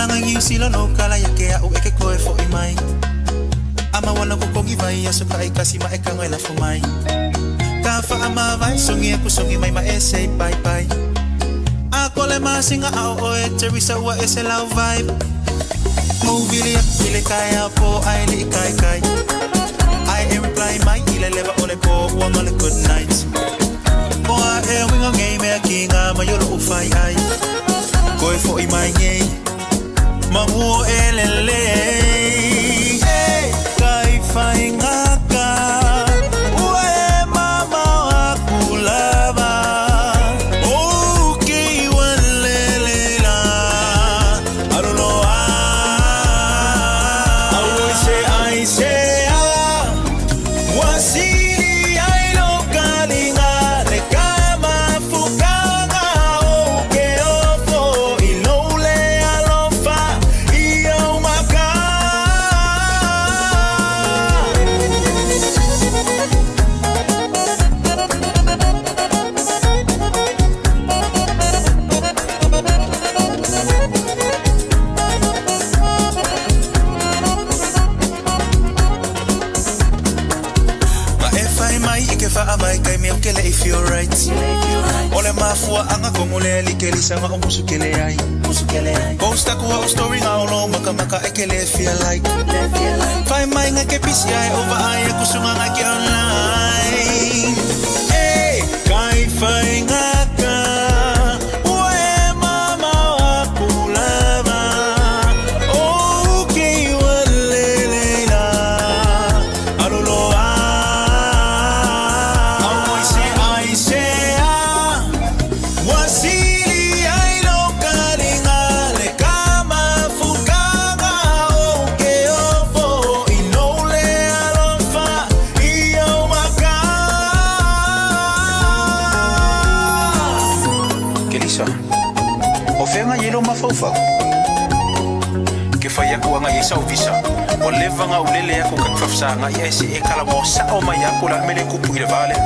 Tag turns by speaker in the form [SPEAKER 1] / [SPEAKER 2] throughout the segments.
[SPEAKER 1] Malaga i Niu Sila no kala ia ke a'u e ke koe fo'i mai. A maua ko kongi vai aso ka ai kasi ma e kanga e lafo mai. Ka wha ama vai songi aku songi mai ma e say bye bye. A kole masinga ao oe Teresa ua e se lau vibe. Movili aku ile kai au po ai li kai kai. Ai e reply mai ile lewa ole po ua male good night. Moa e winga ngei mea ki ngā mai olo u whai ai. Koe fo'i mai ngei. Manguo e lele. Hey, kai whai ngaka. Ua e mama aku lava. O ki wa lele la. Aroloa. Au se ai se a. Wasili ai lo kalinga le kama fukanga o ke ofo i lole alofa i au maka. Ma e whai mai i ke wha mai kai mea ke le i feel right. Ole mafua anga kongo le li ke lisanga o musu ke le ai. Post aku o story ngā olo maka maka e ke le feel like. Whai mai nga ke PCI over ai aku sunga nga ke online. Hey, kai whai ngaka. Ua e mama aku lava. O ke ua lele la. Aroloa. Au oi se ai se a. Wasili ai lo kalinga le kama fukanga o ke ofo i lole alofa i au maka.
[SPEAKER 2] Kelisa, o fenga yelo mafaufau. Ke fai aku anga i sau visa. O leva nga ulele aku ka fafsa nga i ese e kala mo sa o mai aku la mele kupu i le vale.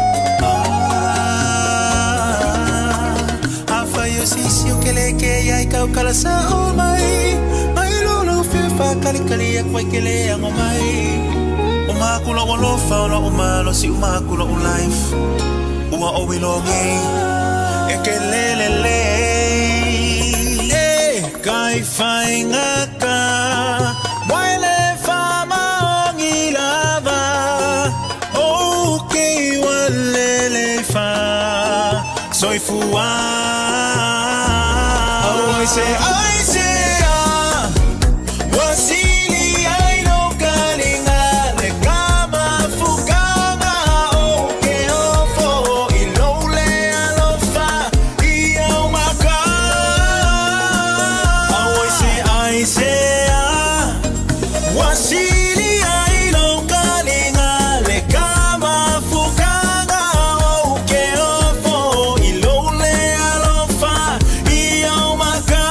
[SPEAKER 1] A whai o sisi o ke le ke ai kau kala sa o mai. Mai lolo whiwha kali kali a kwai ke le ango mai. O makula o lofa o lo o malo si o makula o life. Ua o wilo ngei e ke lele le. E kai whai ngaka. Waile wha maongi lava. O ke wa lele wha. Soifua. Oh, I say, ah. Wasili ai lo kalinga le kama fukanga o ke ofo i lole alofa i au maka. Oh, I say, ah. Wasili ai lo kalinga le kama fukanga o ke ofo i lole alofa i au maka.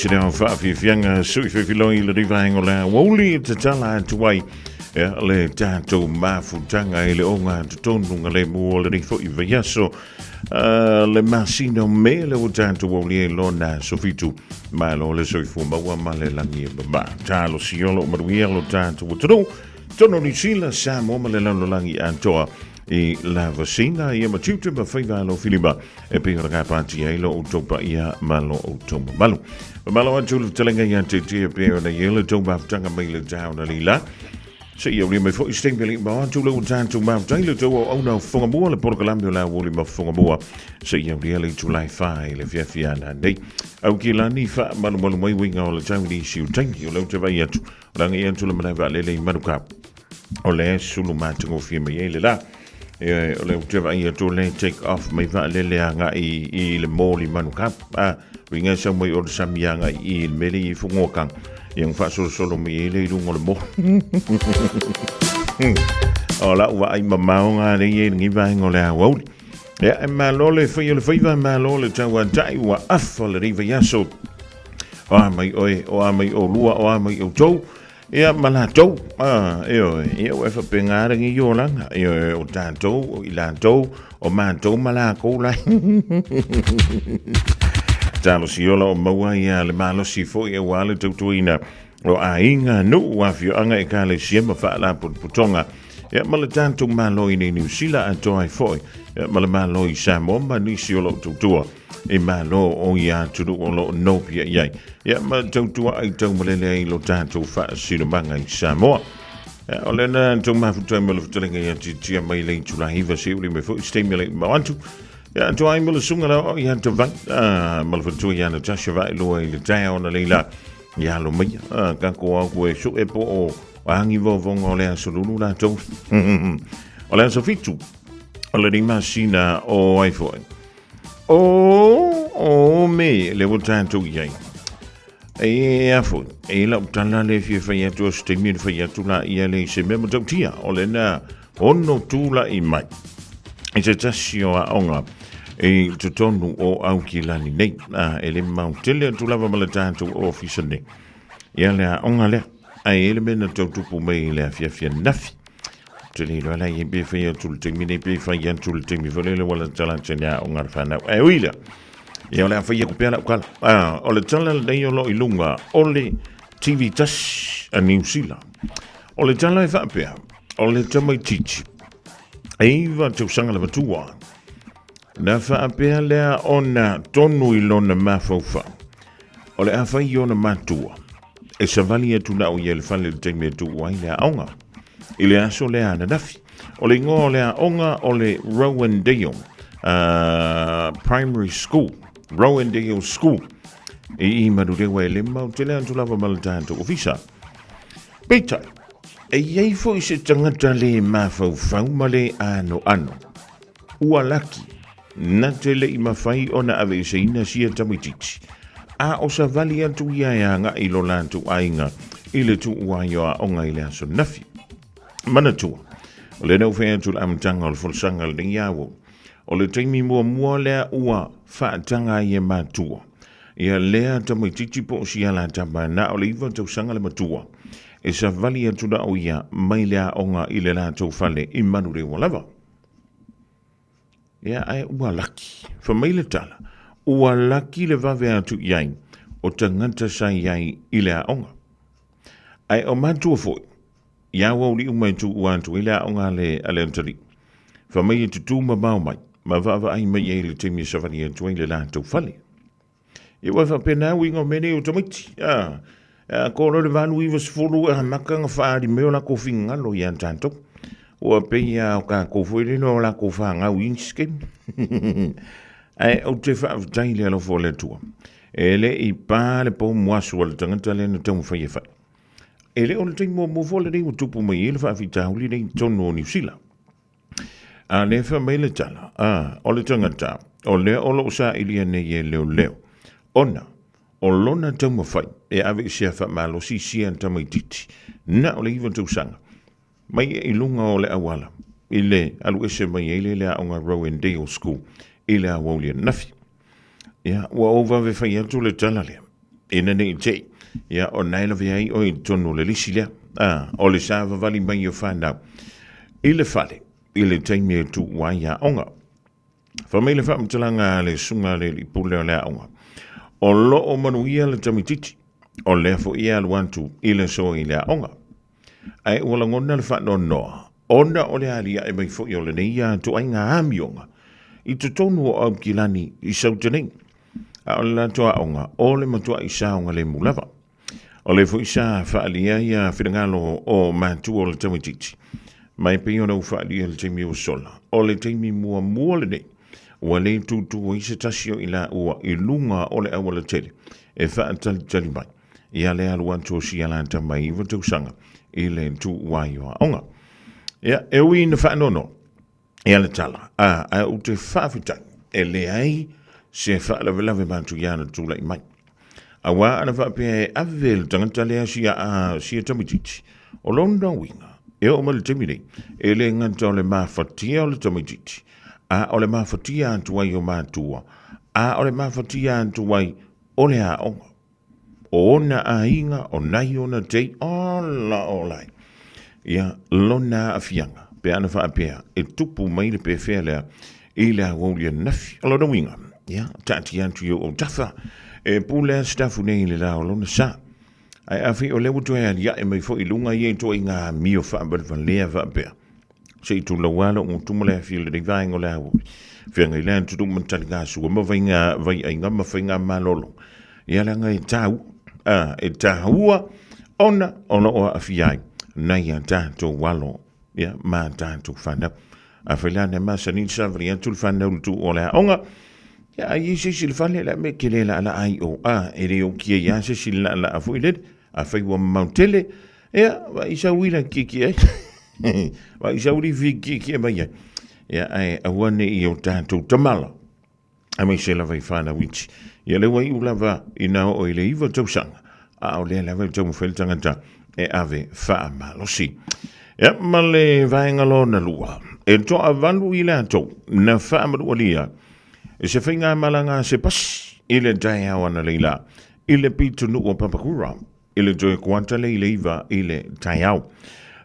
[SPEAKER 3] se leo faafiafiaga sui fefiloi i lenei vaega o le aoauli e tatala atu ai ia, le tatou mafutaga i le ogatotonu ga lemu o lenei foi vaiaso le masina o Me le ua tatou aulia i lona aso 7. Malo le soifua maua ma le lagi e mama. Talosia o loo manuia lo tatou atunuu. Tonu Niu Sila, Samoa ma le lalolagi atoa i lavasiga ia ma tiute ma faiva alofilima e pei ona gapatia ai lo outou paia ma lo outou mamalu. Mamalo atu le fetalaiga ia te tia pei ona i ai le tou mafutaga mai le taona lila. Se i aulia mai foi se taimi alii ma atu le ua tatou mafutai le tou auauna o Fofogamua le polokalame o le aoauli ma Fofogamua se i aulia le itulai 4 i le afiafi ana nei. Au ki lani faamalumalu mai uiga o le tau i nisi o taimi o lea ou te vaai atu o le agai atu le malae vaalele i Manukau. O lea e sulu matagofie mai ai le la. E, o lea ou te vaai atu o lea e take off mai vaalele agai i le mall i Manukau. A, uiga e sau mai o le sami agai i le mele i Fugoakanga. Ia na faasolosolo mai ai le i luga o le mall. O lau vaai mamao ngā lei e lenei vaega o le aoauli. Ia, e malo le whai o le whaiva, malo le tauatai ua afa lenei vaiaso. O a mai oe, o a mai o lua, o a mai o tou. Ia ma latou, ioe, ia ua e faapena lenei olaga, ioe, o tatou, o i latou, o matou ma lakou lai. Talosia o lo o maua ia le malosi foi aua le tautuaina o aiga, nuu, afioaga, ekalesia ma faalapotopotoga. Ia ma le tatou Malo i nei Niu Sila atoa ai foi, ia ma le Malo i Samoa ma nisi o lo o tautua i Malo o ia atunuu o lo o nofia i ai. Ia ma tautua ai taumalele ai lo tatou faasinomaga i Samoa. Ia, o lena tou mafuta ma le fetalaiga ia titia mai le itula 9 se uli mai foi se taimi le mau atu. Ia, atu ai ma le susuga la o ia te vai, ma le faletua ia Natasha Vaelua i le taeao na leila. Ia alo mai, kako au koe su e po o angi vaovonga o le aso lulu latou. O le aso 7, o le masina o ai foi. O Me, le ua tatou i ai. E a foi, e lau tala le fia fai atu o se taimi le fai atu la ia le se mea matautia o le na ono tula'i mai i se tasi o aoga i totonu o Aukilani nei. E le mau tele atu lava ma le tatou ofisa nei. Ia le aoga lea, ae e le mea na tau tupu mai i le afiafi ananafi. Te le iloa la i pe fai atu le taimi nei pe fai atu le taimi foi lele ua latalata le aoga a le fanau. Ae ui lea, ia o le a fai atu pea lau tala. O le tala lenei o lo o i luga o le TV tasi a Niu Sila. O le tala e faapea, o le tamaitiiti, e 9 tausaga le matua, na faapea lea ona tonu i lona mafaufau, o le a fai i ona matua, e savali atu na o ia i le fale i le taimi e tuu ai le aoga. I le aso lea ananafi, o le ingoa o le aoga o le Rowandale Primary School, Rowandale School, i Manurewa e le mau tele atu lava ma le tatou ofisa. Peitai, e i ai foi se tagata le mafaufau ma le anoano, ua laki, na te le i mafai ona aveeseina sia tamaitiiti, a o savali atu ia e agai i lo latou aiga i le tuua ai o aoga i le aso nafi. Manatua, o lea na ou fai atu i le amataga o le folasaga lenei aoauli, o le taimi muamua lea ua faataga ai e matua ia lea tamaitiiti po o sia latama na o le 9 tausaga le matua e savali atu na o ia mai le aoga i le latou fale i Manurewa lava. Ia ae ua laki. Fai mai le tala, ua laki le vave atu i ai o tagata sa i ai i le aoga. Ae o matua foi, ia aoauli uma e tuua atu ai le aoga a le, a le atalii. Fai mai e tutū mamao mai, ma vaavaai mai i ai i le taimi e savali atu ai le latou fale. Ia ua faapena uiga o mea nei o tamaiti. A, a ko loa le 8 90 e amata ona faaali mai o latou finagalo ia tatou. Ua pei lava o tatou foi lele o latou fanau i isi taimi. Ae ou te faafetai i le alofa o le Atua. E le i pa le poumuasu a le tagata lea na taumafai e fai. E le o le taimi muamua foi lenei ua tupu mai ai le faafitauli lenei i totonu o Niu Sila. A lea fai mai le tala, a, o le tagata, o lea o lo o sailia nei e leoleo, ona o lona taumafai e ave i sea faamalosi sia tamaitiiti, na o le 9 tausaga, mai i luga o le auala, i le alu ese mai ai le aoga Rowandale School i le aoauli ananafi. Ia, ua ou vave fai atu le tala lea. Ina ne i te i, ia, o nae lawe ai oe i totonu o le lisi lea. A, o le savavali mai o whanau. I le fale, i le taimi e tuu ai aoga. Fai mai le faamatalaga a le susuga a le alii pule o le aoga, o lo o manuia le tamaitiiti, o lea foi e alu atu i le aso i le aoga. Ae ua lagona le faanoanoa, ona o le aliae mai foi o lenei ituaiga amioga i totonu o Aukilani i Saute nei. A o le latou aoga, o le matuai saogalemu lava. O lea foi sa faaalia ia finagalo o matua o le tamaitiiti, ma e pei ona ou faaalia i le taimi ua sola, o le taimi muamua lenei ua le tūtū ai se tasi o i laua i luga o le aualatele e faatalitali mai ia le alu atu o sia la tama e 9 tausaga i le tuuai o aoga. Ia, e ui ina faanoanoa ia le tala, a, ae ou te faafetai e leai se faalavelave matuia na tulai mai. Auā ana faapea e ave le tagata lea sia a sia tamaitiiti, o lona uiga, e oo mai le taimi nei, e le gata o le mafatia o le tamaitiiti, a o le mafatia atu ai o matua, a o le mafatia atu ai o le aoga. O ona aiga, o nai ona tei, ola ola ai. Ia, lona aafiaga, pe ana faapea, e tupu mai le pefea lea i le aoauli ananafi. O lona uiga, ia, taatia atu i ou autafa, e pule a Sitafu nei i le la o lona sa. Ae afai o lea ua toe aliae mai foi i luga ia ituaiga amio faavalevalea faapea, Se i tulou lava lou gutu ma le afi o lenei vaega o le aoauli. Feagai le atunuu ma taligasua ma vaiga, vaiaiga ma faigamalolo. Ia leaga e tāua, a, e tāua ona o lo o aafia ai nai a tatou alo, ia, ma tatou fanau. Afai la na masani le savali atu le fanau i le tuu o le aoga, ia, a i ai se isi i le fale, le a mea e te le laalaa ai i o, a, e le okia ai lava se isi i le laalaa foi lele. Afai ua mamao tele, ia, vaai sau uila kiekie ai. Vaai sau lifi kiekie mai ai. Ia, ae aua ne i o tatou tamala. Aemaise lava i whanau iti. Ia le ua iu lava ina oo i le 9 tausaga, a o lea lava e taumafai le tagata e ave faamalosi. Ia, ma le vaega lona lua, e toavalu i latou na faamanualia e se faigamalaga a se pasi i le taeao analeila i le pitonuu o Papakura i le toe kuata le i le 9 i le taeao.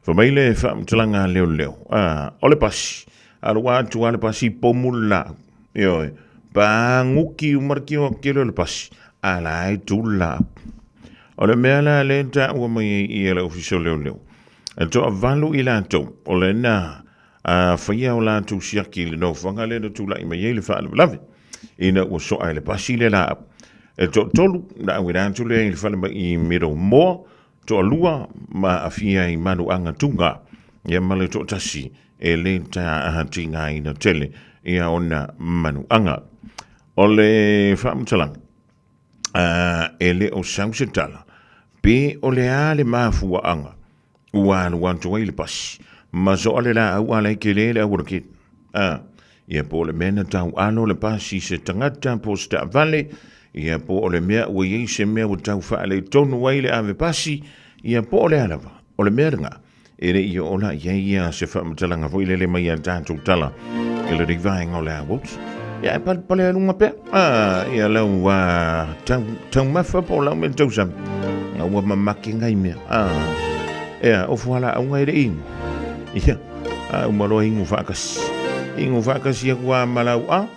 [SPEAKER 3] Fai mai le faamatalaga a leoleo, a, o le pasi, alu atu a le pasi pomu le laau. Ioe, paguki uma le tio atu o le pasi, a la e tu le laau. O le mea la lea e taua mai ai i le ofisa o leoleo, e toavalu i latou o lena a faia o latou siaki i le nofoaga lea na tulai mai ai le faalavelave ina ua soa e le pasi le laau. E toatolu na auina atu lea i le falemai i Middlemoor, toalua ma aafia i manuaga tuga, ia ma le toatasi e le tigaina tele ia ona manuaga. O le faamatalaga, e le o sau se tala, pe o le a le mafuaaga ua alu atu ai le pasi ma soa le laau a la e tele le aualakele. A, ia po o le mea na tau alo le pasi i se tagata po o se taavale, ia po o le mea ua i ai se mea ua tau faaletonu ai le ave pasi, ia po o le a lava, o le mea lena, e le i oo la i ai ia se faamatalaga foi lele mai a tatou tala i lenei vaega o le aoauli. Ia e palepale a luga pea. A, ia lau tau, taumafa po o lau mea tausami. Nga ua mamake ngai mea. A, ea, o fualaauga e le inu. Ia, a uma loa inu faatasi. Inu faatasi aku a ma lau a.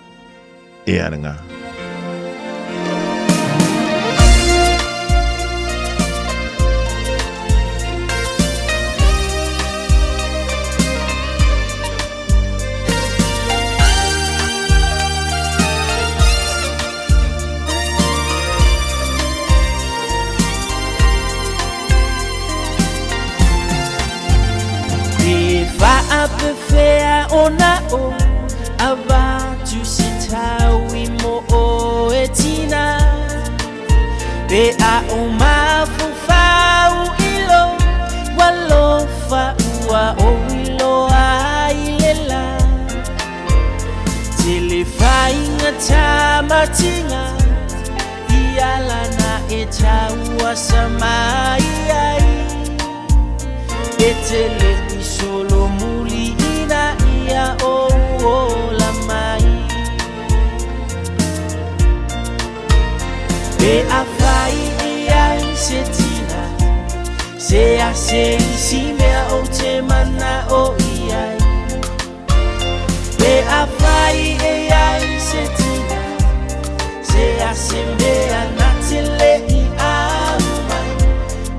[SPEAKER 3] Ea lena.
[SPEAKER 4] Pe faapefea ona o avatu se tau i mo o e tina Pe a o mafaufau i lo alofa ua o iloa ai le la Tele faigata matinga i ala na e taua sa mai ai E tele i solo muli ina ia o ola mai Pe a fai Se a se isi mea ou te mana'o i ai. Pe afai e ai se tina, Se a se mea na te le i au mai,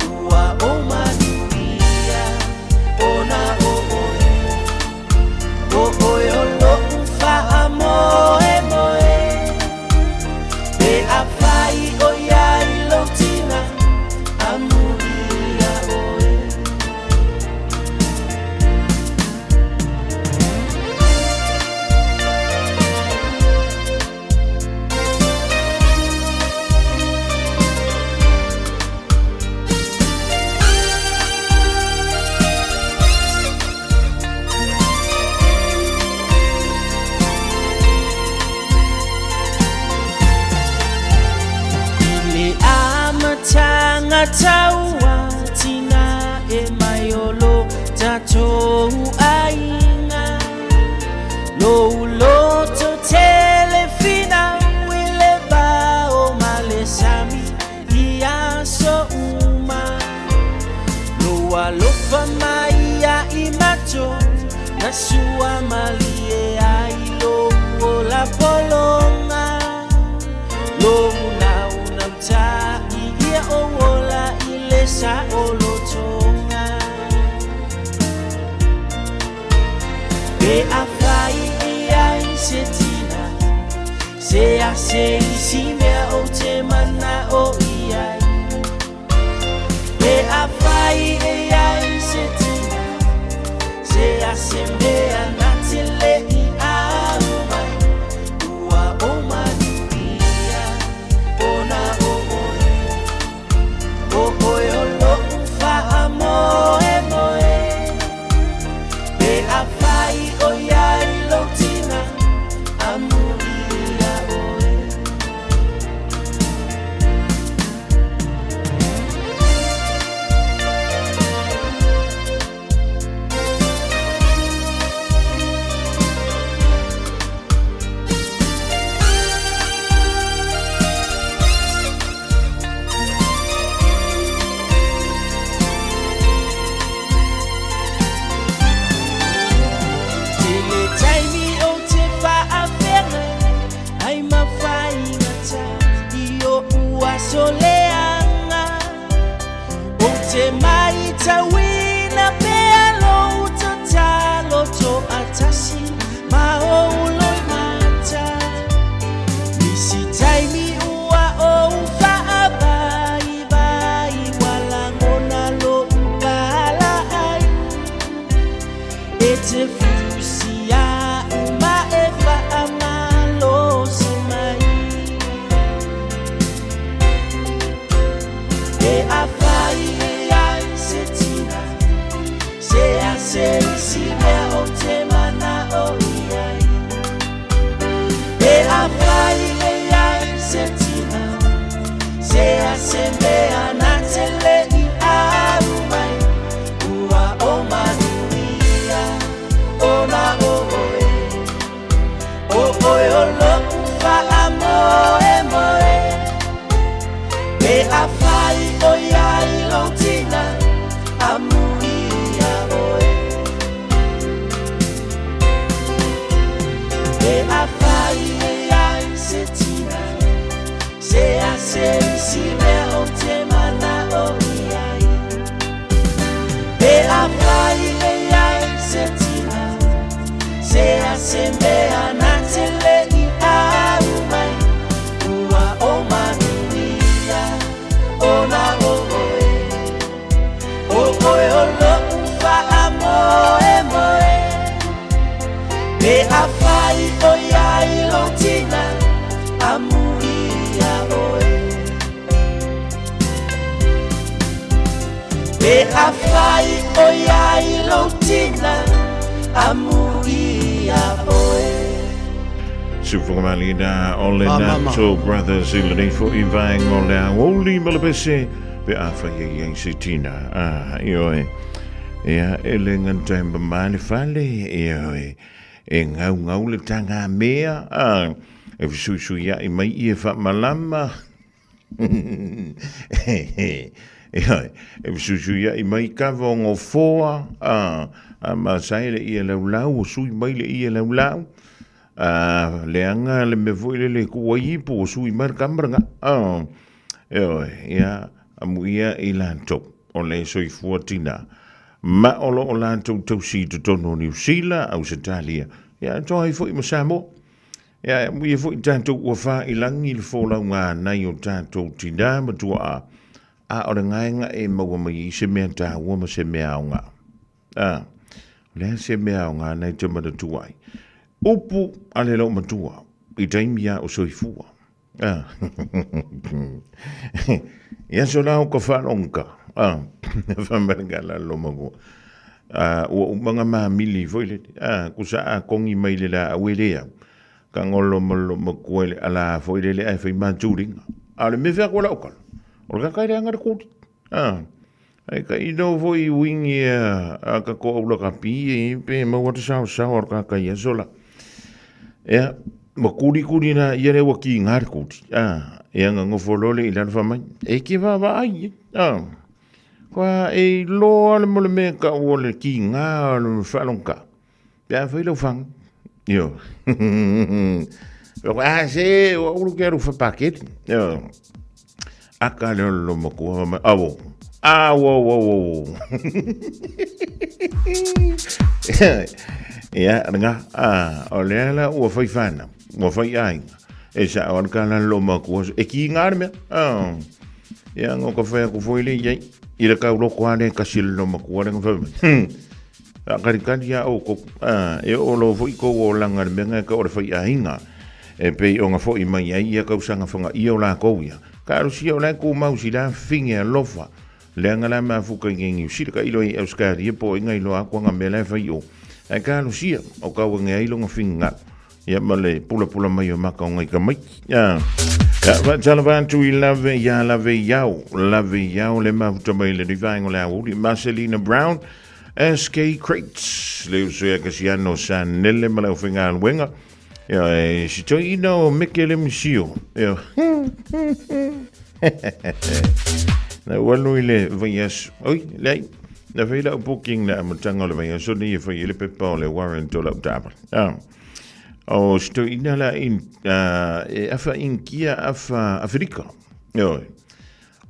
[SPEAKER 4] Ua o manuia ona o oe. O oe o lo'u faamoemoe. Pe afai o iai lou tina, Amuia oe. I le amataga taua tina e mai o lo tatou aiga. Lou loto tele finau i le va o ma le sami i aso uma. Lou alofa mai ia i matou na sua malie ai lou ola pologa. Lou naunautai ia ou ola i le saolotoga. Pe afai e ai se tina, Se a se isi mea ou te mana'o i ai. Pe afai e ai se tina, Se a se mea na te le i au mai, Ua o manuia ona o oe. O oe o lo'u faamoemoe. Pe afai o iai lou tina, Amuia oe. Tele taimi ou te faafeagai ai ma faigata i o'u aso leaga. Ou te maitauina pea lou tatalo to'atasi ma ou loimata. Nisi taimi ua ou faavaivai ua lagona lo'u pala'ai. E te fusi a'u ma e faamalosi mai. Pe afai e ai se tina, Se a se isi mea ou te mana'o i ai. Pe afai e ai se tina, Se a se mea na te le i au mai, Ua o manuia ona o oe. O oe o lo'u faamoemoe. Pe afai o iai lou tina, Amuia oe. Pe afai e ai se tina, Se a se isi mea ou te mana'o i ai. Pe afai e ai se tina, Se a se mea na te le i au mai, Ua o manuia ona o oe. O oe o lo'u faamoemoe. Pe afai o iai lou tina, Amuia oe. Pe afai o iai lou tina, Amuia oe.
[SPEAKER 3] Sufogamalina o le Nato Brothers i lenei fo'i vaega o le aoauli ma le pese pe afai e iai se tina. Ah, ioe. Ia, e le gata e mamā le fale, ioe. E gaugau le taga mea, ah, e fesuisuia'i mai ie faamalama. Ia, e fesuisuiaʻi mai kava o gofoa, a, a masae le ia laulau, o sui mai le ia laulau, a, leaga le mea foi lele e tuu ai ipu, o sui mai le kameraga, a, ioe, ia, amuia i latou, o le soifua tinā. Ma o lo o latou tausi i totonu o Niu Sila, Ausetalia, ia atoa ai foi ma Samoa. Ia, e amuia foi tatou ua faailagi le folauga nai o tatou tinā ma tuaa, a o le gaega e maua mai ai se mea taua ma se mea aoga. A, o le a se mea aoga nai te manatua ai? Upu a le loomatua i taimi a o soifua. A, ia so la o ka whalonga. A, whamaranga la lomaku. A, ua umanga mamili foi le, a, kusa a kongi mai le la au e le au. Ka ngolo ma lo makua le ala foi le le ai fai maturinga. A le mea fea koa lau kala. O le kakai le anga le kuri. A, ai ka ino foi wingi a ka ko aula ka pi e pe maua te sao sao ar kakai a sola. Ea, ma kuri kuri na ia le ua ki ngā le kuri. A, e anga ngofo lole i lalo whamai. E ke wawa ai, e. A, Kua e iloa le mo le mea ka ua le ki ngā o le whalong ka. Pe a whai lau whang. Io. A se, ua ulu ke aru whapaketi. Io. Aka le olo makua ma awo. Awo, awo, awo. Ia, nga, a, o le ala ua whai whana, ua whai ainga. E sa o ka la lo makua, e ki ngā mea. Ah. Ia ngo ka whai aku foi le iai. I le kau loko ale ka sila no makua le ngawhai mai. A kari kari a o ko, a, e o lo foi ko o langa le menga ka o le whai a hinga. E pei o nga foi mai ai ia kausanga whanga ia o la kou ia. Ka arusia o la ku mau si la finge a lofa. Le anga la mafuka i ngengi usira ka ilo i auskaria po inga ilo akua nga mea la whai o. Ai ka arusia o kau nge ai longa finga. Ia ma le pulapula mai o maka o ngai ka mai. Ia, ia va tala va atu i lave ia lave iau, lave iau le mafuta mai le rivaengo le auli Marcelina Brown, SK Crates, le uso ia Kasiano sa nele ma le ofenga aluenga. Ia, e si toi ina o meke le misio. Ia, Na walu i le vaiaso. Oi, leai. Na fai lau booking le amataga o le vaiaso nei e fai ai le pepa o le warrant o lau taavale. Ah. O si toeaina la in, e afa Inikia afa Aferika. Ioe.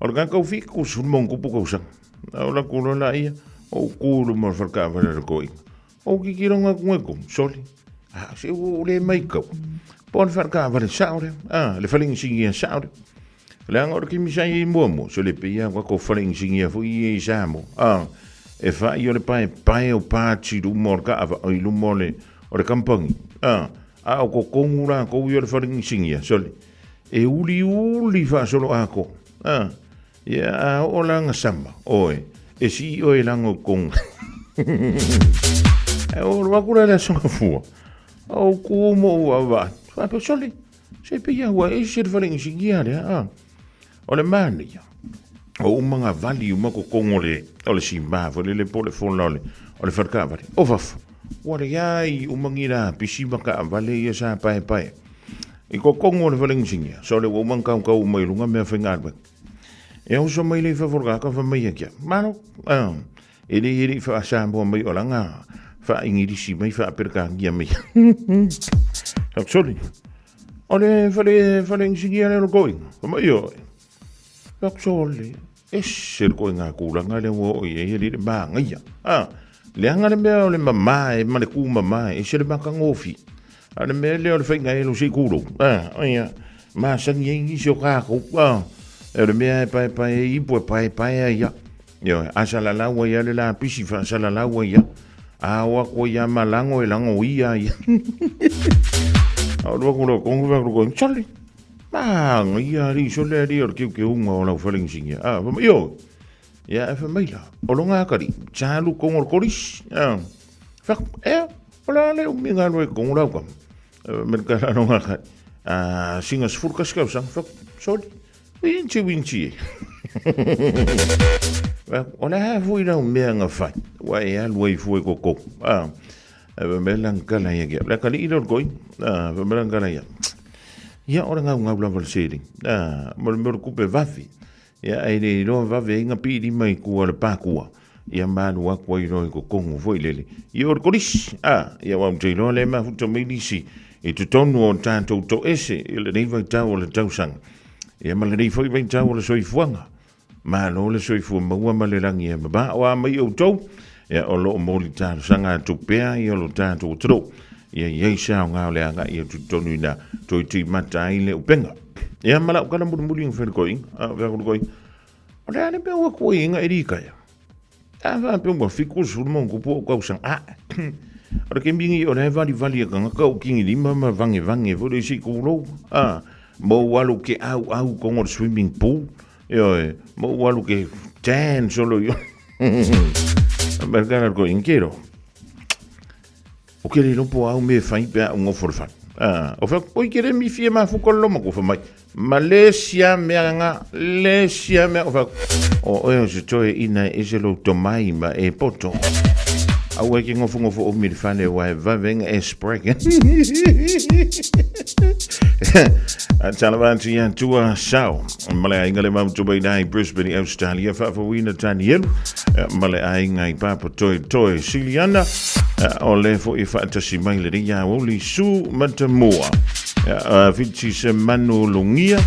[SPEAKER 3] O le kakau 70 ma ona tupu tausaga. O la ku loa laia, o ku i luma o le fale taavale a le toeaina. O kikilonga atu nei kou, sole. Ah, se ua ou le maitau. Po o le fale taavale sao lea. Ah, le fale inisinia sao lea. Leaga o le taimi sa i ai muamua, so le pei lava ko fale inisinia foi ia i Samoa. Ah, e fai o le paepae o parts i luma o le taava, i luma o le, o le kamupani. Ah, a o totonu latou ia o le fale inisinia, sole, e uliuli faasoloatoa. Ah, ia a oo la nga sama, oe, e sii oe i lago i totonu. Ae oo loa atu la i le aso Gafua, ou tu ma ou vaavaai, faapea, sole, Se pei a ua ese le fale inisinia lea, a. O le manaia, o uma ngā vali uma totonu o le, o le sima foi lele po o le fola o le, o le fale taavale. O fafo, ua leai uma ni lapisi ma taavale ia sa paepae. I totonu o le fale inisinia, so le ua uma ona tautau uma i luga mea faigaluega. E oso mai lea i fafo o le tagata fai mai ia ki au, Malo, a, e le i faa-Samoa mai o langa faa-Ingilisi mai faa-Peretania mai. Sorry. O le fale, fale inisinia lea o le toeaina. Fai mai, ioe. Fai atu, sole, ese le toeaina tulaga lea ua oo i ai, e le manaia. A, leaga le mea o le mamae ma le tumamae, ese le matagofie. A o le mea lea o le faiga elu se i tulou, a, ia, masani ai nisi o tatou, a, o le mea e paepae ai ipu e paepae ai lava. Ioe, a salalau ai lava le lapisi, faasalalau ai lava. A o atu ai lava ma lago e lagoia ai. A o lua kula kongu fa kula sole. Manaia alii sole alii o le keukeuga o lau fale inisinia. A, fa mai, ioe. Ia, e fa mai la, o longa akali, sa alu kongo le kolisi. A, fa, ea, o le a le umi nga alu ai kongo lau kama. Me le kala longa akali. A, singa 11 tausaga, fa, sole. Winchi winchi e. O le a foi lau mea nga fai. Ua e alu ai fua i koko. Ah, e me lang kala ia kia. Le kali ilo koi. Ah, me lang kala ia. Ia ora ngau ngau lava le seri. Ah, mo le mo le kupe vafi. Ia, ae le iloa vave ai na pii lima i tua o le pakua, ia ma alu atu ai loa i totonu foi lele. Ia o le kolisi, a, ia aua ou te iloa lea e mafuta mai nisi i totonu o tatou toese i lenei vaitau o le tausaga. Ia ma lenei foi vaitau o le soifuaga. Malo le soifua maua ma le lagi e mama. O a mai outou, ia o lo o moli talosaga atu pea ia lo tatou atunuu. Ia i ai se aoga o le agai atu i totonu ina toe timata ai le upenga. Ia ma lau tala mulimuli na whenikoinga, a whenikoinga. O le a le mea ua kua inga e rika ia. A wha pe ua 70 mo kupu o kausaga. A, o le kembingi o le vali vali e kangaka o kingi lima ma vange vange fo le isi kulou. A, mo alu ke au au kongo le swimming pool. Ioe, mo ou alu ke tan solo i Amerikana ko inkero. O ke le lopo au me fai pe au ngofo le fale. Ah, o fa koi ke le mi fie ma fu ko loma ko fa mai. Malaysia mea nga, Lesia mea o fa o oe o se toe ina e se lo tomai ma e poto. Au e ke ngofo ngofo o mi le fale wa e vavenga e sprek. Tala atu ia tua sao. Ma le aiga le mautu mai nei Brisbane i Australia, faafouina Danielu, ma le aiga i Papa Toi Toi Siliana, o le foi faatasi mai le ria oli su matamua. Whiti se manu lungia,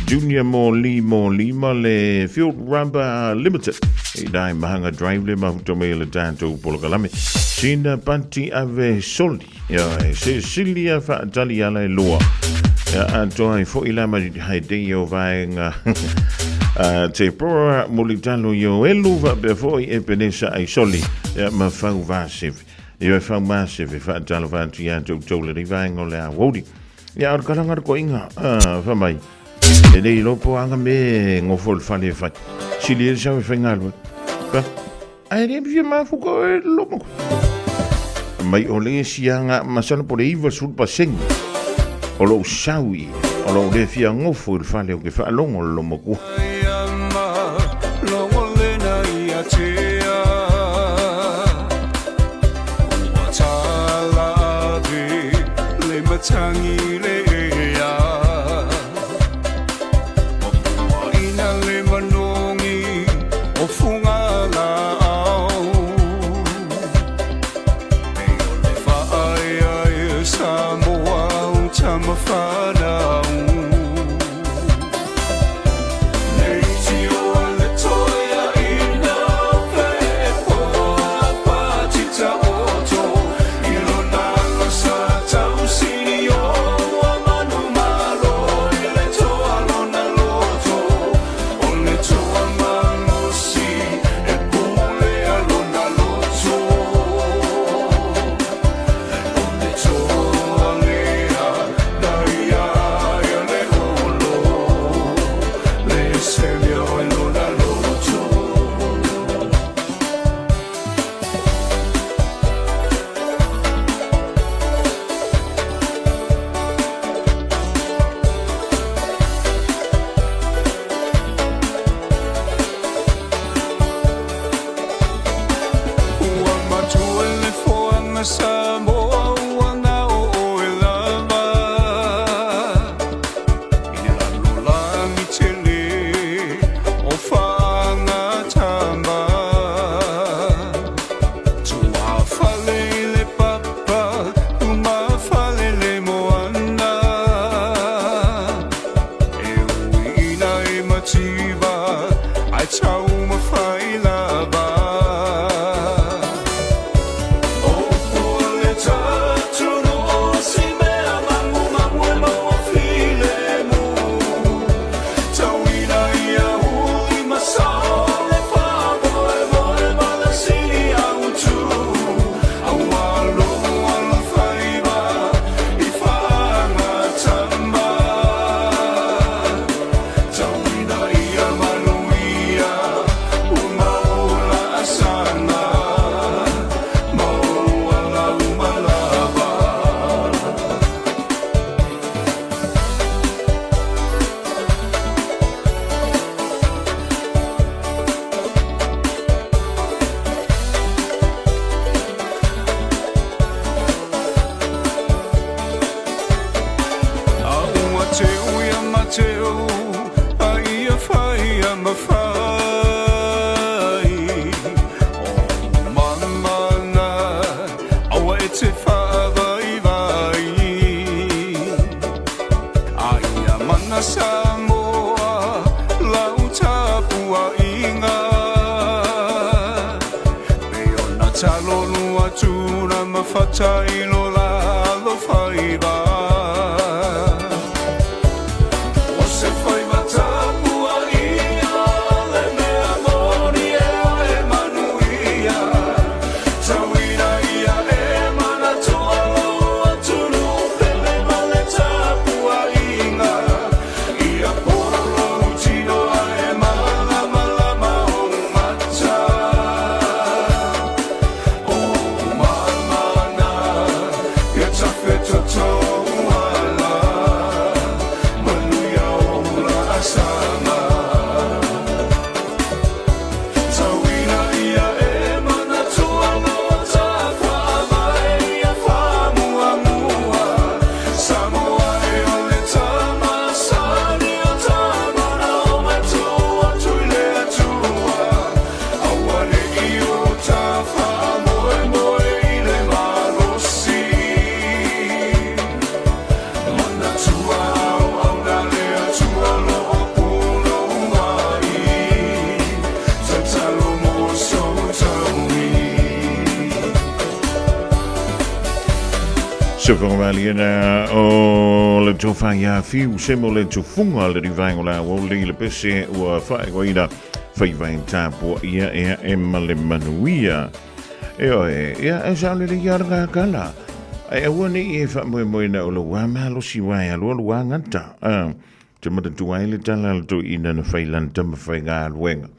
[SPEAKER 3] Junior mo li mo lima le Field Rubber Limited. I dai mahanga drive le mahuta mai le tātou polokalame. Sina pati ave soli. Ia, Cecilia whaatali ala e loa. Ia, atoa i fo i lama hai te o vaenga. Te pora mulitalo i o elu wa pe fo i e penesa ai soli. Ia, ma fau vasevi. Ia, e fau masevi whaatalo whaatu ia tau tau le vaenga o le a wori. Ia, ar karanga ko inga. Wha mai. E nei lopo anga me ngofo le whale e whai. Sili e sau e whai ngalua. Ai le fia mafuka e loma. Mai o le sianga masalo po le 90% o lou sau i o lou le fia ngofo i le fale o ke whaalongo le loma kua.
[SPEAKER 5] Tatalo lua tula ma fatailo la alofaiva. O se faiva tapuaia le mea moni e e manuia. Tauina ia e manatua lou atunuu pele ma le tapuaiga. Ia polo lou tino ae malamalama ou mata. O ou mana ia tafetotou ala. Manuia ou laasaga. Tauina ia e manatua lou tafaavae ia faamuamua. Samoa e o le tama sani o tama na o matua atu i le Atua. Aua ne i o ta faamoemoe i le malosi. Manatua auauna le Atua o lo o punou mai. Tatalo mo sou taui.
[SPEAKER 3] Se whakawaliana o le tofa ia whiu se mo le tufunga le rivaengo la o le le pese ua whaegoina whaivain tāpua ia ea e ma le manuia. E oe, ia e sa le le ia ranga kala. Ai aua ne i e whamoemoe na o le wā malosi wai alua lua ngata. Te matatua ai le tala a le toeaina na fai lana tama faigaluega.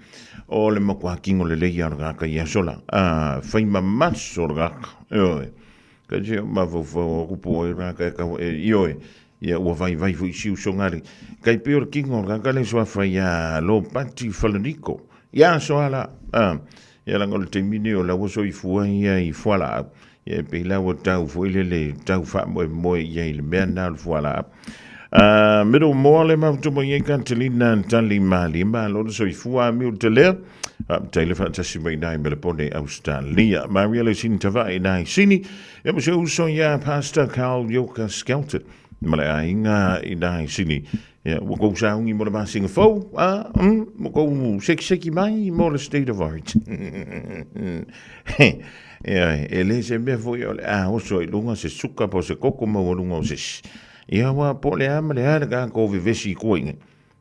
[SPEAKER 3] O le makuakingo lelei ia o le gaka i aso la. A, fai mamaso le gaka. Ioe. Ka te o mafaufau o kupu ai raka e kau e, ioe. Ia ua vaivai foi si usoga le. Kai pei o le kingo o le gaka le suafa ia Lopati Falaniko. Ia aso ala. A, ia langa o le taimi nei o la ua soifua ia i fualaau. Ia e pei la ua tau foi lele tau faamoemoe i ai i le mea na o le fualaau. Middle moa le mafutu mai ai Katalina Tali Malie malo le soifua ami o te lea. Faafetai le faatasi mai nai Melepone Australia. Maria le sini tavae i nai sini. Ia mo se uso ia Pastor Carl Yoka Skelton. Ma le aiga i nai sini. Ia, ua kou sauni mo le masina fou, a, ua kou sekiseki mai mo le state of origin. Ia, e le se mea foi o le a oso i luga se suka po se koko maualuga o se isi. Ia, ua po le a ma le a le kākou vevesi i kua inei.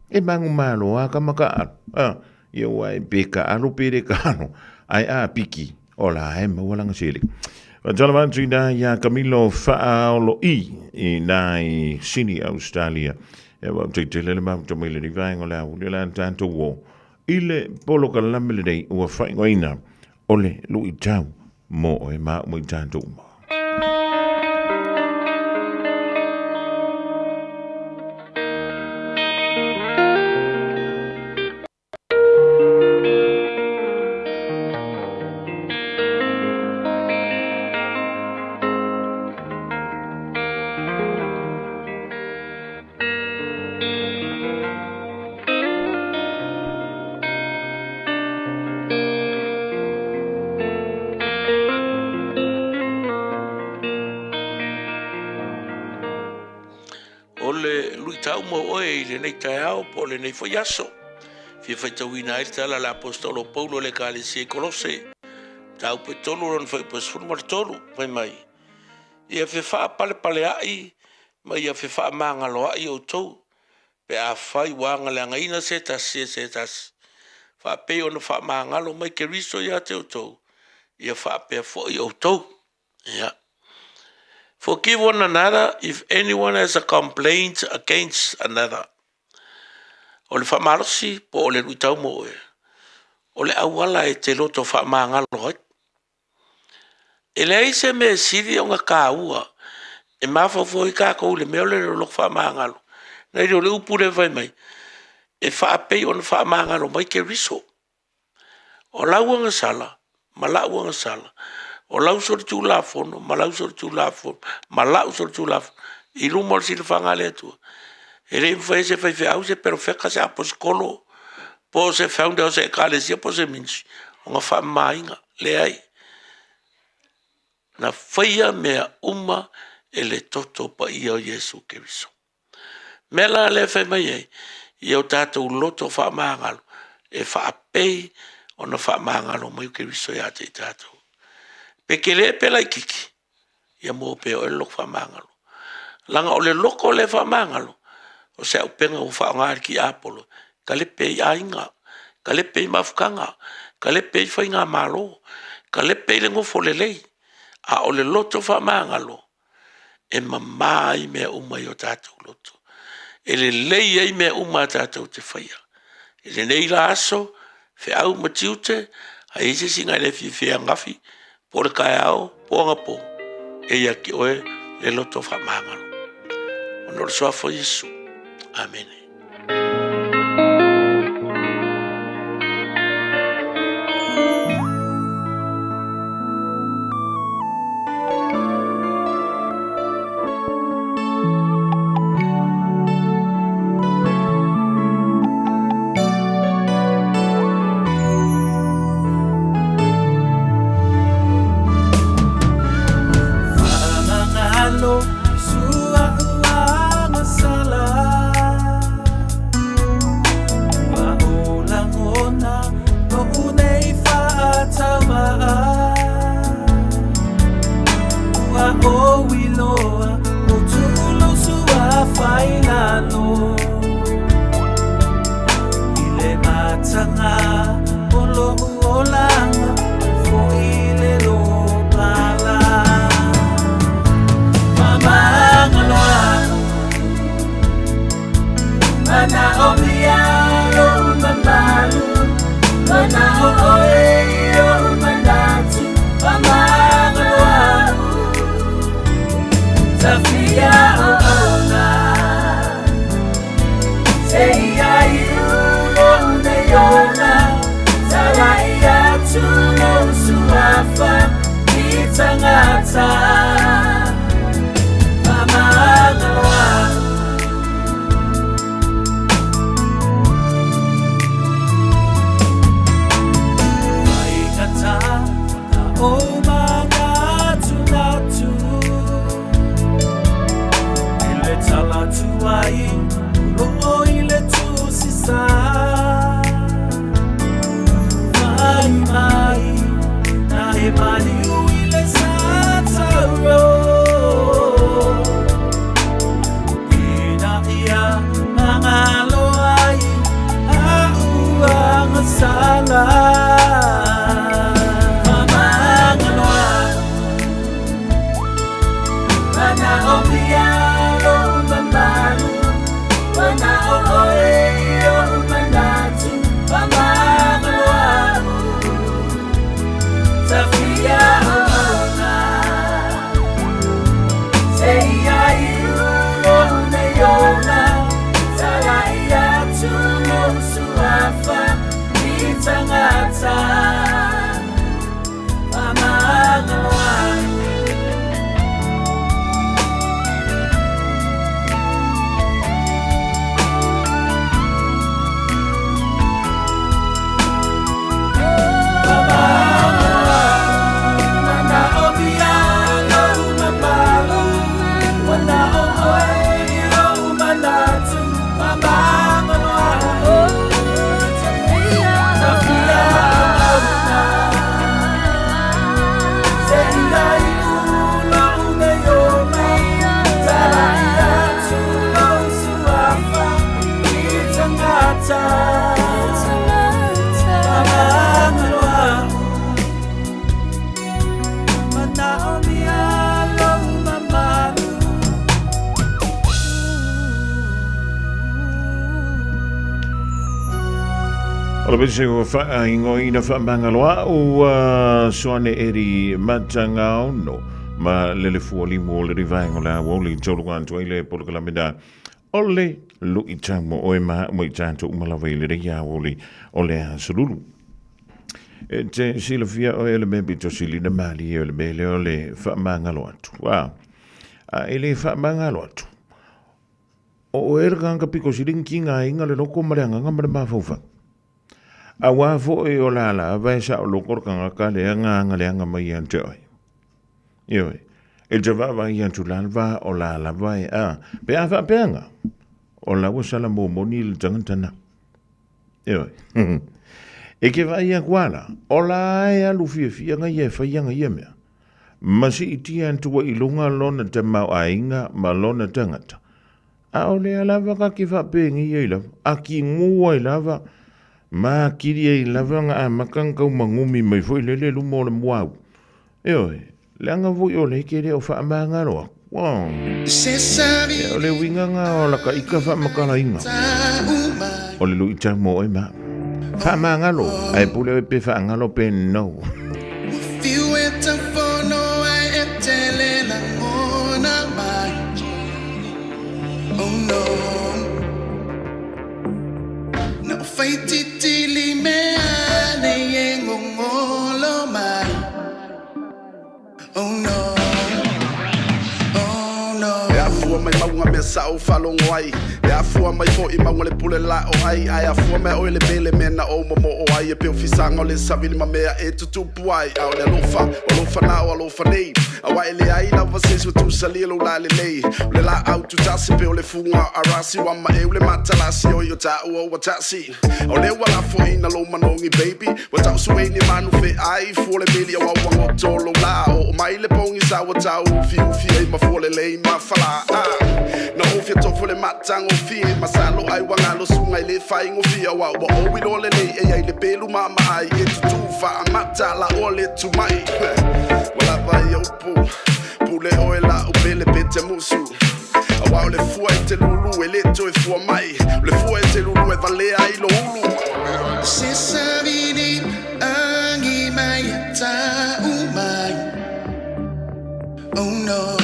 [SPEAKER 3] E magu malo a ka makaʻalo. A, ia ua e pe kaʻalo pe le kaʻalo, ae a piki, Ola e maua langa sele. Fatalofa atu i nā iā Kamilo Faaolo'i i nā i Sini, Australia. E wau te tele le mafuta mai le vaenga o le auli o le tātou o i le polokalame lenei ua faaigoaina o le luitau mō oe mā uma i tātou uma.
[SPEAKER 6] O le luitau mo oe i lenei taeao po o lenei foi aso. Fia faitauina ai le tala a le Aposetolo o Paulo i le Ekalesia i Kolose, mataupu e 3 lona fuaiupu e 13, fai mai, Ia fefaapalepaleaʻi ma ia fefaamagaloaʻi outou, pe afai ua agaleagaina se tasi e se tasi, faapei ona faamagalo mai Keriso ia te outou, ia faapea foi outou. Ia. Forgive one another if anyone has a complaint against another. O le faamalosi po o le luitau mo oe, o le auala e te loto faamagalo ai. E leai se mea e sili ona taua e mafaufau ai tatou i le mea o le loloto faamagalo, nai lo le upu lea e fai mai, e faapei ona faamagalo mai Keriso. O lau agasala ma la'u agasala, o lau solitulafono ma lau solitulafono ma la'u solitulafono i luma o le silafaga a le Atua. E le i mafai e se faifeau, se perofeta, se aposetolo, po o se founder o se ekalesia po o se ministry ona faamamaina. Leai. Na faia mea uma e le toto paia o Iesu Keriso. Mea la lea e fai mai ai, ia o tatou loto faamagalo e faapei ona faamagalo mai o Keriso ia te i tatou. Pe tele pe laitiiti, ia maua pea e oe le loto faamagalo. Leaga o le loto lea faamagalo, o se auupega ua faaaoga e le tiapolo, talepe ai aiga, talepe ai mafutaga, talepe ai faigamalo, talepe ai le nofo lelei. A o le loto faamagalo, e mama ai mea uma i o tatou loto, e lelei ai mea uma tatou te faia. I lenei la aso, feau ma tiute, a i ai se isi na e le fiafia ananafi, po o le taeao, po o anapo, e ia te oe le loto faamagalo. Ona o le Suafa o Iesu. Amene.
[SPEAKER 3] O le pese ua faaingoina faamagaloa ua soane eri matagaono ma le le fualimu o le rivaenga o le aoauli tolu atu ai le polokalame na o le luitau mo oe ma mo i tatou uma lava i le rei aoauli o le asolulu. E te silafia oe le mea pito sili na malie o le mea lea o le faamagalo atu. A, a e le faamagalo atu, O oe le tagata pito sili ona tigaina le loto ma le agaga ma le mafaufau. Auā foi o la lava e saoloto le tagata lea na agaleaga mai ia te oe. Ioe, e te vaavaai atu lava o la lava e a, pe a faapea na, o la ua sala momoni le tagata na. Ioe, e ke vaai atu a la, o la e alu fiafia na ia e fai ana ia mea. Ma siitia atu ai i luga lona tamaoaiga ma lona tagata. ʻAʻole a lava ka ke faapēnei ai lava, a kigū ai lava, ma akili ai lava nga amaka nga kau magumi mai foi lele luma o le muau. Ioe, leaga foi o le ke le o faamagalo aku. Wow. E o le uiga nga o la ka ika faamakalaina. O le luitau mo oe ma. Faamagalo, ae pule oe pe faagalo pe no.
[SPEAKER 7] E afua mai mauga mea sa'o faalogo ai E afua mai fo'i mauga le pule la'o ai Ae afua mai oe le mele mea na ou momo'o ai E pei o fisaga o le savili ma mea e tutupu ai A o le alofa, o alofa na o alofa nei Aua e leai lava se isi ua tusalia lou lalelei O le laau tutasi pei o le fuga o Arasi Ua maeu le matalasi oi o taua ua tasi O lea ua lafoina lou manogi baby Ua tau suei ni manu feai Fua le meli aua ua goto lou lā Oo mai le pogisa ua tau ufiufi ai ma fua lelei ma falā Na ou fia tofo le matagofie Masalo ai ua galo suga i le faigofie Aua ua ou iloa lelei e i ai le pelu maamaai E tutū faamata la oa le tumai Ua lava ia upu Pule oe la'u pele pe te musu Aua o le fua e te lulu e le toe fua mai O le fua e te lulu e valea ai lo ulu Se savili angi mai a tau mai Oh no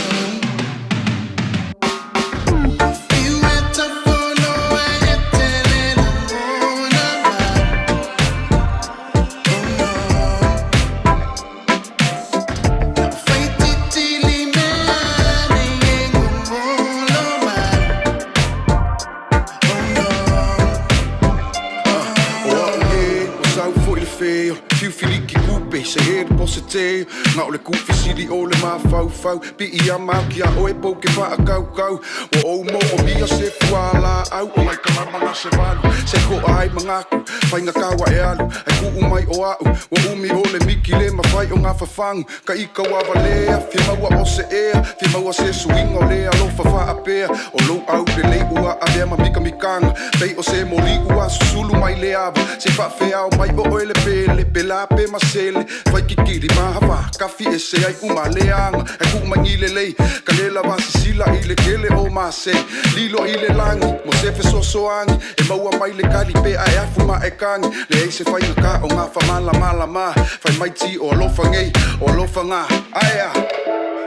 [SPEAKER 7] O a'u ē, ua sau foi le fē o le fiufiliki kupe se he le pose tē Na o le kufisili o le mafaufau Piʻi a mau ki a ʻoe pou ke paʻakaukau Ua ou moʻomia se fualaau O lai kalama na se walu Se koʻa ai mangaku Faiga kaua e alu Ai kuʻu mai o aʻu Ua ʻumi o le miki le mawhai o ngā whawhangu Ka ika ua walea Fia maua o se ea Fia maua se suiga o le alofa faapea O lou au lelei ua avea ma mikamikaga Pei o se moli ua susulu mai le ava Se faafeao mai o oe le pele Pela pe masele Fai kikili mahafa Kafi ese ai uma leaga E kuʻu mai lelei Ka le lava sisila i le kele o mase Lilo i le lagi Mo se fesoasoani E maua mai le kali pe a e afu ma e kagi Leai se faiga ka o ngā whamalamalama Fai mai ti o alofa ngei O alofa ngā Aea!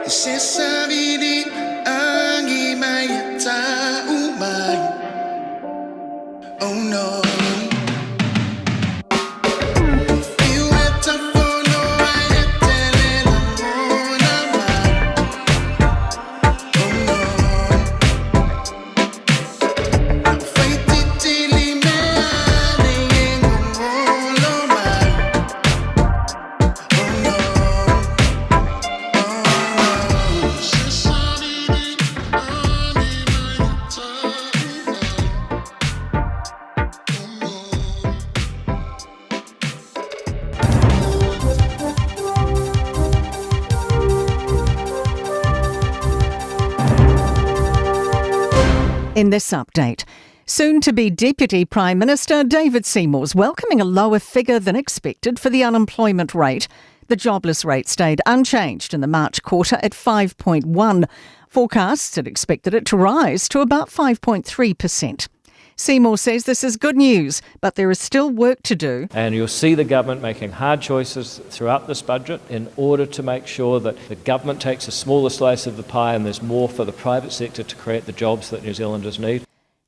[SPEAKER 7] Se savili angi mai a tau mai Oh no
[SPEAKER 8] In this update, soon to be Deputy Prime Minister David Seymour's welcoming a lower figure than expected for the unemployment rate. The jobless rate stayed unchanged in the March quarter at 5.1. Forecasts had expected it to rise to about 5.3%. Seymour says this is good news, but there is still work to do.
[SPEAKER 9] And you'll see the government making hard choices throughout this budget in order to make sure that the government takes a smaller slice of the pie and there's more for the private sector to create the jobs that New Zealanders need.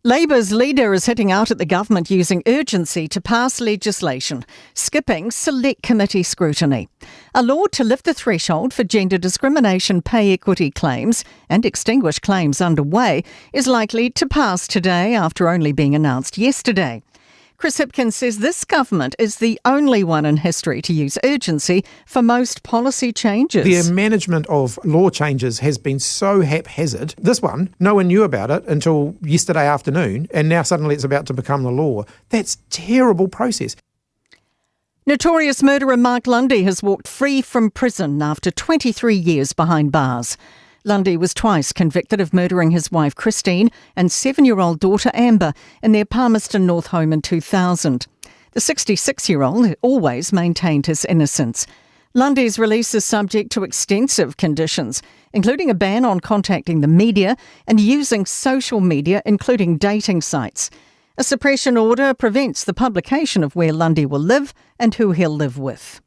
[SPEAKER 8] Labour's leader is hitting out at the government using urgency to pass legislation, skipping select committee scrutiny. A law to lift the threshold for gender discrimination pay equity claims and extinguish claims underway is likely to pass today after only being announced yesterday. Chris Hipkins says this government is the only one in history to use urgency for most policy changes.
[SPEAKER 10] The management of law changes has been so haphazard. This one, no one knew about it until yesterday afternoon, and now suddenly it's about to become the law. That's terrible process.
[SPEAKER 8] Notorious murderer Mark Lundy has walked free from prison after 23 years behind bars. Lundy was twice convicted of murdering his wife Christine and 7-year-old daughter Amber in their Palmerston North home in 2000. The 66-year-old always maintained his innocence. Lundy's release is subject to extensive conditions, including a ban on contacting the media and using social media, including dating sites. A suppression order prevents the publication of where Lundy will live and who he'll live with.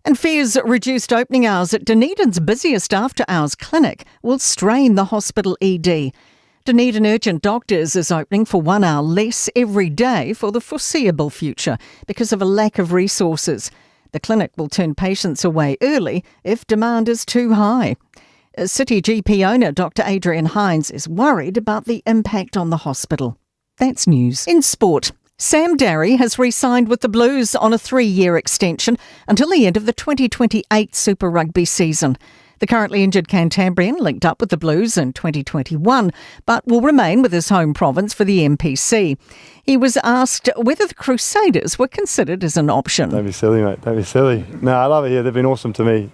[SPEAKER 8] And fears reduced opening hours at Dunedin's busiest after-hours clinic will strain the hospital ED. Dunedin Urgent Doctors is opening for 1 hour less every day for the foreseeable future because of a lack of resources. The clinic will turn patients away early if demand is too high. City GP owner Dr Adrian Hines is worried about the impact on the hospital. That's news. In sport, Sam Darry has re-signed with the Blues on a 3-year extension until the end of the 2028 Super Rugby season. The currently injured Cantabrian linked up with the Blues in 2021, but will remain with his home province for the MPC. He was asked whether the Crusaders were considered as an option.
[SPEAKER 11] Don't be silly, mate. Don't be silly. No, I love it here. They've been awesome to me.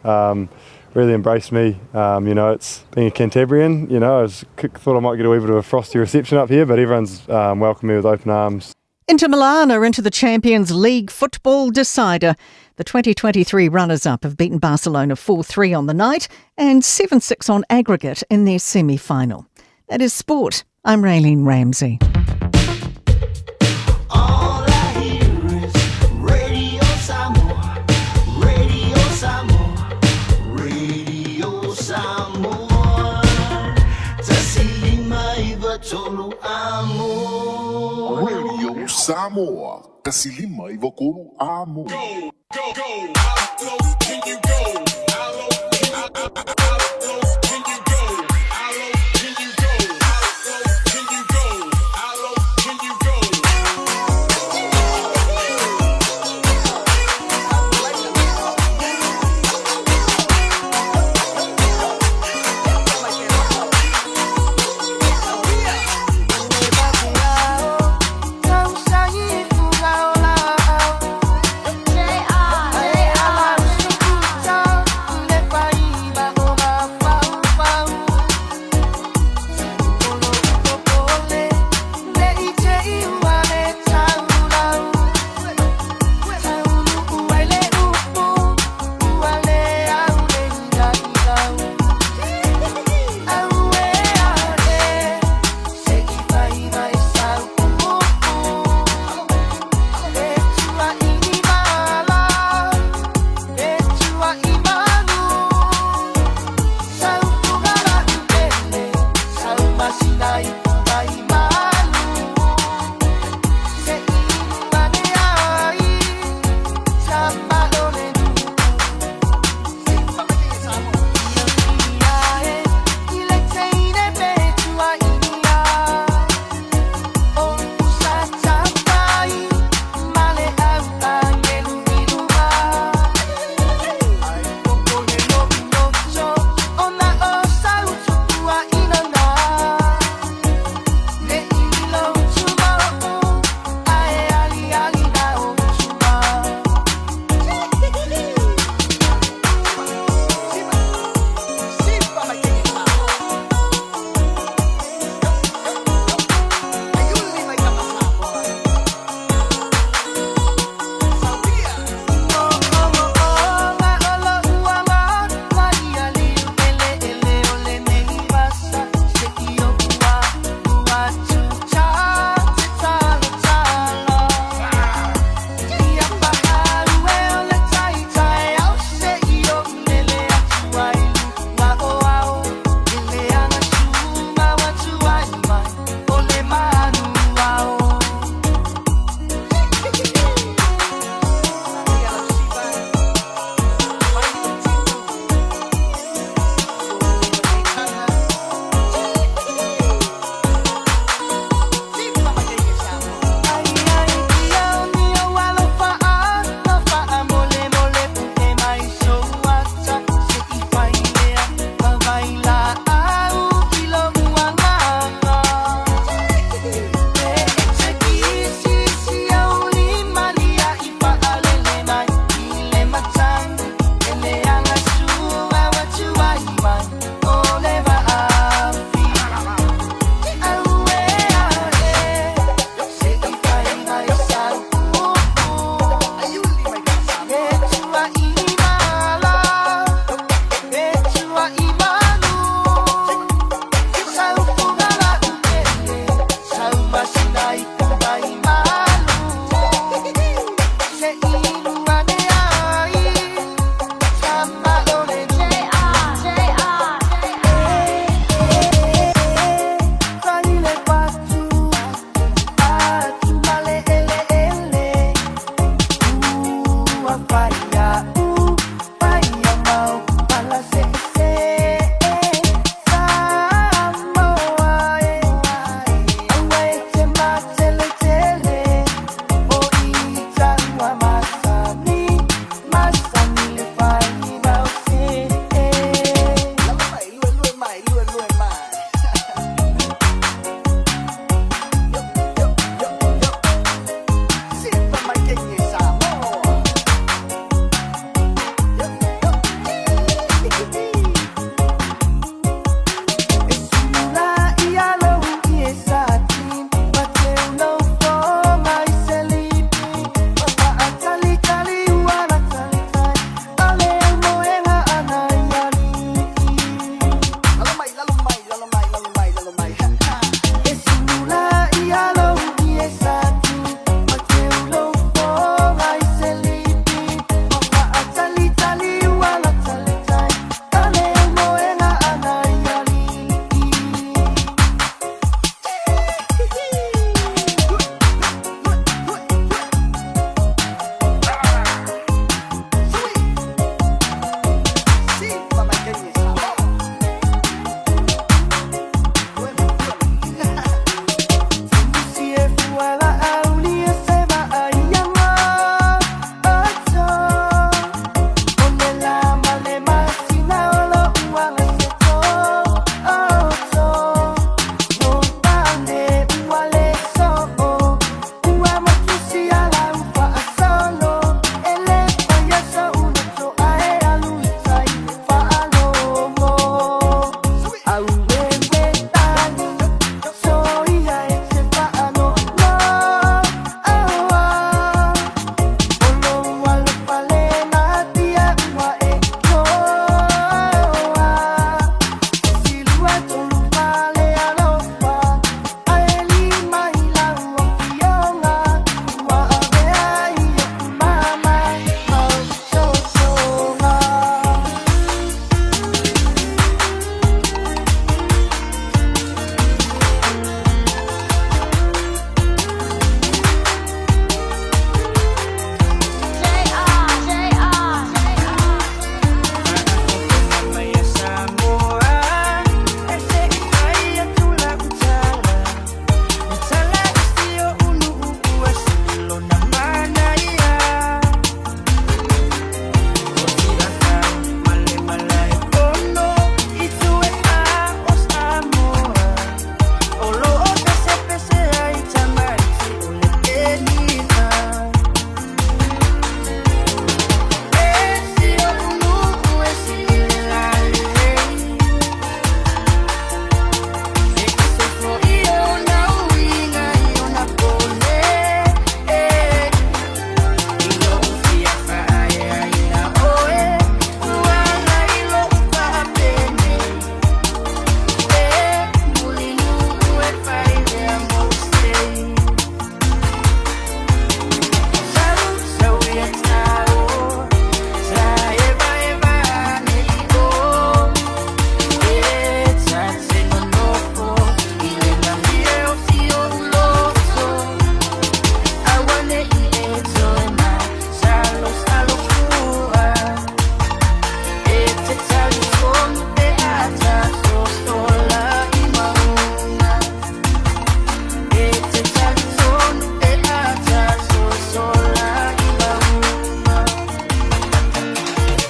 [SPEAKER 11] Really embraced me. You know, it's being a Cantabrian, you know, I thought I might get a wee bit of a frosty reception up here, but everyone's welcomed me with open arms.
[SPEAKER 8] Inter Milan are into the Champions League football decider. The 2023 runners-up have beaten Barcelona 4-3 on the night and 7-6 on aggregate in their semi-final. That is sport. I'm Raylene Ramsey.
[SPEAKER 4] All I hear is Radio Samoa, Radio Samoa, Radio Samoa. 159 amo.
[SPEAKER 7] Radio Samoa, 159 amo.
[SPEAKER 5] Go, go, how low can you go? How low, how low can you go? How low can you go? How low can you go? How low can you go?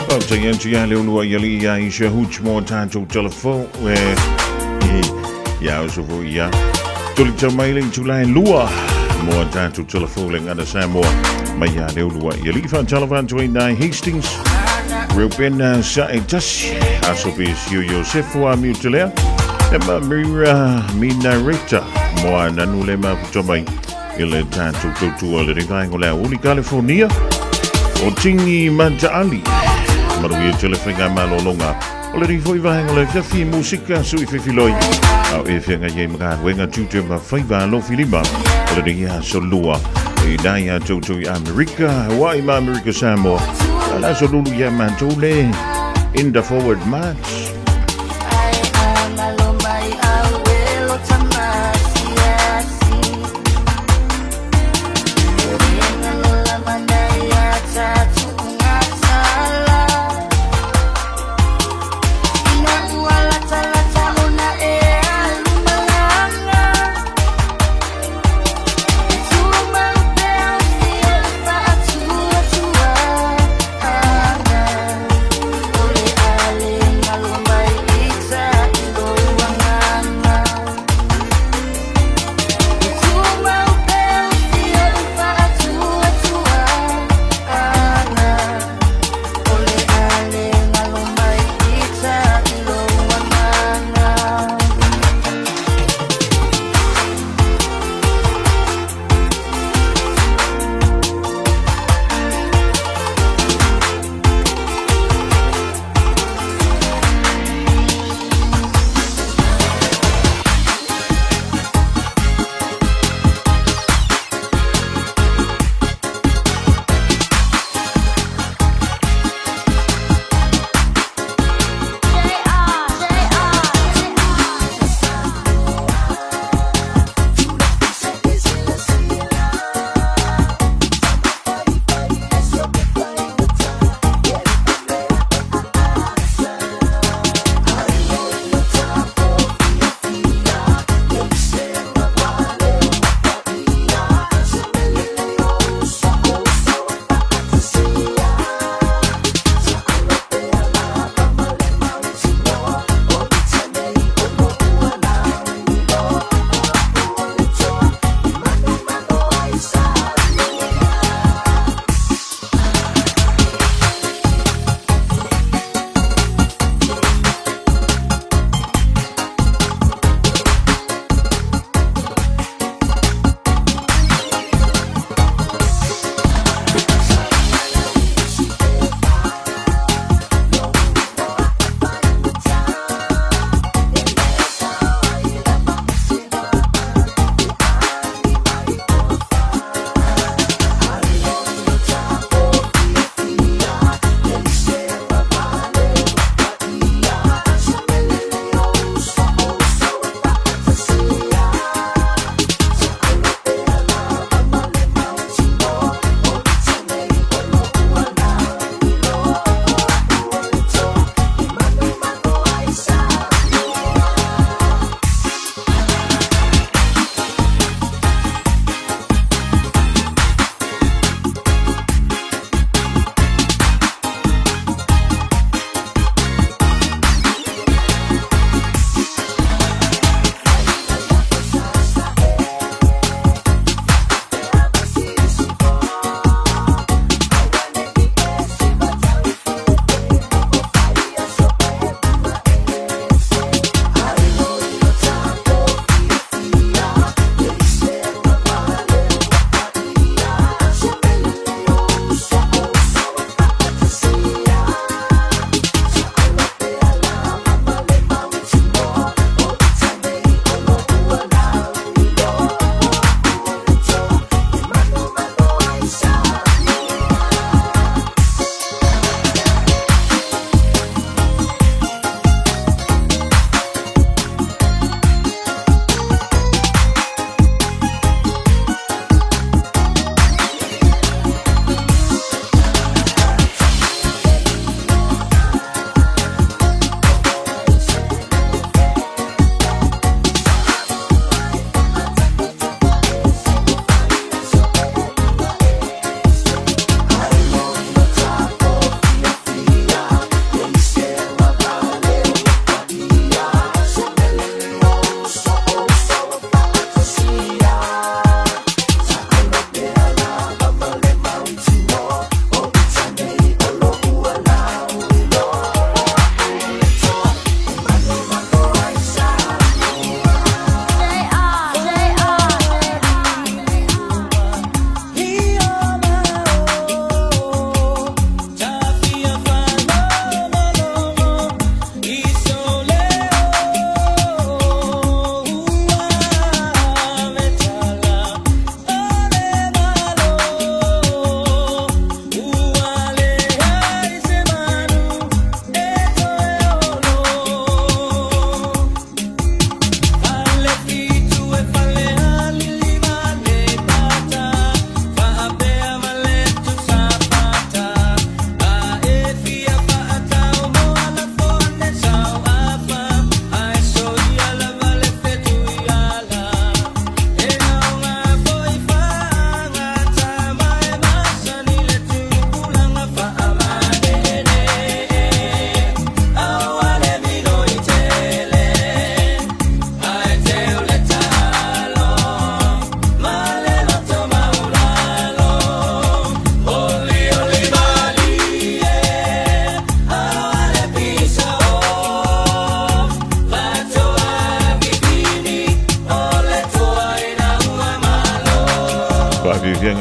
[SPEAKER 3] Faafetai atu ia le uluai alii ia Aisha Hooch mo tatou telefo e ia oso foi ia tolitau mai le itula e lua mo a tatou telefo le gana Samoa mai ia le uluai alii. Faatalofa atu ai nai Hastings Reuben Saetasi Aso Pesio Iosefo Amiutelea e ma Mira Minareta mo a nanu le mafuta mai i le tatou tautua le vaega o le aoauli California o Tingi Mataali. Manuia tele faiga malologa o le foi vaega o le afiafi musika sui fefiloi au e feagai ai ma galuega tiute ma faiva alofi lima o lenei aso lua i nai a toutou i Amerika, Hawaii ma Amerika Samoa. A le aso lulu ia matou le in the forward march.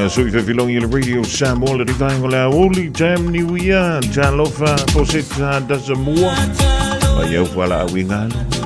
[SPEAKER 3] Sui fefilongi le Radio Samoa le rivaengo le aoli Jam New Year Talofa Poseta Dasamua Mai au wala awingalo.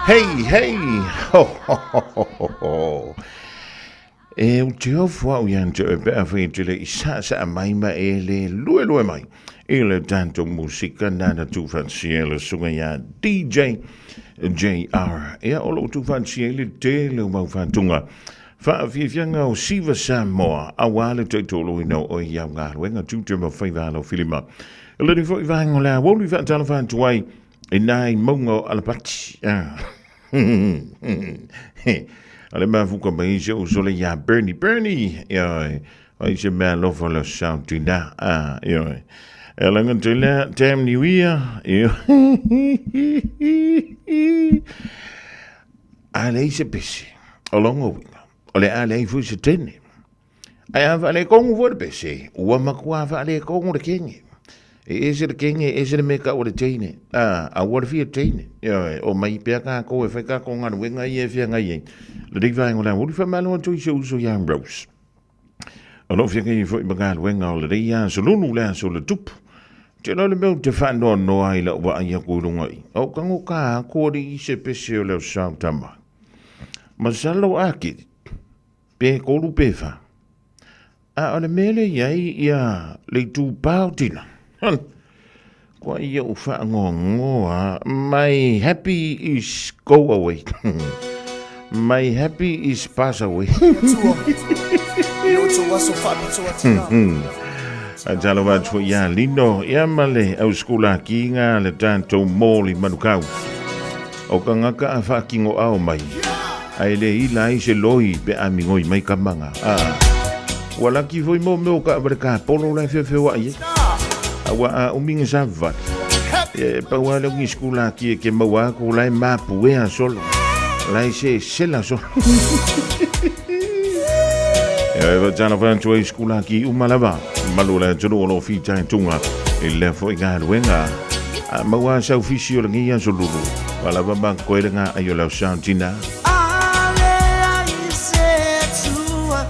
[SPEAKER 3] Hey, hey! Ho, ho, ho, ho, ho, ho. E u te ofo au ian te oe pea whai te le i sa sa mai ma e le lue lue mai. I le tanto musika nana tu whansia le sunga ia DJ JR. Ia o lo tu whansia i le te le mau whantunga. Whaafiafianga o Siva Samoa, a wā le taitolo i nau o iau ngā ruenga tū te ma whaiwa alo filima. Le ni fo i vaengo le a wolu i whaatala whaatuai i nā i maunga o Alapati. Ah. A le mafuka mai se o sole ia Bernie. Bernie! Ia, ai se mea alofa le sau tina. Ah, ia. E langa te lea, tam ni uia. Ia. A lei se pese. O longo winga. O le a lei fui se tene. Ai a whaale kongu fo le pese. Ua makua whaale kongu le kenge. E ese le kenge, ese le meka o le teine. A, a ua le fia teine. Ia, o mai pea kā ko e whai kā ko ngā nuenga i e whia ngai e. Le rei whaengo la, uri whamalo atu i se uso ia Rose. O lo whia ngai fo i mga luenga o le rei a solunu le aso le tupu. Te lo le meu te whanoa noa i la ua ai aku i runga i. O kango kā ako ri i se pese o leo sao tama. Masalo ake, pe kolu pe wha. A o le mele i ai ia le itu pao tina. Kua ia u whaangoangoa, my happy is go away. My happy is pass away. A talo atu ia lino, ia male au skula ki ngā le tātou mōli manukau. O ka ngaka a whaakingo ao mai. Ai le ila ai se loi pe a mingoi mai ka manga. A, ua laki foi mo meo ka aware ka polo lai whewhewa ai. A ua a uminga sa vale. E pau a leo skula ki e ke maua ko lai mapu e a solo. Lai se sela solo. E wa tana whantu ai skula ki umalava. Malu la tulu o lo fita e tunga. I lea foi ngā luenga. A maua sau fisi o lengi a solulu. Wala ba koe le ngā ai o lau sound tina.
[SPEAKER 4] Ale ai se tua,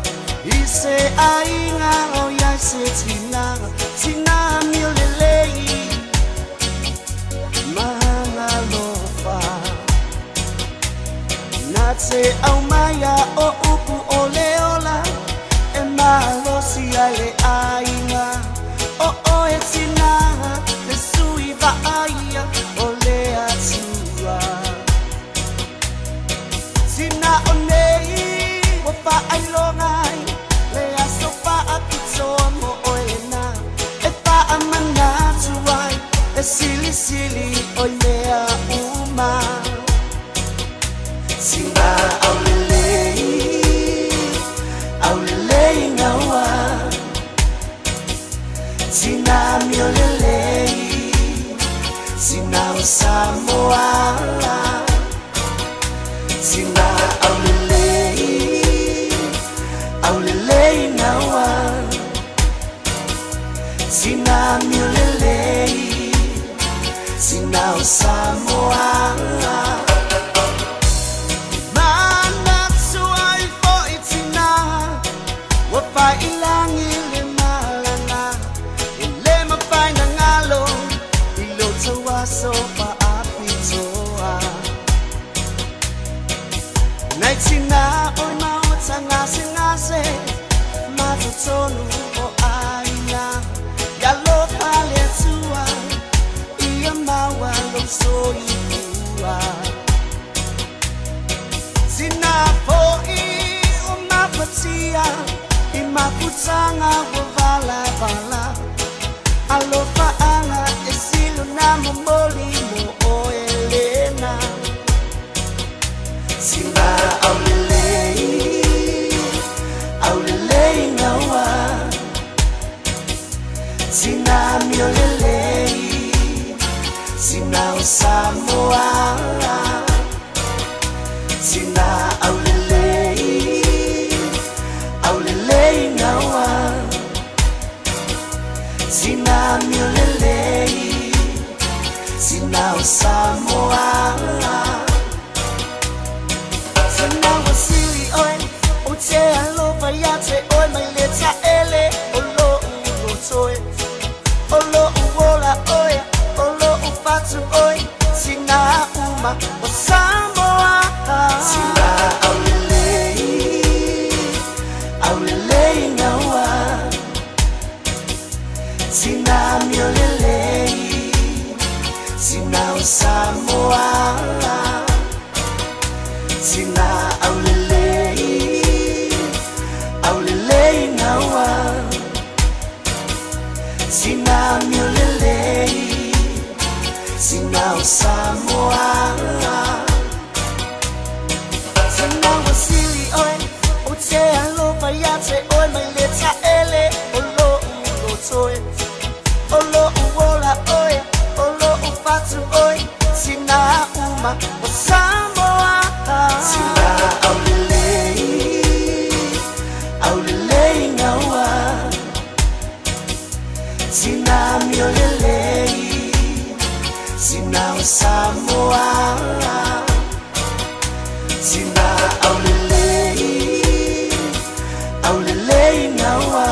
[SPEAKER 4] i se aiga o ia se tina, tina mi o lelei, mana lofa. Na te au maia o upu o le ola, e malosi ai le aiga, o oe tina, le sui vaaia o le atua. Tina o nei, o whaailoga ai, le aso whaapitoa mo oe lena, e whaamanatu ai, e silisili o mea uma. Tina au lelei, au lelei ngaua. Tina mi o lelei, tina o Samoa. Tina au lelei, au lelei ngaua. Tina mi o lelei, tina o Samoa. Manatu ai foi tina, ua failangi le malana, e le mawhai na ngalo, i lo tauaso paapitoa. Nei tina oi maota ngase ngase, matotonu o aina, ia lo pale atua, ia maua lo soifua. Tina foi o mapatia, i mafutanga o vala vala. Alofa anga e silu na momoli mo o Elena. Tina au lelei, au lelei ngaua. Tina mi o lelei, tina o Samoa. Tina au lelei, au lelei ngaua. Tina mi o lelei, tina o Samoa. Tina o sili oe, o te alofa ia te oe mai le taele, o lo u rotoe. O lo u ola oe, o lo u fatu oe, tina uma o Samoa. Sina aulelei, aulelei gaua. Sina miolelei, sina o Samoa. Sina aulelei, aulelei gaua. Sina miolelei, sina o Samoa. Sina wasili oe, o te alofa ia te oe mai le taele o lo ulotoe. O lo uola oe, o lo ufatu oe, sina uma o Samoa. Sina aulelei, aulelei gaua. Sina miolelei, sina o Samoa. Sina aulelei, aulelei gaua.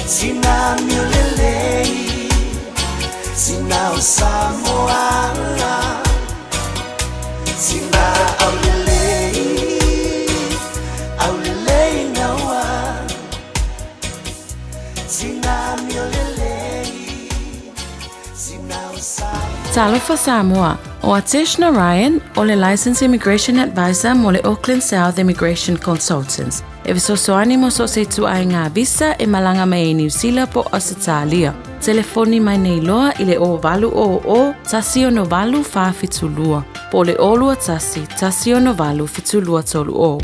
[SPEAKER 4] Sina miolelei, sina o Samoa. Sina aulelei, aulelei gaua. Sina miolelei, sina o Samoa.
[SPEAKER 12] Talofa Samoa, o Atesh Narayan, o le Licensed Immigration Advisor mo le Auckland South Immigration Consultants. E fesoasoani mo so se ituaiga visa e malaga mai ai Niu Sila po o Ausetalia. Telefoni mai nei loa i le 0800 168 472 po o le 021 168 7230.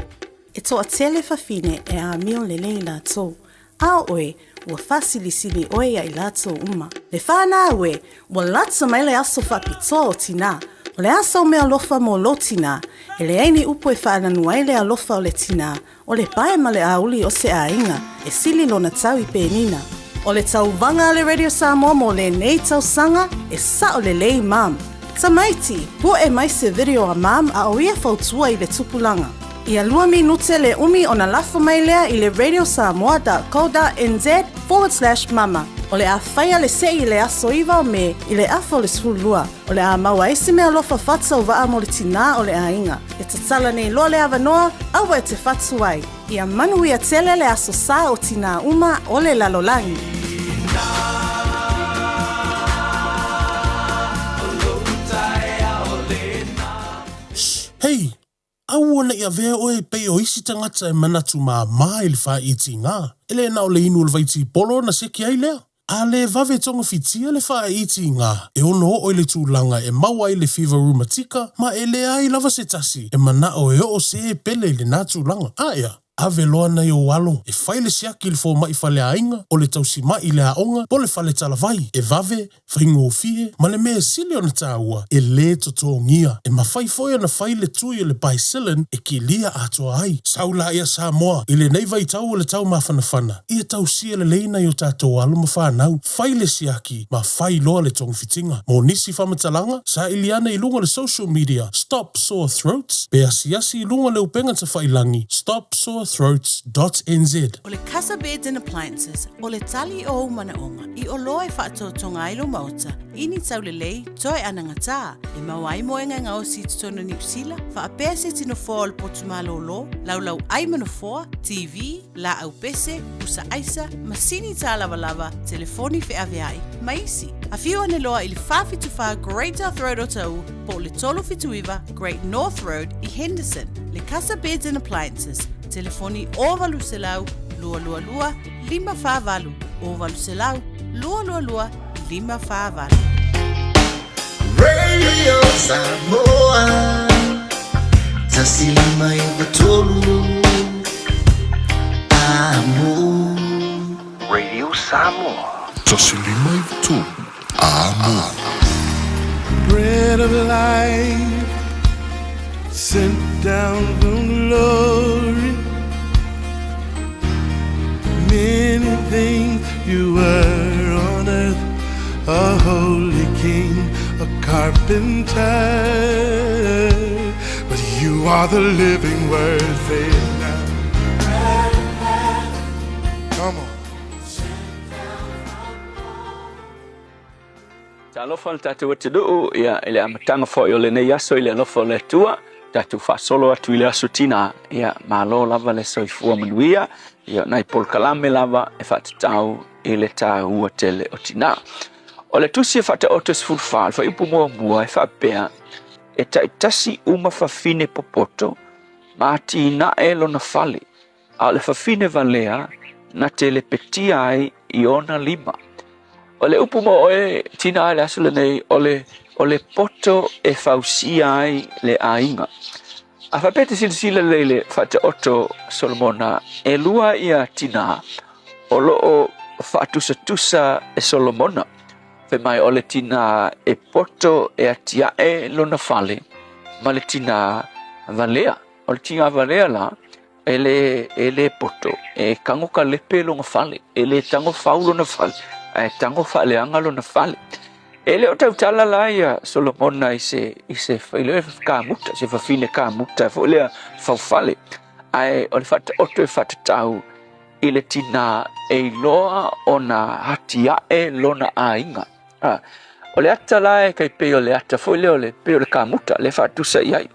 [SPEAKER 13] E toatele fafine e amio lelei latou. A o oe, ua faasilisili oe ia i latou uma. Le fanau e, ua lata mai le aso faapitoa o tinā. O le a sau meaalofa mo lou tinā? E leai ni upu e faananu ai le alofa o le tinā, o le pae ma le auli o se aiga, e sili lona tau i penina. O le tauvaga a le Radio Samoa mo lenei tausaga, e sao lelei mum. Tamaiti, pue mai se video a mum a o ia fautua i le tupulaga. Ia lua minute le umi ona lafo mai lea i le radiosamoa.co.nz/mama. O le a faia le se'i i le aso 9 o Me i le afa o le 12. O le a maua ai se meaalofa faatauvaa mo le tinā o le aiga. E tatala nei loa le avanoa, aua e te fatu ai. Ia manuia tele le aso sa o tinā uma o le lalolagi.
[SPEAKER 14] Hei! Aua ne i avea oe e pei o isi tagata e manatu māmā i le faaitiga. E le na o le inu o le vaitipolo ona seki ai lea. A le vave togafitia le faaitiga, e ono oo i le tulaga e maua ai le fiva rumatika ma e leai lava se tasi e manao e oo se pele i lena tulaga. A ea, ave loa nai ou alo e fai le siaki i le fomai faleaiga, o le tausimai i le aoga po o le fale talavai, e vave, faigofie, ma le mea sili ona taua, e lē totogia. E mafai foi ona fai le tui o le Bicillin e kilia atoa ai. Sau laia Samoa, i lenei vaitau o le taumafanafana, ia tausia lelei nai o tatou alo ma fanau, fai le siaki ma fai loa le togafitiga. Mo nisi faamatalaga, saili ane i luga o le social media Stop Sore Throats pe asiasi i luga o le upega tafailagi stopsorethroats.nz.
[SPEAKER 13] O le Casa Beds and Appliances, o le tali o ou manaoga i oloa e faatotoga ai lou maota i ni taulelei toe anagatā e maua ai moega e gaosi i totonu o Niu Sila, faapea se iti nofoa o le potu malōlō, laulau ai ma nofoa, TV, laau pese, pusa aisa, masini tālavalava, telefoni feaveai, ma isi. Afio ane loa i le 474 Great South Road Otahuhu po o le 379 Great North Road i Henderson. Le Casa Beds and Appliances, telefoni 0800 222 548, 0800 222 548.
[SPEAKER 15] Radio Samoa 159 Amo.
[SPEAKER 2] Radio Samoa.
[SPEAKER 16] 159 Amo.
[SPEAKER 5] Bread of life sent down from glory. Many things you were on earth, a holy king, a carpenter. But you are the living word, say it now. Come on.
[SPEAKER 17] Talofa le tatou atunuu, ia, i le amataga foi o lenei aso i le alofa o le Atua, tatou faasolo atu i le aso Tinā, ia, malo lava le soifua manuia, ia, o nai polokalame lava e faatatau i le taua tele o tinā. O le tusi e faataoto 14, le fuaiupu muamua e faapea, e taitasi uma fafine popoto ma atinae lona fale, a o le fafine valea na te lepetia ai i ona lima. O le upu mo oe tinā i le aso lenei, o le, o le poto e fausia ai le aiga. A faapea e te silasila lelei i le faataoto Solomona, e lua ia tinā o lo o faatusatusa e Solomona. Fai mai o le tinā e poto e atiae lona fale ma le tinā valea. O le tinā valea la, e le, e le poto, e tago kalepe lona fale, e le tago fau lona fale, ae tago faaleaga lona fale. E le o tautala la ia Solomona i se, i se, i le kamuta, se fafine kamuta foi lea faufale, ae o le faataoto e faatatau i le tinā e iloa ona atiae lona aiga. A, o le ata la e tai pei o le ata foi lea o le pei o le kamuta le faatusa i ai.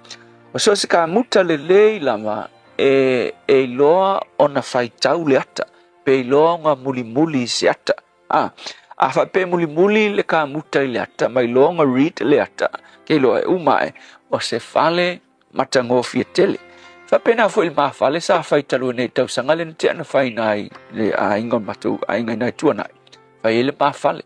[SPEAKER 17] O so o se kamuta lelei lava e, e iloa ona faitau le ata, pe iloa ona mulimuli i se ata. A, a faapea e mulimuli le kamuta i le ata, ma iloa ona read le ata, ke iloa e uma ae, o se fale matagofie tele. Faapena foi i le ma fale sa fai talu ai nei tausaga lea na tea na fai i le aiga o le matou aiga i nai Tuanai. Fai ai le ma fale.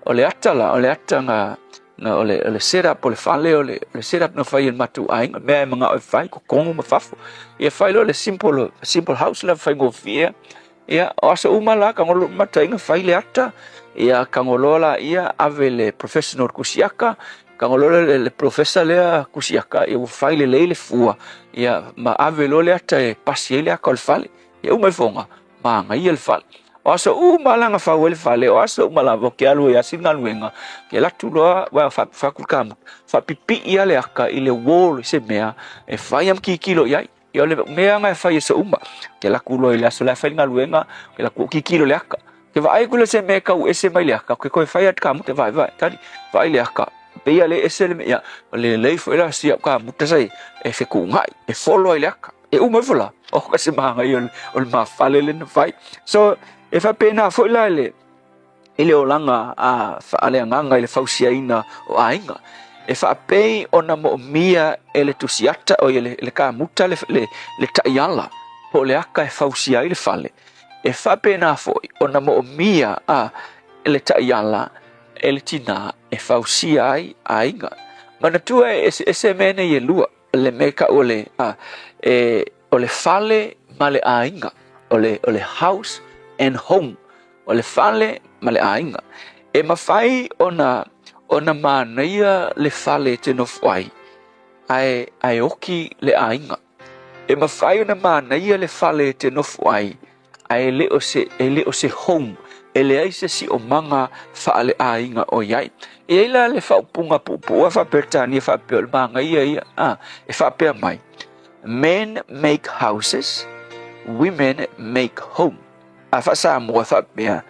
[SPEAKER 17] O le ata la, o le ata na, na o le, o le set up o le fale, o le, o le set up na fai e le matou aiga, mea e manao e fai, kokogo ma fafo. Ia fai loa le simple, simple house la faigofie. Ia, o aso uma la, tago loa mataiga fai le ata, ia tago loa laia ave le professional kusiaka, tago loa le, le professor lea kusiaka, ia ua fai lelei le fua, ia ma ave loa le ata e pasi ai le aka o le fale. Ia uma ifoga, manaia le fale. O aso uma la na fau ai le fale, o aso uma lava ou te alu ai asi le galuega, ke alu atu loa, ua fai atu i le kamuta, faapipii lava le aka i le wall i se mea e fai lava ma tilotilo i ai. Ia o le mea na e fai e so uma. Ke laku loa i le aso la e fai le galuega, ke laku o kikilo le aka. Ke vaai aku le se mea e kau ese mai le aka, ke koe fai atu ka muta vae vae, tali, vaai le aka. Pe ia le ese le mea, ia, o le lelei foi la si au ka muta sai, e fekuungai, e folo ai le aka. E uma ifo la, o ka se mahangai o le, o le mafale le na fai. So, e faapena foi la i le, i le olaga a faaleagaga i le fausiaina o aiga. E faapei ona moomia e le tusiata, oi le, le kamuta le, le, le taiala po o le aka e fausia ai le fale. E faapena foi ona moomia a le taiala e le tinā e fausia ai aiga. Manatua e eseese mea nei e lua. Le mea kau o le, a, e, o le fale ma le aiga. O le, o le house and home. O le fale ma le aiga. E mafai ona, ona manaia le fale e te nofo ai, ae, ae oki le aiga. E mafai ona manaia le fale e te nofo ai, ae e le o se, e le o se home, e leai se siomaga faaleaiga o i ai. E i ai la le faaupuga puupuu faa-Peretania faapea o le manaia ia, a, e faapea mai, Men make houses, women make home. A faa-Samoa e faapea,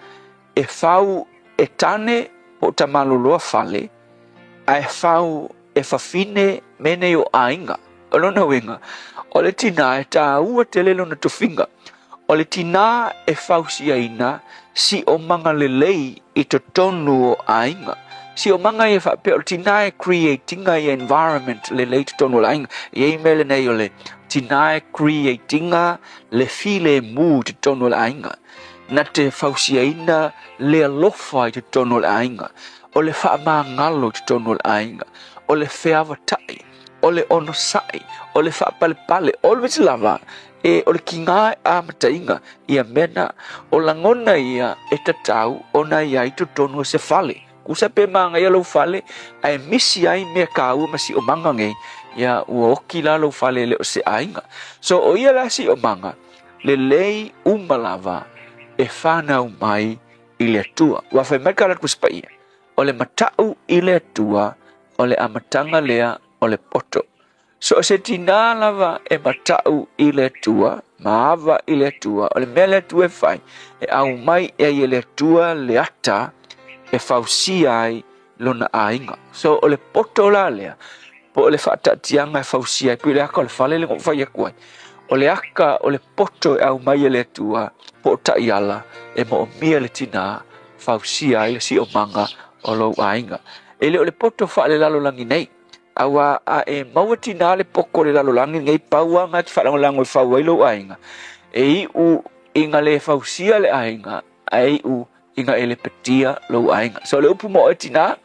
[SPEAKER 17] e fau e tane po o tamaloloa fale, ae fau e fafine mea nei o aiga. O lona uiga, o le tinā e tāua tele lona tofiga. O le tinā e fausiaina siomaga lelei i totonu o aiga. Siomaga ia faapea o le tinā e create ina ia environment lelei i totonu o le aiga. E i ai mea lenei o le tinā e create ina le filemu i totonu o le aiga. Na te fausiaina le alofa i totonu o le aiga. O le faamagalo i totonu o le aiga. O le feavatai, o le onosai, o le faapalepale, always lava e o le kigā e amataina ia mea na. O lagona ia e tatau ona i ai totonu o se fale. Kusa pe manaia lou fale ae misi ai mea kāua ma siomaga nei, ia ua oki la lou fale e le o se aiga. So o ia la siomaga, lelei uma lava e whanau mai i le Atua. Ua fai mai ka la Tusi Paia, o le matau i le Atua, o le amataga lea o le poto. So o se tinā lava e matau i le Atua, ma ava i le Atua, o le mea le Atua e fai, e aumai e ai e le Atua le ata e fausia ai lona aiga. So o le poto la lea, po o le faataatiaga e fausia ai, pei o le aka o le fale lea na ou fai atu ai, o le aka o le poto e aumai e le Atua po o taiala e moomia le tinā fausia ai le siomaga o lou aiga. E le o le poto faalelalolagi nei, auā a e maua tinā le poto o le lalolagi lenei, pau lava na e te faalagolago e fau ai lou aiga, e iu ina le fausia le aiga, ae iu ina e lepetia lou aiga. So o le upu mo oe tinā,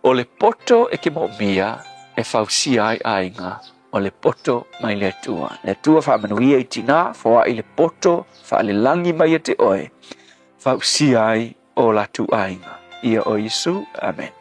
[SPEAKER 17] o le poto e ke moomia e fausia ai aiga, o le poto mai le Atua. Le Atua faamanuia i tinā, foai le poto faalelagi mai ia te oe, fausia ai o latou aiga. Ia o Iesu. Amen.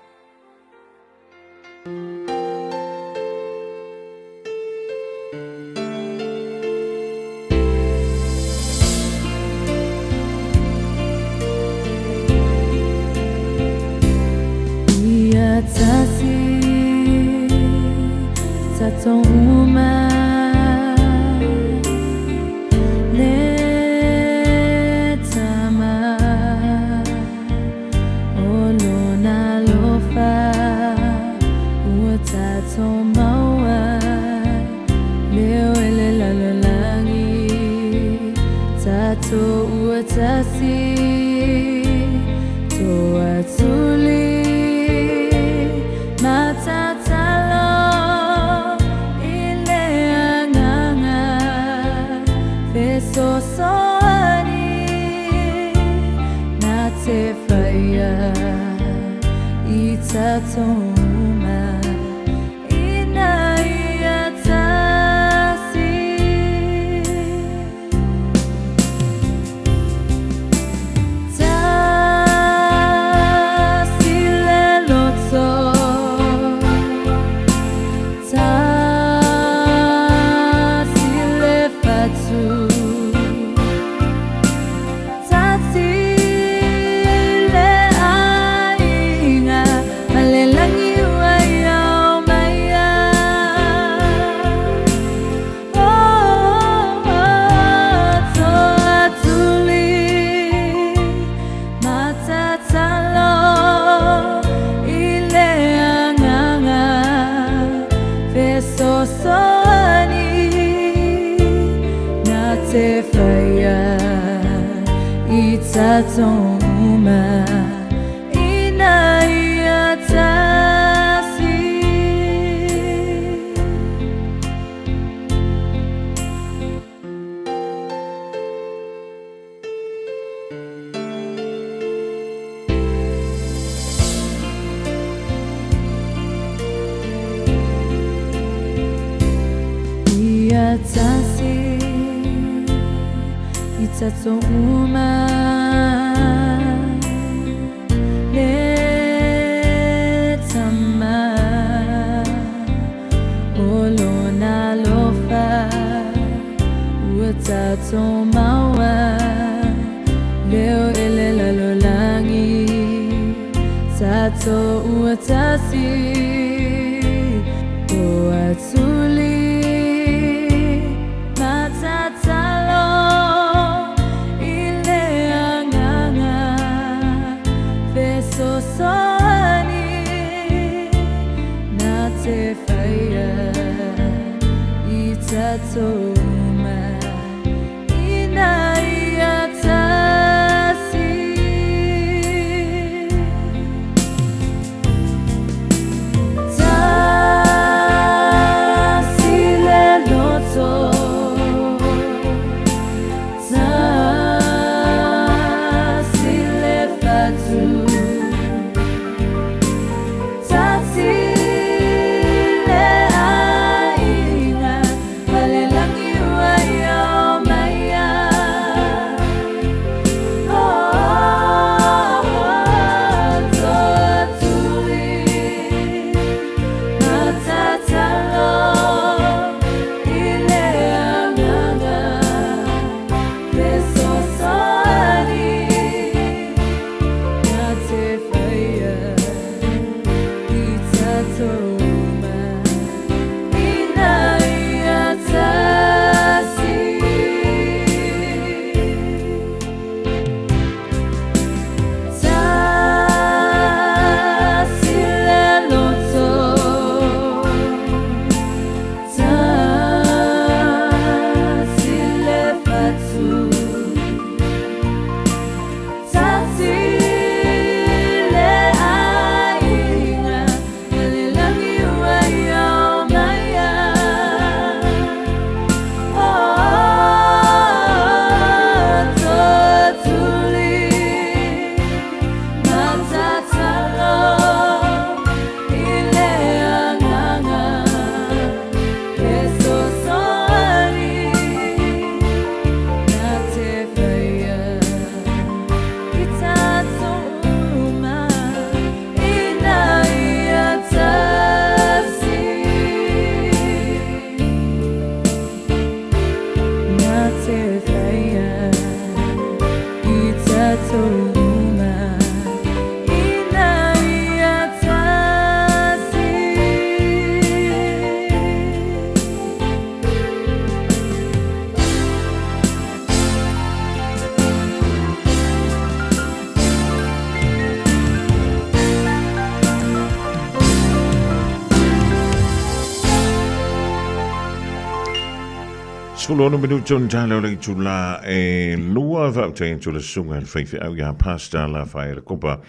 [SPEAKER 3] 16 minuti ona tala o le itula e lua faafetai atu le susuga i le faifeau ia Pastor Lafaela Kopa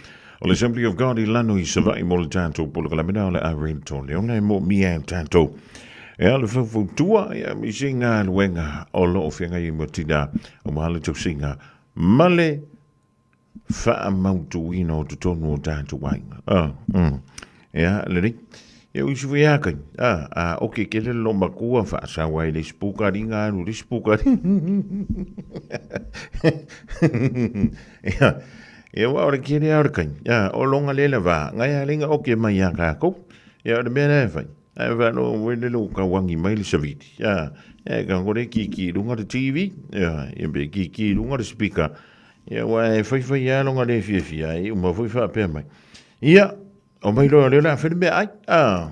[SPEAKER 3] o le Assembly of God i Lano i Savaii mo le tatou polokalame o le Irene Toleona e moomia e tatou e a le faufautua ia ma isi galuega o lo o feagai ai ma tina aua le tausiga ma le faamautuina o totonu o tatou aiga. Ah, Ia, lelei. Ia, o isi foi a kai. Ah, a oke kele le lomakua faasau ai le isi pukariga alu le isi pukariga. Ia, ia wa o le kele a o le kai. Ah, o longa le lava, ngai a lenga oke mai a kākou. Ia, o le mea lea e fai. Ae whano wele lo kawangi mai le saviti. Ah, e ka kore ki ki runga le TV. Ia, ia be ki ki runga le speaker. Ia, ua e whaiwhai a longa le fiafia ai, uma foi whaapea mai. Ia, o mai loa lea la whiri mea ai. Ah.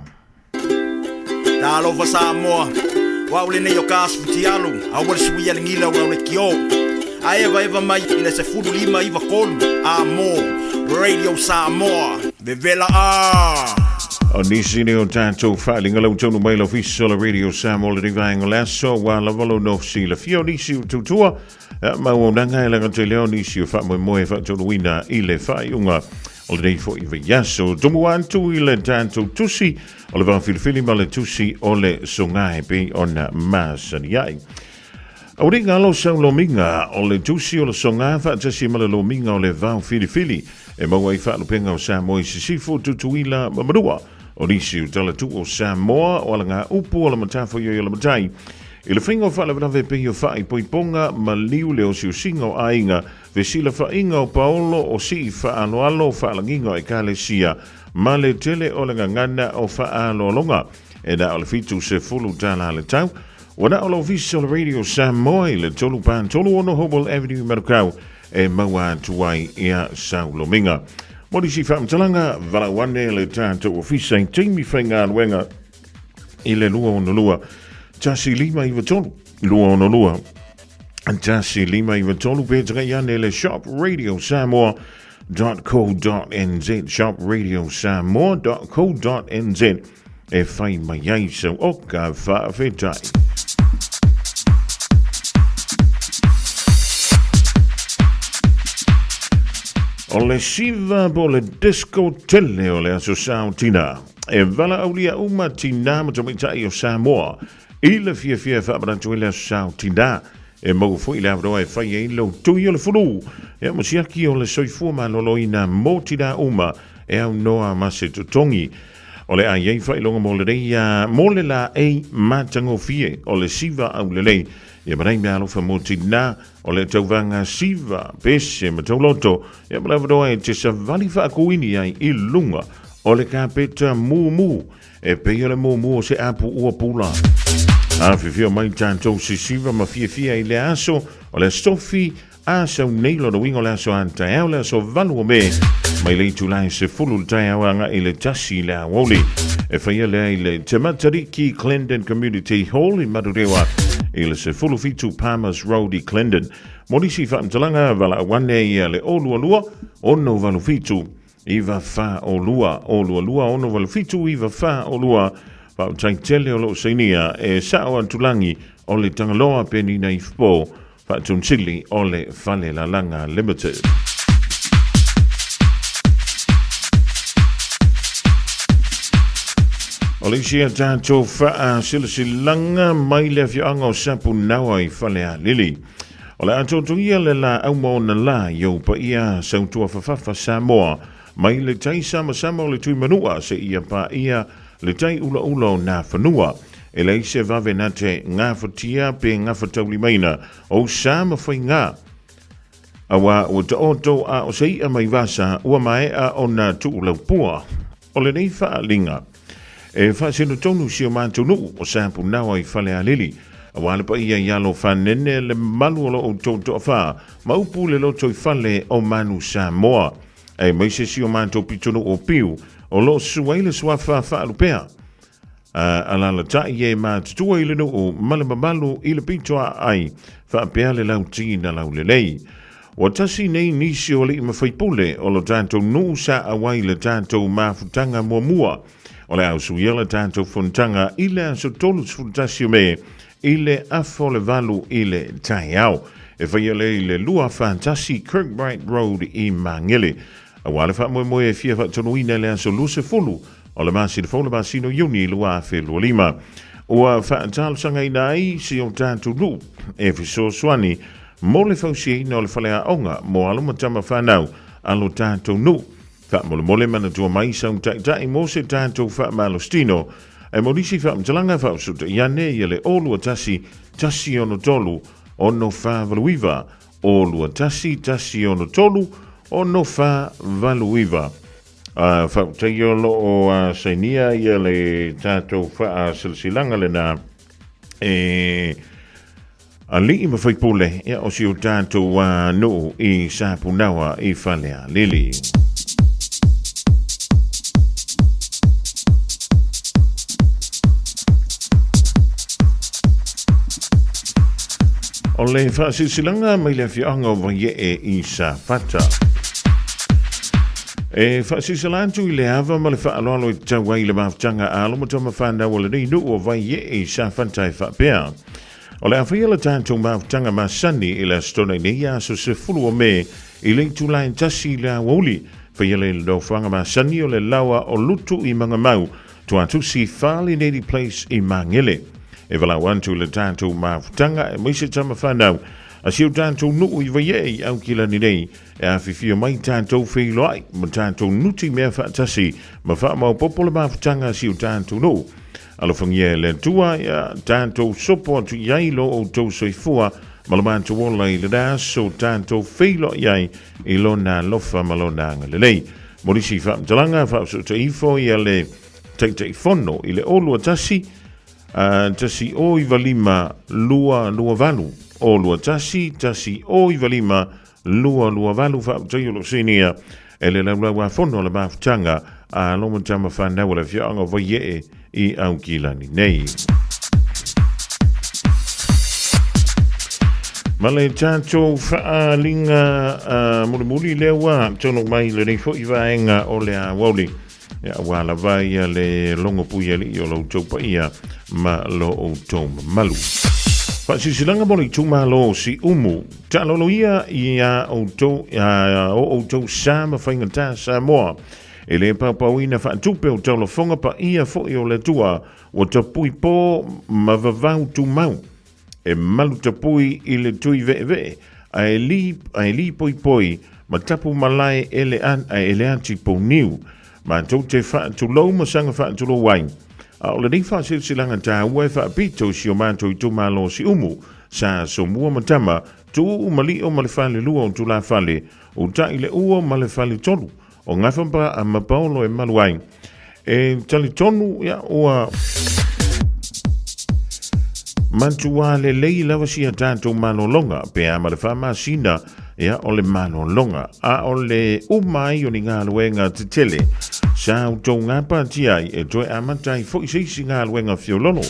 [SPEAKER 18] Talofa Samoa, o au lenei o ka asu fitialu, aua le suia le gila o le kio. A evaeva mai i le 1593 a mo Radio Samoa. Vevela a!
[SPEAKER 3] O nisi nei o tatou faaaliga lau taunu mai le ofisa o le Radio Samoa le rivaenga o le aso ua lava lou nofosilafia o nisi o tutua ma auaunaga e laga te leo nisi o faamoemoe faataunuina i le faaiuga o lenei foi vaiaso. Tumu atu i le tatou tusi o le vaofilifili ma le tusi o le sogae pei ona masani ai. Auriga alo sau lomiga o le tusi o le soga faatasi ma le lomiga o le vaofilifili e maua ai faalupega o Samoa i Sisifo, Tutuila ma Manua. O nisi o talatuu o Samoa o alaga upu o le matafaioi o le matai i le faiga o faalavelave pei o faaipoipoga ma liu le osiosiga o aiga, fesilafaiga o paolo o sii faaaloalo faalagiga o ekalesia ma le tele o le gagana o faaaloaloga e na o le $70 le tau. Ua na o le ofisa o le Radio Samoa i le 3 36 Hopewell Avenue i Manukau e maua atu ai ia saulomiga. Mo nisi faamatalaga, valaau ane le tatou ofisa i taimi faigaluega i le 262 1593 262 1593 pe tagai ane le shop radio samoa .co.nz shop radio samoa.co.nz e whai mai ai sau o ka whaawhetai. O le siva po le disco tele o le aso sao tina. E valaaulia uma tinā ma tamaitai o Samoa i le fiafia e faamanatu ai le aso sao tinā. E maua foi le avanoa e fai ai lou tui o le fulu e ma siaki o le soifua maloloina mo tinā uma e aunoa ma se totogi. O le a i ai faailoga mo lenei mo le laei matagofie o le siva aulelei ia ma nai meaalofa mo tinā o le tauvaga siva, pese ma tauloto ia ma le avanoa e te savali faakuini ai i luga o le kapeta mumu e pei o le mumu o se apu ua pula. Afifio mai tatou sisiva ma fiafia i le aso o le Sofi a sau nei lona uiga o le aso a taeao le aso 8 o Me mai le itula e 10 le taeao agai i le 1 le aoauli. E faia lea i le Te Matariki Clendon Community Hall i Manurewa i le 17 Palmers Road i Clendon. Mo nisi faamatalaga, valaau ane ia le 022 687 942 022 687 942. Faafetai tele o loo sainia e Sao Atulagi o le Tagaloa Penina Ifopo Faatunsili o le Falelalaga Limited. O le isi a tatou faasilasilaga mai le afioaga o Sapunaoa i Falealili. O le a totogia le laau ma ona la i ou paia sautua fafafa Samoa mai le tai samasama o le Tuimanua seia paia le tai ulaula o Nafanua. E leai se vave na te gafatia pe gafataulimaina ou sa ma faiga. Aua ua taoto a o se i'a mai vasa ua maea ona tuulaupua. O lenei faaaliga e faasino tonu si o matou nuu o Sapunaoa i Falealili, aua le paia i alo fanene le mamalu o lo outou toafa ma upu le lotoifale o Manu Samoa, aemaise si o matou pitonuu o Piu o lo o susu ai le suafa faalupea. A alalatai e matutua i le nuu ma le mamalu i le pito aai, faapea le lauti na laulelei. Ua tasi nei nisi o alii ma faipule o lo tatou nuu sa auai le tatou mafutaga muamua. O le a usuia le tatou fonotaga i le aso 31 o Me. i le afa o le 8 i le taeao. E faia lea i le 241 Kirkbright Road i Māngere. Aua le faamoemoe e fia faatonuina i le aso 20 o le masina fou le masina o Iuni 2025. Ua faatalosagaina ai si o tatou nuu e fesoasoani mo le fausiaina o le faleaoga mo alo ma tama fanau a lo tatou nuu. Faamolemole manatua mai sau taitai mo se tatou faamalositino e mo nisi faamatalaga faaosotai ane ia le 021 163 6489 021 163 6489. Faafetai o lo o sainia ia le tatou faasilasilaga lena e alii ma faipule ia o si o tatou nuu i Sapunaoa i Falealili. O le faasilasilaga mai le afioaga o Vaiee i Safata. E faasilsila atu i le ava ma le faaaloalo e tatau ai le mafutaga a alo ma tama fanau o lenei nuu o Vaiee i Safata e faapea. O le a faia le tatou mafutaga masani i le Aso Toonai nei aso 10 o Me i le itula e 1 i le aoauli. Faia le nofoaga masani o le laoa o Lutu i Magamau, Tuatusi Fale Navy Place i Magele. E valaau atu i le tatou mafutaga aemaise tama fanau a si o tatou nuu i Vaiee i Aukilani nei E afifio mai tatou feiloai ma tatou nuti mea faatasi ma faamaopoopo le mafutaga a si o tatou nuu. Alofagia e le Atua ia tatou sopo atu i ai lo outou soifua ma lo matou ola i lena aso tatou feiloai ai i lona alofa ma lona agalelei. Mo nisi faamatalaga, faaosoota ifo ia le Taitaifono i le 021 195 228, 021 195 228 Faafetai o lo o sinia e le Laulau-a-Fono le mafutaga a Loma Tama Whanau o le afioaga o Vaiee i Aukilani nei. Ma le tatou faaaliga mulimuli lea ua tonu mai lenei foi vaega o le aoauli. Ia, ua lava ia le logo puialii o lo outou paia ma lo outou mamalu. Faasilasilaga mo le itumalo Siumu, taalolo ia ia outou, o outou sa ma faigata Samoa. E le paopaoina faatupe o taulafoga paia foi o le Atua, ua tapui po ma vavau tumau. E malu tapui i le tui veevee, ae li, ae lipoipoi ma tapu malae e le, e le ati pouniu. Matou te faatulou ma saga faatulou ai. A o lenei faasilasilaga taua e faapito i si o matou itumalo o Siumu, sa Somua ma Tama, Tuuu ma Lio ma le Falelua o Tulafale, Utai le Ua ma le Faletolu, o Gafa ma Paolo e malu ai. E talitonu ia ua matua lelei lava sia tatou malologa pe a ma le faamasina ia o le malologa a o le uma ai o ni galuega tetele sa outou gapatia ai e toe amata ai foi se isi galuega fiololo.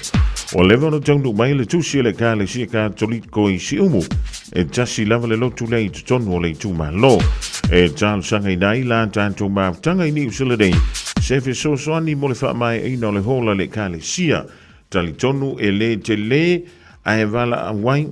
[SPEAKER 3] Ua leva ona taunuu mai le tusi a le Ekalesia Katoliko i Siumu E tasi lava le lotu lea i totonu o le itumalo. E talosagaina ai la tatou mafutaga i Niu Sila nei, se fesoasoani mo le faamaeaina o le hall a le Ekalesia. Talitonu e le tele ae valaau ai,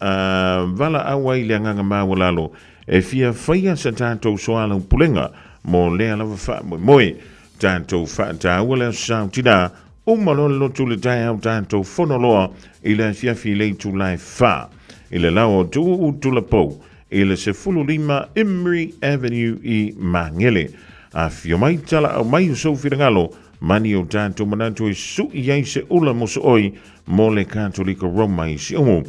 [SPEAKER 3] valaau ai le agaga maualalo e fia faia sa tatou soalaupulega mo lea lava faamoemoe. Tatou faataua le Aso Sa o Tinā, uma loa le lotu i le taeao tatou fono loa i le afiafi i le itula e 4 i le lao o Tuuu Tulapou i le 15 Imri Avenue i Magele. Afio mai talaau mai o sou finagalo mani o tatou manatu e sui ai se ula mosooi mo le Katolika Roma i Siumu.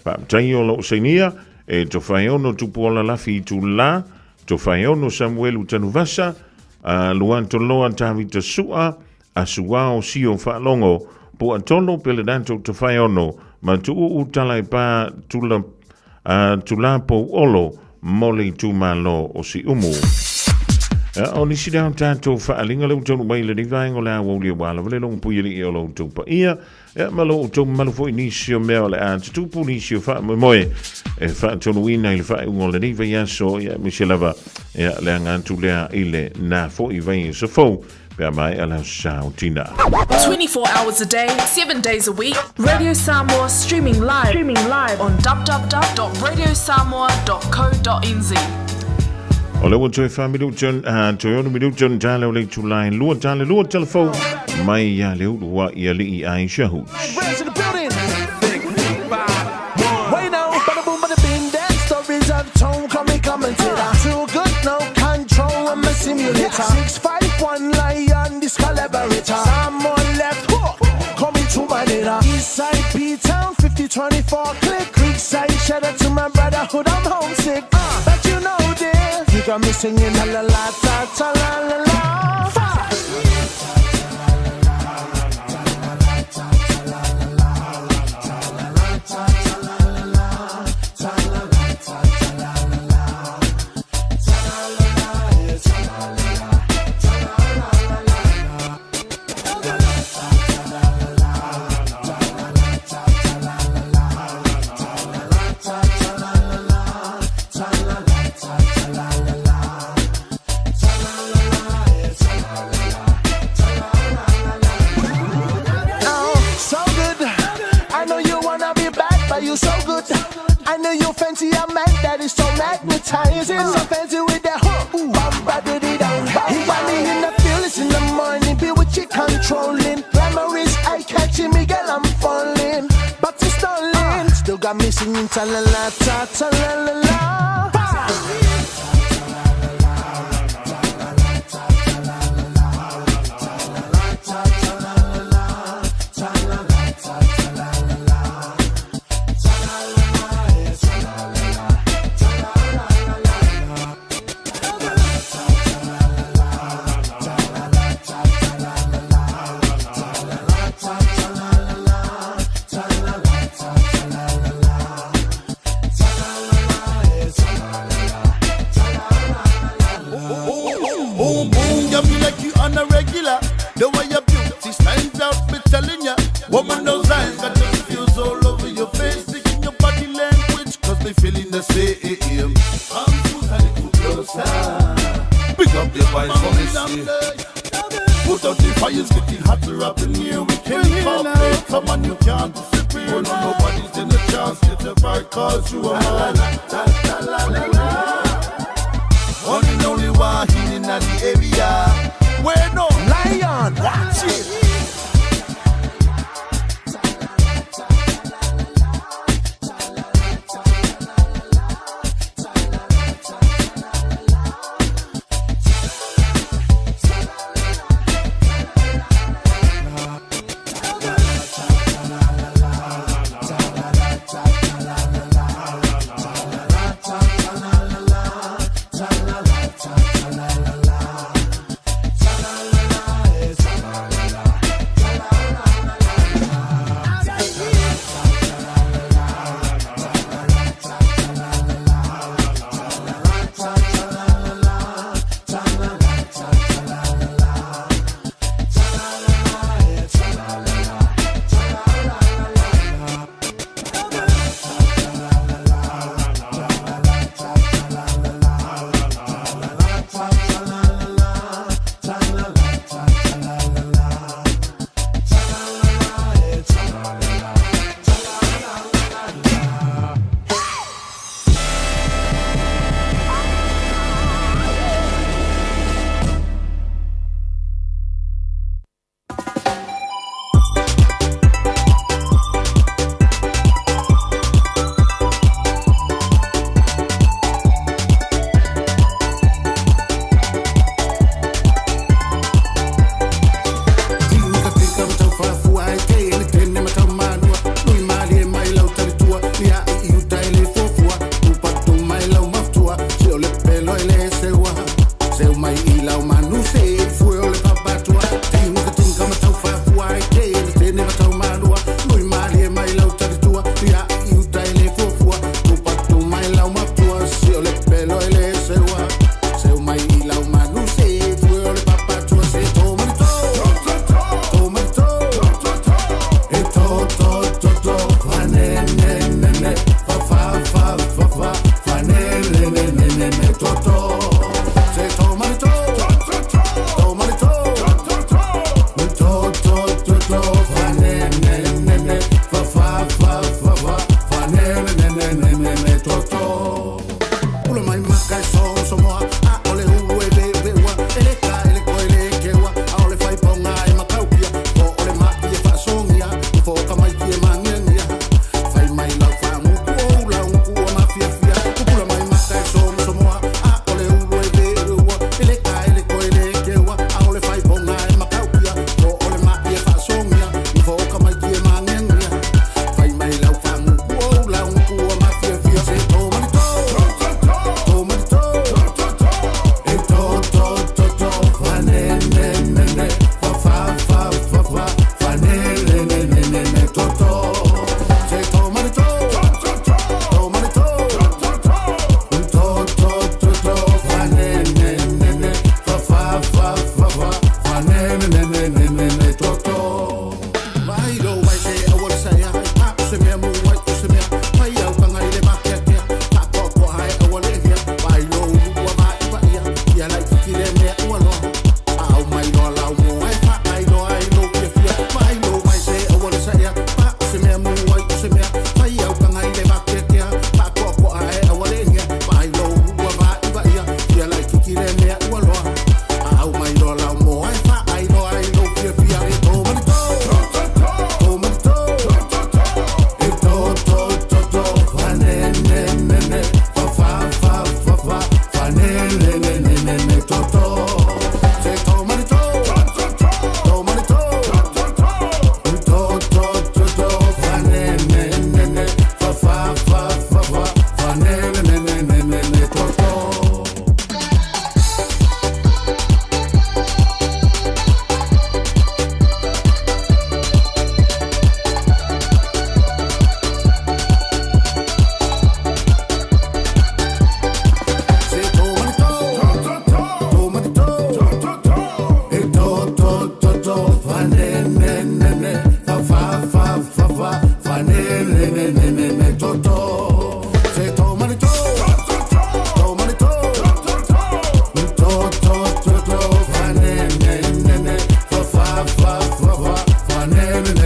[SPEAKER 3] Faafetai o loo sainia e Tofaeono Tupuola Lafi Itula, Tofaeono Samuelu Tanuvasa, Luatoloa Tavita Sua, Asuao Sio Faalogo, Puatolo Pelenato Tofaeono, ma Tuuu Talaepa Tula, Tulapou Olo mo le itumalo o Siumu. O nisi lea o tatou faaaliga lea ua taunuu mai i lenei vaega o le aoauli aua lava le logopuialii o lo outou paia. Ia, ma lo outou mamalu foi nisi o mea o le a tutupu, nisi o faamoemoe e faatonuina i le faaiuga o lenei vaiaso, ia, aemaise lava, ia, le aga atu lea i le na foi vaiaso fou, Pe a maea le Aso Sa o Tinā.
[SPEAKER 19] 24 hours a day, 7 days a week, Radio Samoa streaming live, streaming live on www.radiosamoa.co.nz.
[SPEAKER 3] O lea ua toe fa minuta, toe ono minuta ona tala o le itula e lua tala lua tala fou mai ia le ulu wa i alii Aisha Hoots.
[SPEAKER 20] Reds in the building. Wait now, bada boom, bada bing. That stories I've told, call me commentator. Too good, no control. I'm a simulator. 651 lion, this collaborator. Someone left hook, call me to my nigga. Eastside P Town, 5024 click. Creekside, shout out to my brotherhood, I'm homesick. But you know this, you got me singing la la la ta ta la la la. Five. Oh, so good. I know you wanna be bad, but you so good. I know you fancy a man that is so magnetizing. So fancy with that hook. Ooh, bum, ba, dee, dee, dum. He got me in the feelings in the morning. Be with you controlling. Glamour is eye catching me, girl, I'm falling. But it's stalling. Still got me singing ta la la ta ta la la la.
[SPEAKER 21] Boom, boom, got me like you on a regular. The way your beauty stands out, me telling ya. Woman, those eyes got the feels all over your face. Speaking your body language, cause they feeling the same. I'm too little closer. Pick up your voice for me, see. Put out the fires, getting hotter up in here. We can't cooperate. Come on, you can't disappear. Oh, no, nobody's in a chance. Get a right, cause you are mine. One and only Wahine in the area. Where no
[SPEAKER 20] lion, watch it.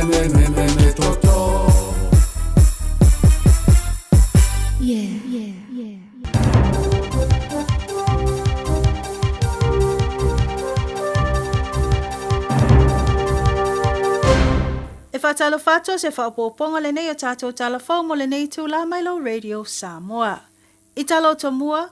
[SPEAKER 5] me me me me me toto.
[SPEAKER 1] Yeah. Yeah. Yeah.
[SPEAKER 22] E faatalofa atu o se faaopoopoga lenei o tatou tala fou mo lenei itulā mai lou Radio Samoa. I tala o tomua,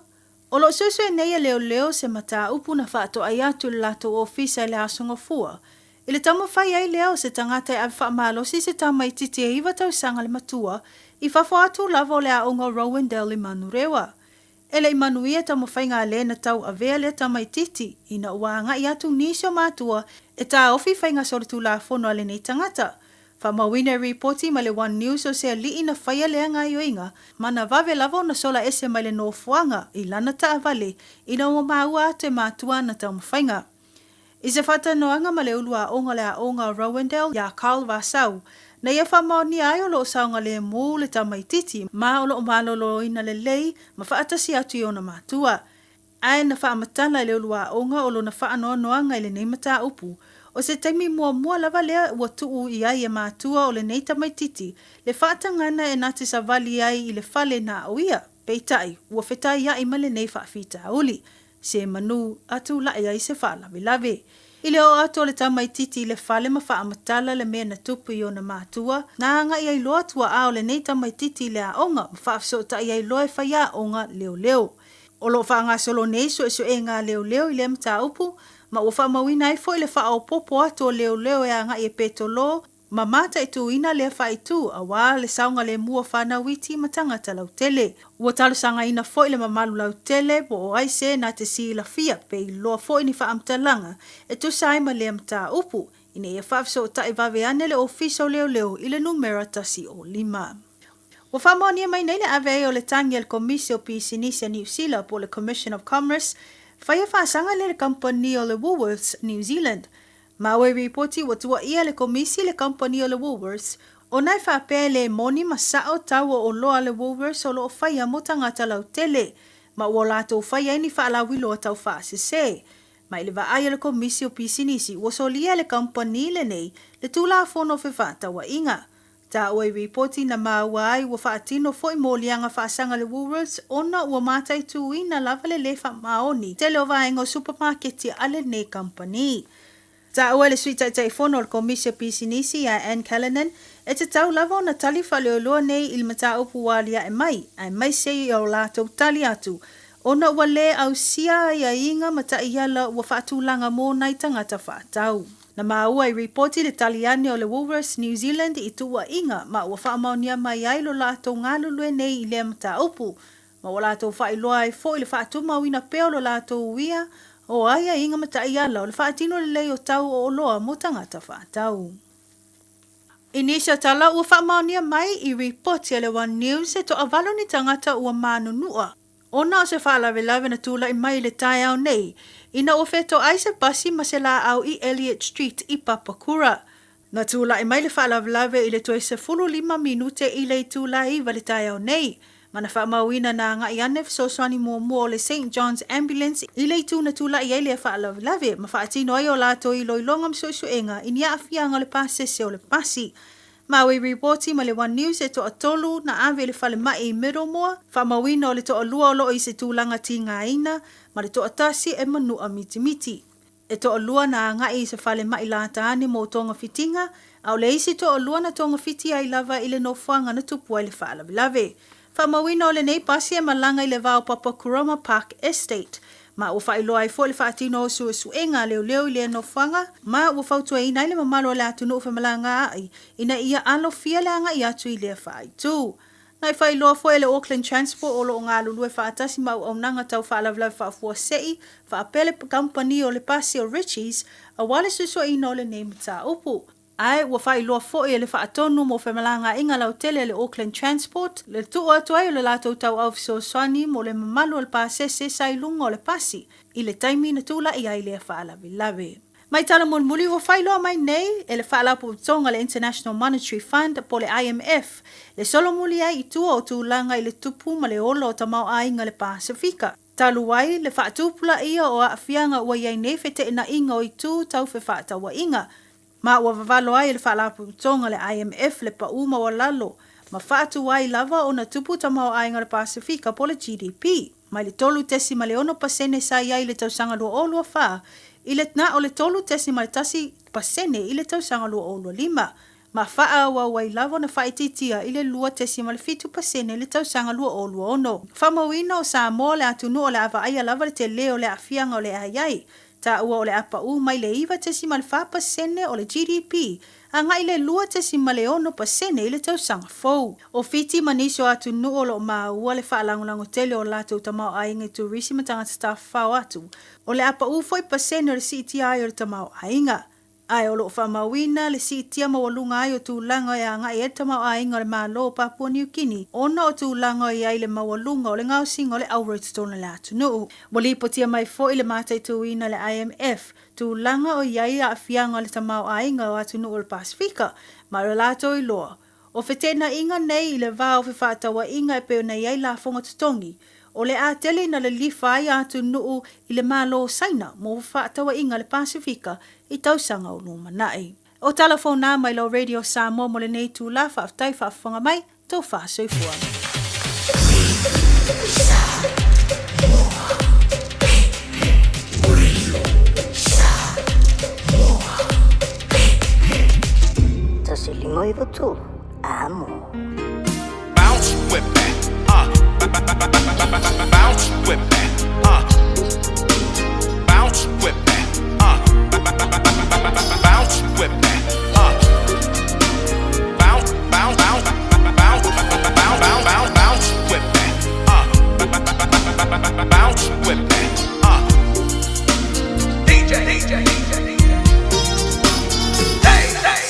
[SPEAKER 22] o loo suesue nei e leoleo se mataupu na faatoai atu i le latou ofisa i le Aso Gafua, i le taumafai ai lea o se tagata e ave faamalosi se tamaititi e iva tausaga le matua i fafo atu lava o le aoga o Rowandale i Manurewa. E le i manuia taumafaiga a le na tau avea lea tamaititi ina ua agai atu nisi o matua e taofi faiga solitulafono a lenei tagata. Faamauina e ripoti mai le One News o se alii na faia lea gaioiga ma na vave lava ona sola ese mai le nofoaga i lana taavale ina ua maua atu e matua ana taumafaiga. I se faatanoaga ma le ulu aoga o le aoga o Rowandale iā Carl Vassau, na ia faamaonia ai o lo o saogalemu le tamaititi ma o lo o maloloina lelei ma faatasi atu i ona matua. Ae na faamatala e le ulu aoga o lona faanoanoaga i lenei mataupu, o se taimi muamua lava lea ua tuu i ai e matua o lenei tamaititi le faatagana e na te savali ai i le fale na o ia, peitai, ua fetaiaʻi ma lenei faafitauli. Se manu a tulaʻi ai se faalavelave. I le oo atu o le tamaititi i le fale ma faamatala le mea na tupu i ona matua, na agaʻi ai loa tuaʻa o lenei tamaititi i le aoga ma faafesootaʻi ai loa e faiaoga leoleo. O lo o faagasolo nei suesuega a leoleo i lea mataupu, ma ua faamauina ai foi le faaopoopo atu o leoleo e agaʻi e petolō ma mataituina lea faaitu aua le saogalemu o fanau iti ma tagata lautele. Ua talosagaina foi le mamalu lautele po o ai se na te silafia pe iloa foi ni faamatalaga e tusa ai ma lea mataupu ina ia faafesootai vave ane le Ofisa o Leoleo i le numera 105. Ua faamaonia mai nei le ave ai o le tagi a le Komisi o Pisinisi a Niu Sila po o le Commission of Commerce, faia faasaga lea i le kamupani o le Woolworths New Zealand. Ma ua ripoti ua tuuaia le Komisi i le kamupani o le Woolworths ona e faapea e le moni ma sao tau o oloa a le Woolworths o lo o faia mo tagata lautele ma ua latou fai ai ni faalauiloa taufaasese. Ma i le vaai a le Komisi o Pisinisi ua solia e le kamupani lenei le Tulafono o Fefaatauaiga. Taua i ripoti na maua ai ua faatino foi moliaga faasaga le Woolworths ona ua mataituina lava le lē faamaoni tele o vaega o supamaketi a lenei kamupani. Taua e le Sui Taitaifono o le Komisi o Pisinisi ia Anne Callanan e tatau lava ona tali faaleoloa nei i le mataupu ua aliae mai aemaise i o latou tali atu ona ua lē ausia aiaiga ma taiala ua faatulaga mo nai tagata faatau. Na maua i ripoti le tali ane o le Woolworths New Zealand i tuuaiga ma ua faamaonia mai ai lo latou galulue nei i lea mataupu, ma ua latou faailoa ai foi le faatumauina pea o lo latou uia o aiaiga ma taiala o le faatino lelei o tau o oloa mo tagata faatau. I nisi o tala ua faamaonia mai i ripoti a le One News e toavalu ni tagata ua manunua Ona o se faalavelave na tulai mai i le taeao nei, ina ua fetoai se pasi ma se laau i Elliot Street i Papakura. Na tulai mai le faalavelave i le toe 15 minute i le itula 9 le taeao nei, ma na faamauina na agai ane fesoasoani muamua o le Saint John's Ambulance i le itu na tulai ai lea faalavelave ma faatino ai o latou iloiloga ma suesuega i ni aafiaga o le pasese o le pasi. Maui Ripoti ma le One News e toatolu na ave i le falemai i Middlemore, faamauina o le toalua o lo o i se tulaga tigaina ma le toatasi e manua mitimiti. E toalua na agai i se falemai lata ane mo togafitiga, a o le isi toalua na togafiti ai lava i le nofoaga na tupu ai le faalavelave. Faamauina o lenei pasi e malaga i le va o Papakura ma Park Estate, ma ua faailoa ai foi le faatino o suesuega a leoleo i lea nofoaga, ma ua fautuaina ai le mamalu o le atunuu femalagaai ina ia alofia le agai atu i lea faaitu. Na i faailoa foi e le Auckland Transport o lo o galulue faatasi ma auaunaga tau faalavelave faafuasei faapea le kamupani o le pasi o Ritchies aua le suesueina o lenei mataupu. Ae ua faailoa foi e le Faatonu mo Femalagaaiga Lautele a le Auckland Transport le tuu atu ai o le latou tauau fesoasoani mo le mamalu o le pasese sa i luga o le pasi i le taimi na tulai ai lea faalavelave. Mai tala mulimuli ua faailoa mai nei e le Faalapotopotoga a le International Monetary Fund po o le IMF le solomuli ai i tua o tulaga i le tupu ma le ola o tamaoaiga le Pasefika. Talu ai le faatupulaia o aafiaga ua i ai nei feteenaiga o itu tau fefaatauaiga. Ma ua vavalo ai e le Faalapotopotoga a le IMF le pau maualalo ma faatuai lava ona tupu tamaoaiga o le Pasefika po o le GDP mai le 3.6% sa i ai i le tausaga 2024 i le na o le 3.1% i le tausaga 2025, ma faaauau ai lava ona faaitiitia i le 2.7% i le tausaga 2026. Faamauina o Samoa le atunuu o le a vaaia lava le tele o le aafiaga o le a i ai, taua o le a pau mai le 9.4% o le GDP agai le 2.6% i le tausaga fou. O Fiti ma nisi o atunuu o lo o maua le faalagolago tele o latou tamaoaiga i turisi ma tagata tafafao atu, o le a pau foi pasene o le siitia ai o le tamaoaiga. Ae o lo o faamauina le siitia maualuga ai o tulaga e agai ai le tamaoaiga o le Malo o Papua Niu Kini ona o tulaga o i ai le maualuga o le gaosiga o le auro i totonu o le atunuu. Ua lipotia mai foi le mataituina e le IMF tulaga o i ai aafiaga o le tamaoaiga o atunuu o le Pasefika ma o le latou iloa o feteenaiga nei i le va o fefaatauaiga e pei ona i ai lafoga totogi o le a tele ina lilifa ai atunuu i le Malo o Saina mo fefaatauaiga a le Pasefika i tausaga o lumanai. O tala fou na mai lau Radio Samoa mo lenei itula, faafetai faafofoga mai, tofa soifua.
[SPEAKER 6] 153, amo.
[SPEAKER 2] Bounce with that, bounce with that, bounce with that, bounce with that, bounce, bounce, bounce, bounce, bounce, bounce, bounce, bounce with that, bounce with that, DJ, DJ, DJ, hey, hey.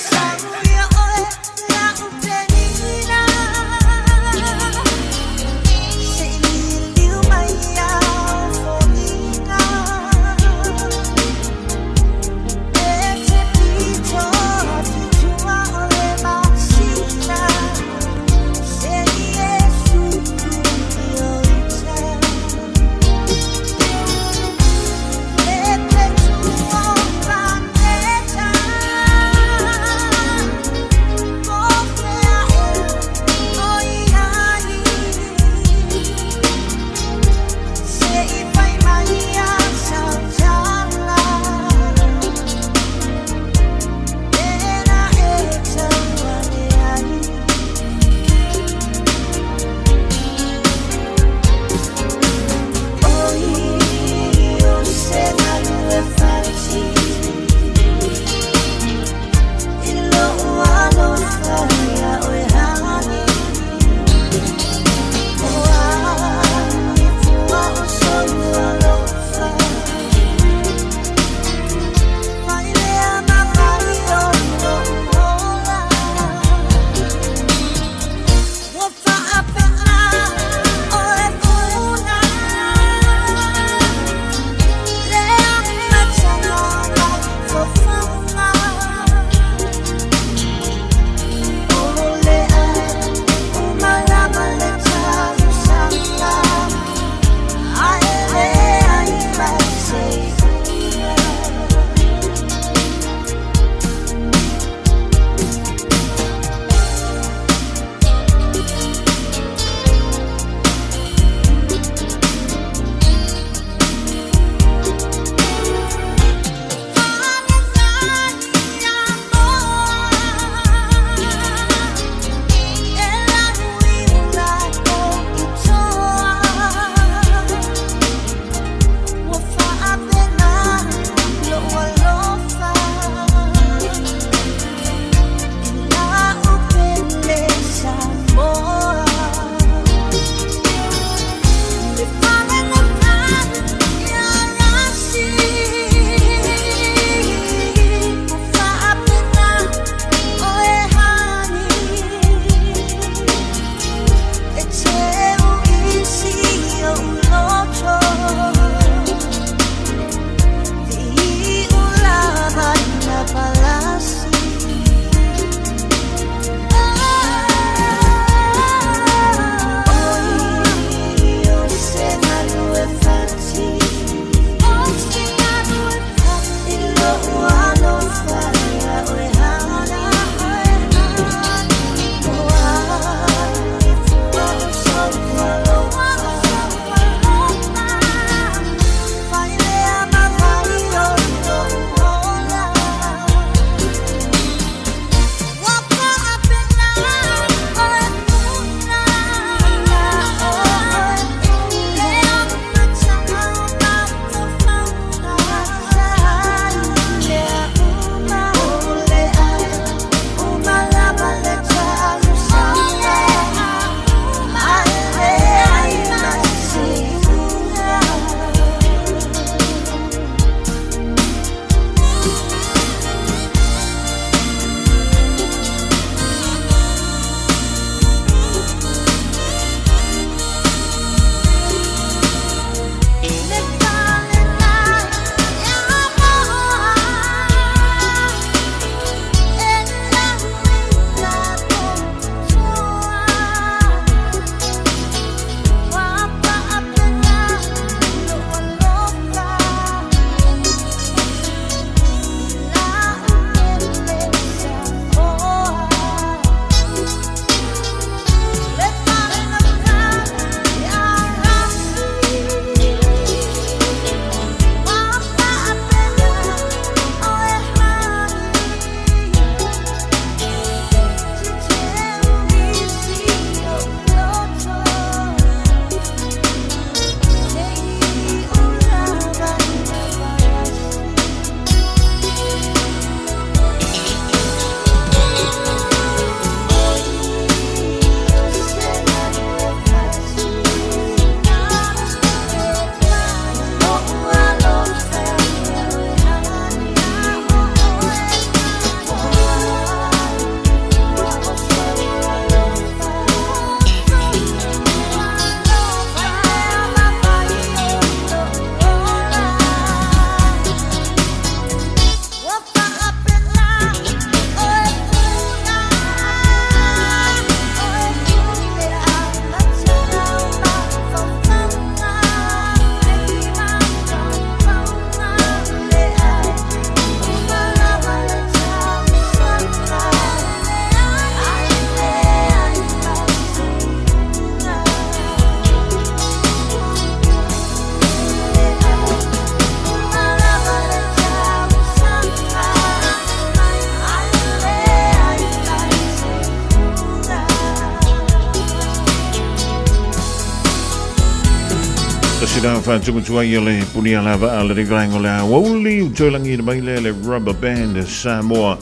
[SPEAKER 3] se rā whātukutua i le puni a lava a le rivaenga o le aouli u taulangi na mai le le rubber band Samoa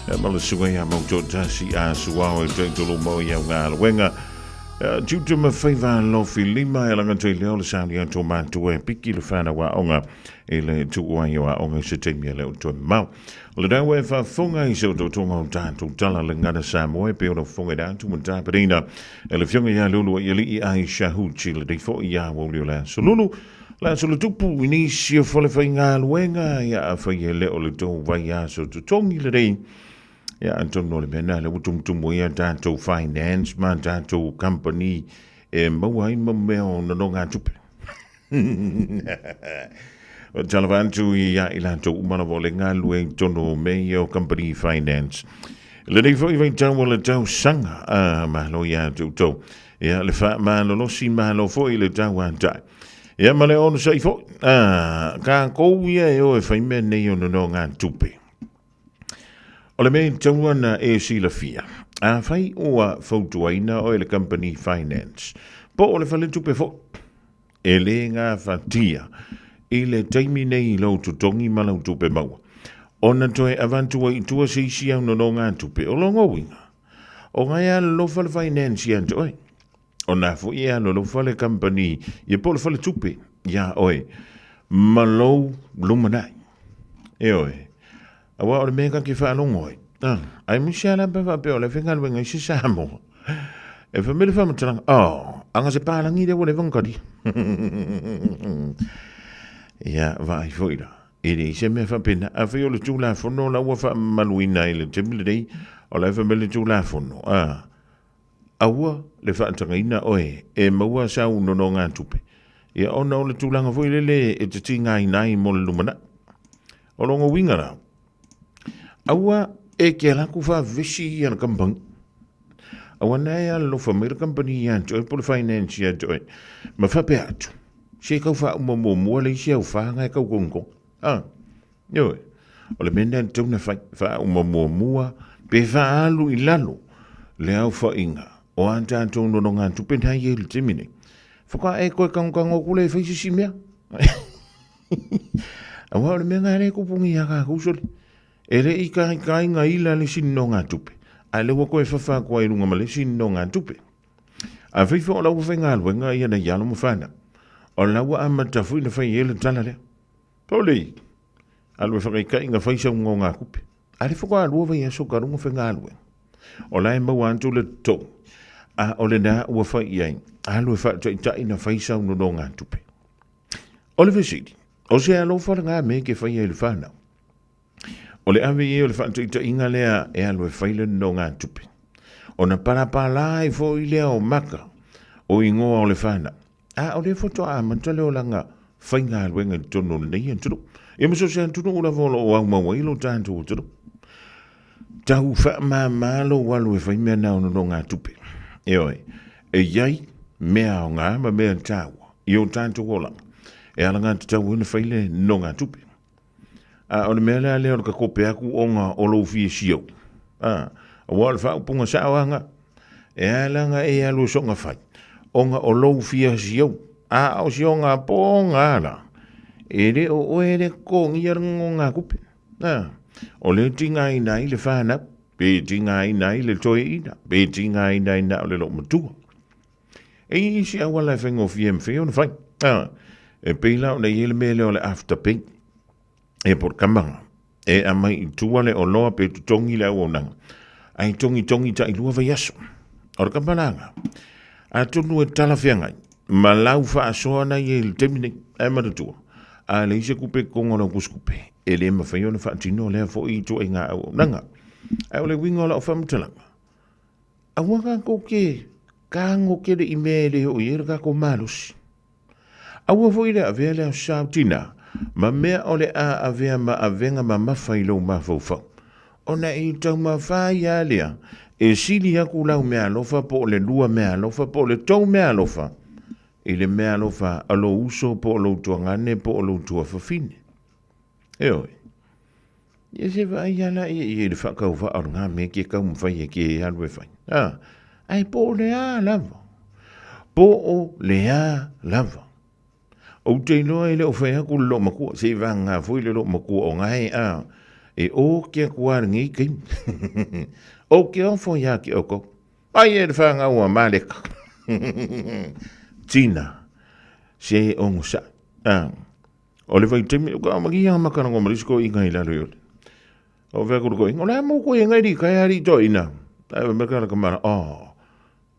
[SPEAKER 3] e ma le suai a mau tōtasi a suao e tau mo i au ngā alwenga Tiute ma whaiva lofi lima e langa te leo le sauni a tō mātua e piki le whānau a onga e le tuua i o a onga i se teimi a leo toe mau. O le rau e whafonga i se o tō o tātou tala le ngana Samoa e pe o fonga i rātu ma tāperina e le fionga ia lulu i alii ai shahuchi le rifo i a wauli o le asolulu le asolu tupu i nisi o fale whai ngā luenga ia a whai e leo le tō vai aso tutongi le rei. Ia, atonu o le mea nā, le ua tumutumu ai a tātou finance ma tātou company e maua ai ma mea o nonogatupe. O talofa atu i a i latou uma lava o le galue i tonu o mea ia o company finance. Lenei foi vaitau o le tausaga, a, malo ia te outou. Ia, le faamalolosi malo foi le tau atai. Ia, ma le onosai foi, a, kākou ia e o e whai mea nei o nonogatupe. O le mea i tau ana e silafia, afai ua fautuaina oe le Company Finance, po o le faletupe foi, e lē gafatia i le taimi nei i lou totogi ma lau tupe maua, ona toe avatu ai i tua se isi au nonogatupe o lona uiga, o ngai alolofa le Finance ia te oe. O nā foi e alolofa le Company ia po o le faletupe iā oe ma lou lumanai. Ioe. Aua o le mea ka ke whaalogo ai. Ah, ai musi ala pa whapea o le whengaluenga i se Samoa. E wha mele whamatalanga, oh, anga se pālangi le wale wangkari. Ia, vaai foi la. E le se mea whapena, a whai o le tūlafono la ua whaamaluina i le temle nei, o le wha mele tūlafono. Ah, Aua le faatagaina oe e maua sau nonogatupe, ia ona o le tulaga foi lele e te tigaina ai mo le lumanai. O lona uiga la, aua e ke ala aku faavesi ia le kamupani. Aua na e alolofa mai le kamupani ia te oe po le finance ia te oe, ma faapea atu, se kau faauma muamua le isi au whanga e kau kongo. Ah, Ioe, o le mea lea e tatau ona fai, faauma muamua pe faaalu i lalo le aofaiga o a tatou nonogatupe na i ai i le taimi nei. Whakae e koe kangokango aku le e whai sisi mea. Aua o le mea ngā le kupungi a kākou sole. E le i kai kai ngā ila le sini no ngā tupe. A le ua koe whawha koa i runga ma le sini no ngā tupe. A whai wha o lau whai ngā luenga ia nei alo mawhana. O lau a mata fui na whai e le tala lea. Toli, alu e whakaikainga whai sau ngō ngā kupe. A le whakaarua whai aso ka runga whai ngā rue. O la e maua atu le tō. A o le nā ua whai i ai. Alu e whaataitai na whai sau no ngā tupe. O le vesili, o se alofa le ngā me ke whai ai le whānau. O le ave i o le whaataitaiga lea e alu e whai le no ngā tupe. O na parapalā ai fo i lea o maka o ingoa o le whānau. A o lea faatoa amata le olaga faigaluega i totonu o lenei atunuu. Ia ma so o se atunuu lava o lo o aumau ai lo tatou atunuu. Tau faamāmā lou alu e fai mea na o nonogatupe. Ioe, e i ai mea aoga ma mea taua i o tatou olaga e alagatatau ai ona fai le nonogatupe. A o le mea lea lea o le kakope aku ona o lou fia siau. A, aua o le faaupuga sao anga, e ala e alu e soga fai, ona o lou fia siau. A o si ona ponga ala, e le o oe le kongia le ngonga kupe. A, o le tinga ina i le whanau, pe tinga ina i le toe ina, pe tinga ina ina o le loo matua. E i isi auala e faigofie e mawhai ona whai. A, e pei la ona i ele mea lea o le afterpay. E po kamanga. E a mai i tua le oloa pe tutongi le auaunaga. Ai tongi tongi ta i lua vai aso. O le kamalanga. A tonu e tala whiangai. Ma lau whaasoa na i e le taimi nei. E manatua. A le ise kupe kongo lau kuskupe. E le mawhai ona whaatino lea fo i tua i ngā auaunaga. Ai o le winga o lau whamatalanga. Aua kākou ke kago kele i mea e le hoʻi ai le kākou malosi. Aua foi le avea le aso sao tina, ma mea o le a avea ma avega mamafa i lou mafaufau. Ona e taumafā ia lea, e sili aku lau meaalofa po o le lua meaalofa po o le tou meaalofa i le meaalofa a lou uso po o lou tuagane po o lou tuafafine. Ioe. Ia se vaai ala ia i le whakauvaa o ngā mea ke taumawhai e ke alu e whai. Ah, ai po o le a lava. Po o le a lava. Ou te iloa e le o fai aku le loomatua, se i vagagā foi le loomatua o gae a, e o ke aku a lenei taimi. Ou te ofo iā te outou. Ai e le whāngau a Maleka. Tina, se ogosaʻi. A, o le vaitaimi, o ka makia makana ngo marisko i ngai lalo i ole. O vea kuru ko inga, o le amu ko inga ri kai ari to ina. Ai me kala kamara, oh.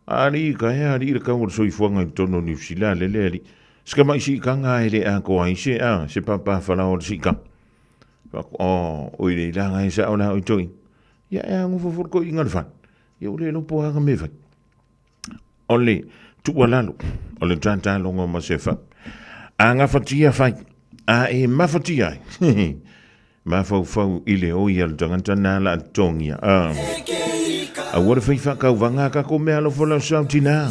[SPEAKER 3] Ari kai ari le kau o le soifuaga i totonu o Niu Sila le le ali. Se ka mai siikaga e le atoa ai se a se papa falao o le siikaga. Faku, oh, oi le ilaga e sao la oi toi. Ia e ago fofo le koiga le fale. Ia ua le iloa po o a ka mea e fai. O le tuualalo, o le tataloga ma se fau. A gafatia fai, a e mafatia ai. Mafaufau i le oi a le tagata nā la totogia. A. Aua le fai faakauvaga a kako mea alofa lau sau tinā.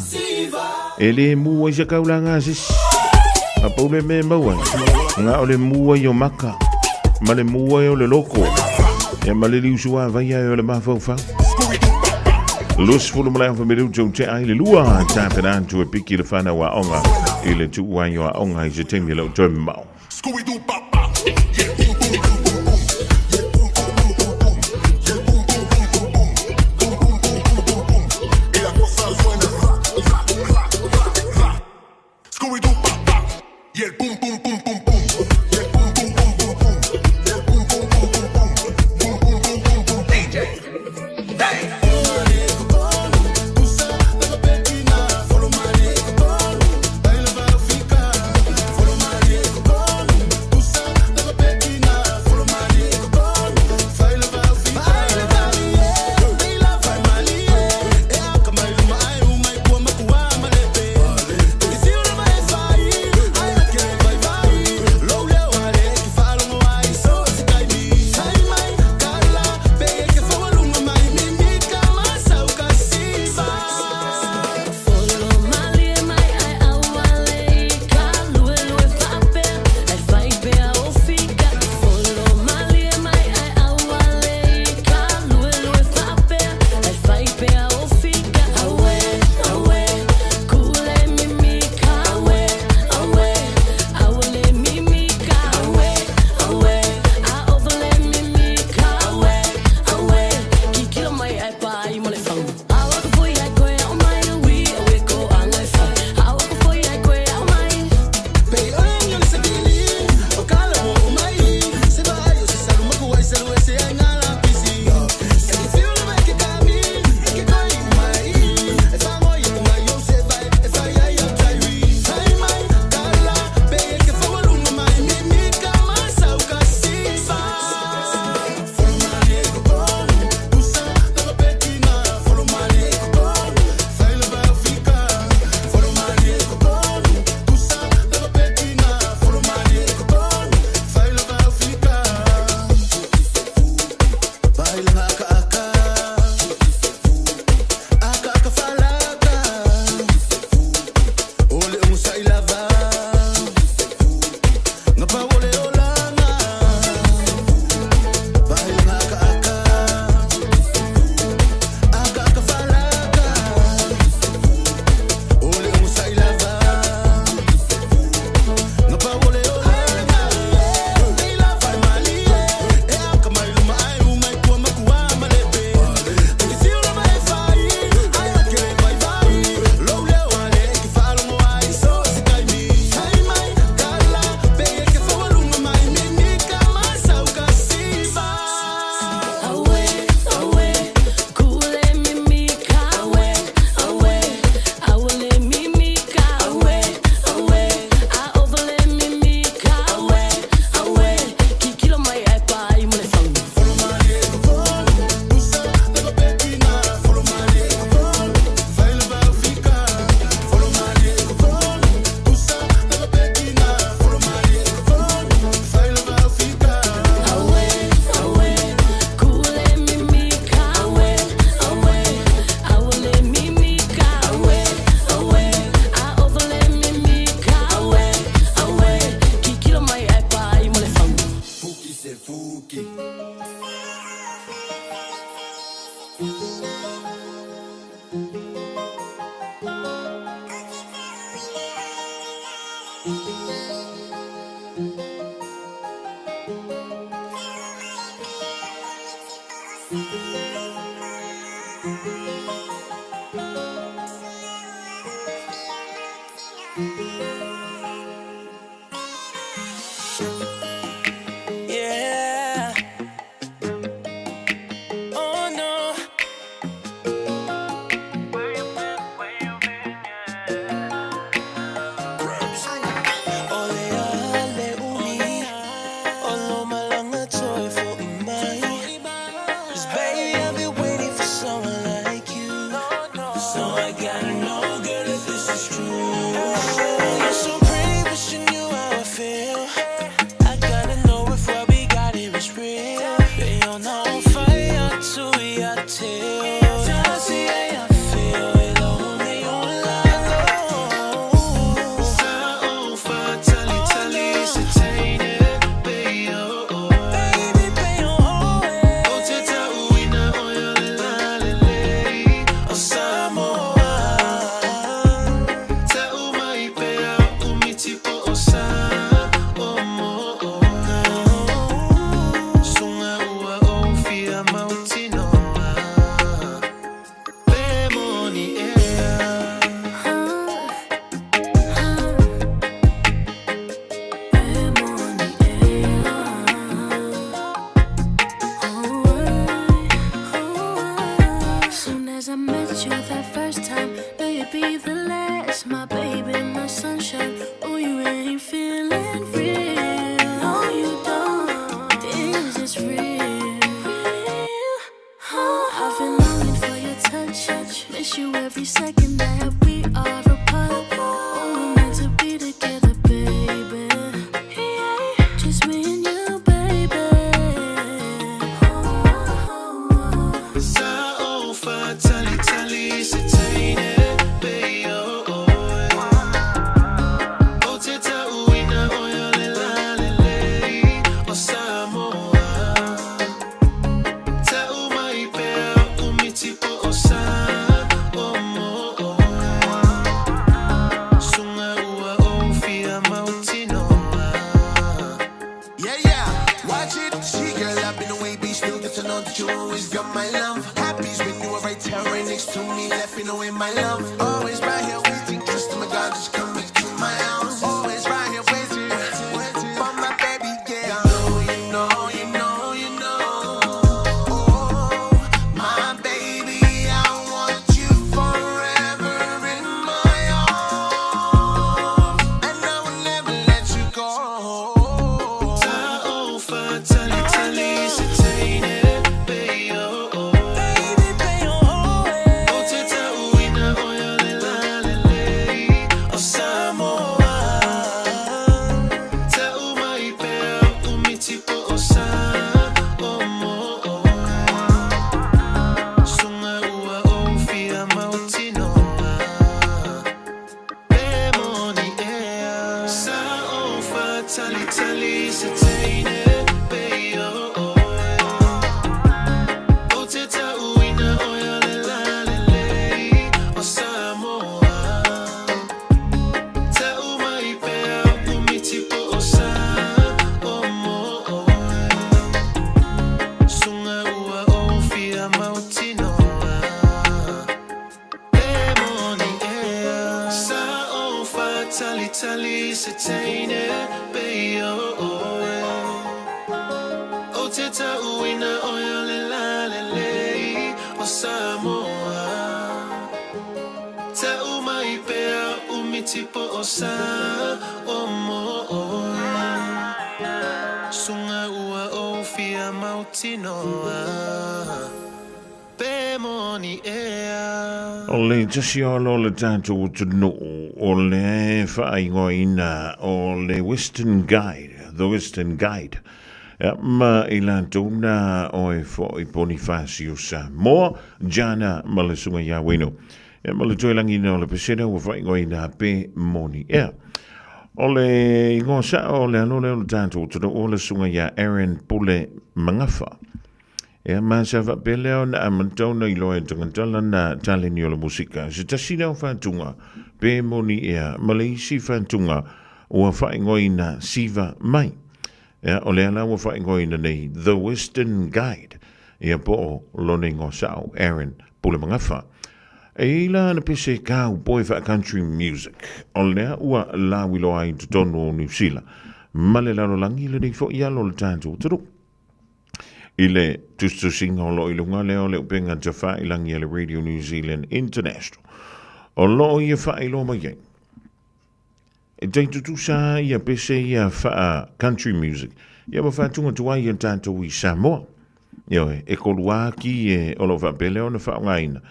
[SPEAKER 3] E le mu ai se kaulaga a sisi. A pau le mea e maua ai, na o le mu ai o maka, ma le mu ai o le loko, ia ma le liusu a vai ai o le mafaufau. 20 ma le afa minutu ua tea ai le lua, tapena atu e piki le whanau aoga i le tuu ai o aoga i se taimi e le o toe mamao.
[SPEAKER 4] Yeah. Oh no. Ole ale umi, olo malanga toy for imai. 'Cause baby, I've been waiting for someone like you. So I gotta know, girl, if this is true. You're so pretty, wish you knew how I feel. I gotta know if what we got here is real. They on fire to your tail.
[SPEAKER 12] Soon as I met you that first time, knew you'd be the last, my baby, my sunshine. Oh, you ain't feeling real. No, you don't. Is this real? I've been longing for your touch. Miss you every second that we are apart. Oh, we're meant to be together, baby. Yeah, just me and you, baby.
[SPEAKER 20] Yeah, yeah. Watch it. See, girl, I've been away, be still good to know that you always got my love. Happy's when you are right here, right next to me, laughing away my love. Always right here waiting, trust in my God, just come back to my house. Always right here waiting, waiting for my baby, yeah. You know, you know, you know, you know. Oh, my baby, I want you forever in my arms, and I will never let you go.
[SPEAKER 3] O le tasi alo o le tatou atunuu o le faaigoaina o le Western Guide, the Western Guide, ma i latou na oe foi Ponifasio Samoa, Jana ma le susuga ia Weno. Ia ma le toe lagina o le pesena ua faaigoaina pe moni ea. O le igoa sao o le alo lea o le tatou atunuu o le susuga ia Aaron Pule Magafa. Ea ma sa faapea lea ona amata ona iloa e tagata lana taleni o le musika. Se tasi lea o faatuga, pe moni ea, ma le isi faatuga ua faaigoaina Siva Mai. Ea, o lea la ua faaigoaina nei The Western Guide, ia po o lona igoa sao, Aaron Pulemagafa. E i ai la ana pese cowboy faa-country music, o lea ua lauiloa ai i totonu o Niu Sila ma le lalolagi lenei foi alo o le tatou atunuu. I le tusitusiga o lo o i luga lea o le upega tafailangi a le Radio New Zealand International, o lo o ia faailoa mai ai, E tai tutusa a ia pese ia faa country music ia ma faatuga tuai ia tatou i Samoa. Ioe, e kolua ki e o lo o faapea lea ona faaaogaina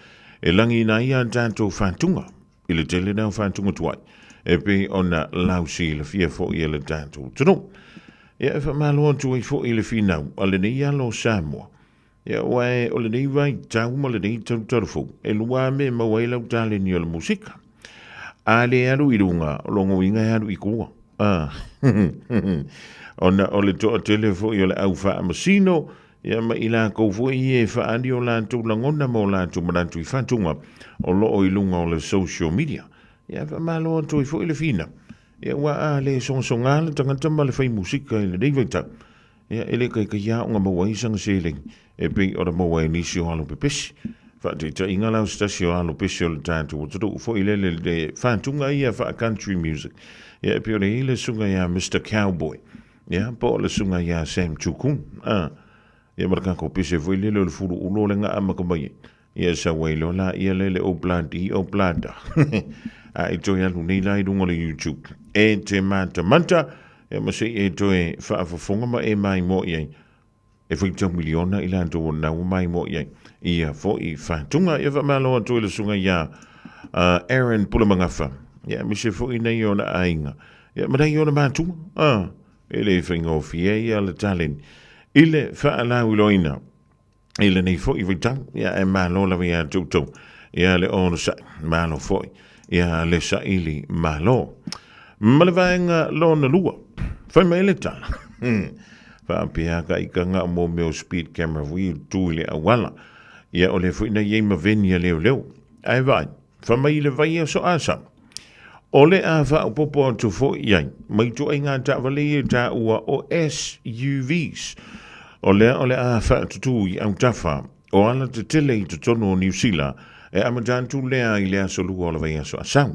[SPEAKER 3] e lagiina ai a tatou faatuga i le tele lea o faatuga tuai e pei ona lausilafia foi e le tatou atunuu. Ia e faamalo atu ai foi i le finau a lenei alo o Samoa. Ia aua e o lenei vaitau ma lenei talutalufou, e lua a mea e maua ai lau taleni o le musika. A le alu i luga, o lona uiga e alu i tua. Ah. Ona o le toatele foi o le au faamasino, ia ma i latou foi ia e faaali o latou lagona ma o latou manatu i faatuga o lo o i luga o le social media. Ia faamalo atu ai foi le finau. Ia aua a le sogasoga le tagata ma le fai musika i lenei vaitau, Ia, e le kaikai aoga maua ai sana seleni e pei ona maua e nisi o alo pepesi. Faataitaiga la o se tasi o alo pese o le tatou atunuu foi lele le faatuga ia faa-country music. Ia, e pei ona i ai le susuga ia Mister Cowboy, ia, po o le susuga ia Sam Tukun, a. Ia ma le tatou pese foi lele o le fuluulu o le na amata mai ai. Ia sau ai loa la ia lele o bloody o blada. A e toe alu nei la i luga o le YouTube. E te matamata, ia ma se i e toe faafofoga ma e maimoa i ai. E faitau miliona i latou o lena ua maimoa i ai. Ia foi faatuga. Ia faamalo atu i le susuga ia Aaron Pulemagafa. Ia aemaise foi nei ona aiga. Ia ma nei ona matua. E le faigofie ia le taleni i le faalauiloaina i lenei foi vaitau, ia ae malo lava ia te outou, ia le onosai, malo foi, ia le saili malo. Ma le vaega lona lua, fai mai le tala, faapea ka ikaga o mo mea o speed camera foi e tu i le auala, ia o lea foi na i ai ma veni a leoleo. Ae vaai, fai mai le vaiaso a sama, o le a faaopoopo atu foi i ai ma ituaiga taavale ia e taua o SUVs. O lea o le a faatutū i autafa o alatetele i totonu o Niu Sila e amata atu lea i le aso Lua o le vaiaso a sau.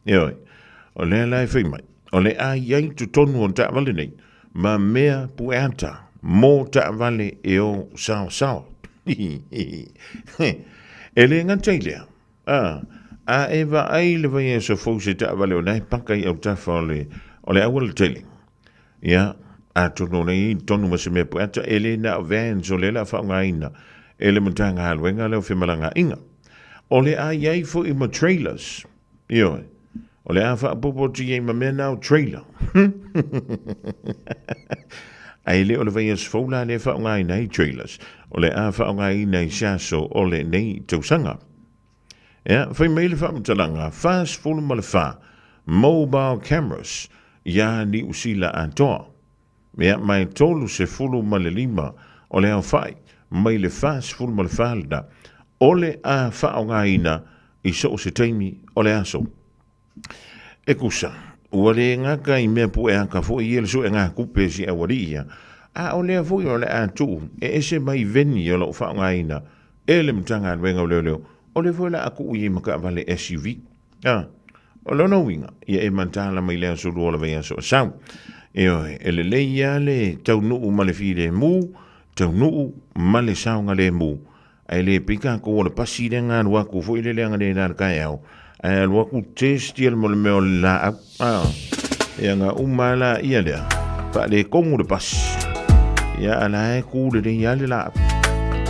[SPEAKER 3] Ioe, o lea la e fai mai, o le a i ai totonu o taavale nei ma mea pueata mō taavale e o saosaoa. E le gata i lea, A, a e vaai i le vaiaso fou se taavale o lena e paka i autafa o le, o le aualatele, ia, atonu o lea e i ai tonu ma se mea pueata, e le na o vans o lea o le a faaaogaina e le Matagaluega lea o Femalagaaiga. O le a i ai foi ma trailers, ioe, o le a faaopoopo atu i ai ma mea na o trailer. Ae le o le vaiaso fou la lea e faaaogaina ai trailers, o le a faaaogaina i se aso o lenei tausaga. Ia, fai mai le faamatalaga, 44 mobile cameras iā Niu Sila atoa. Ia, ma e 35 o le aofai mai le 44 lena o le a faaaogaina i so o se taimi o le aso. E kusa, ua le gata i mea pueaka foi ia le suega kupe si aualii ia, a o lea foi o le a tuu e ese mai veni o lo o faaaogaina e le Matagaluega o Leoleo, o lea foi o le a tuu i ai ma taavale SUV. A, o lona uiga, ia e mataala mai le aso lua o le vaiaso a sau. Ioe, e lelei lava le taunuu ma le filemu, taunuu ma le saogalemu, Ae le pei tatou o le pasi lea na alu atu foi lele analeila i le taeao, ae alu atu test ia le mea o le laau. Ah, ia na uma lava laia lea, faaletonu le pasi. Ia a la e tu lelei lava le laau.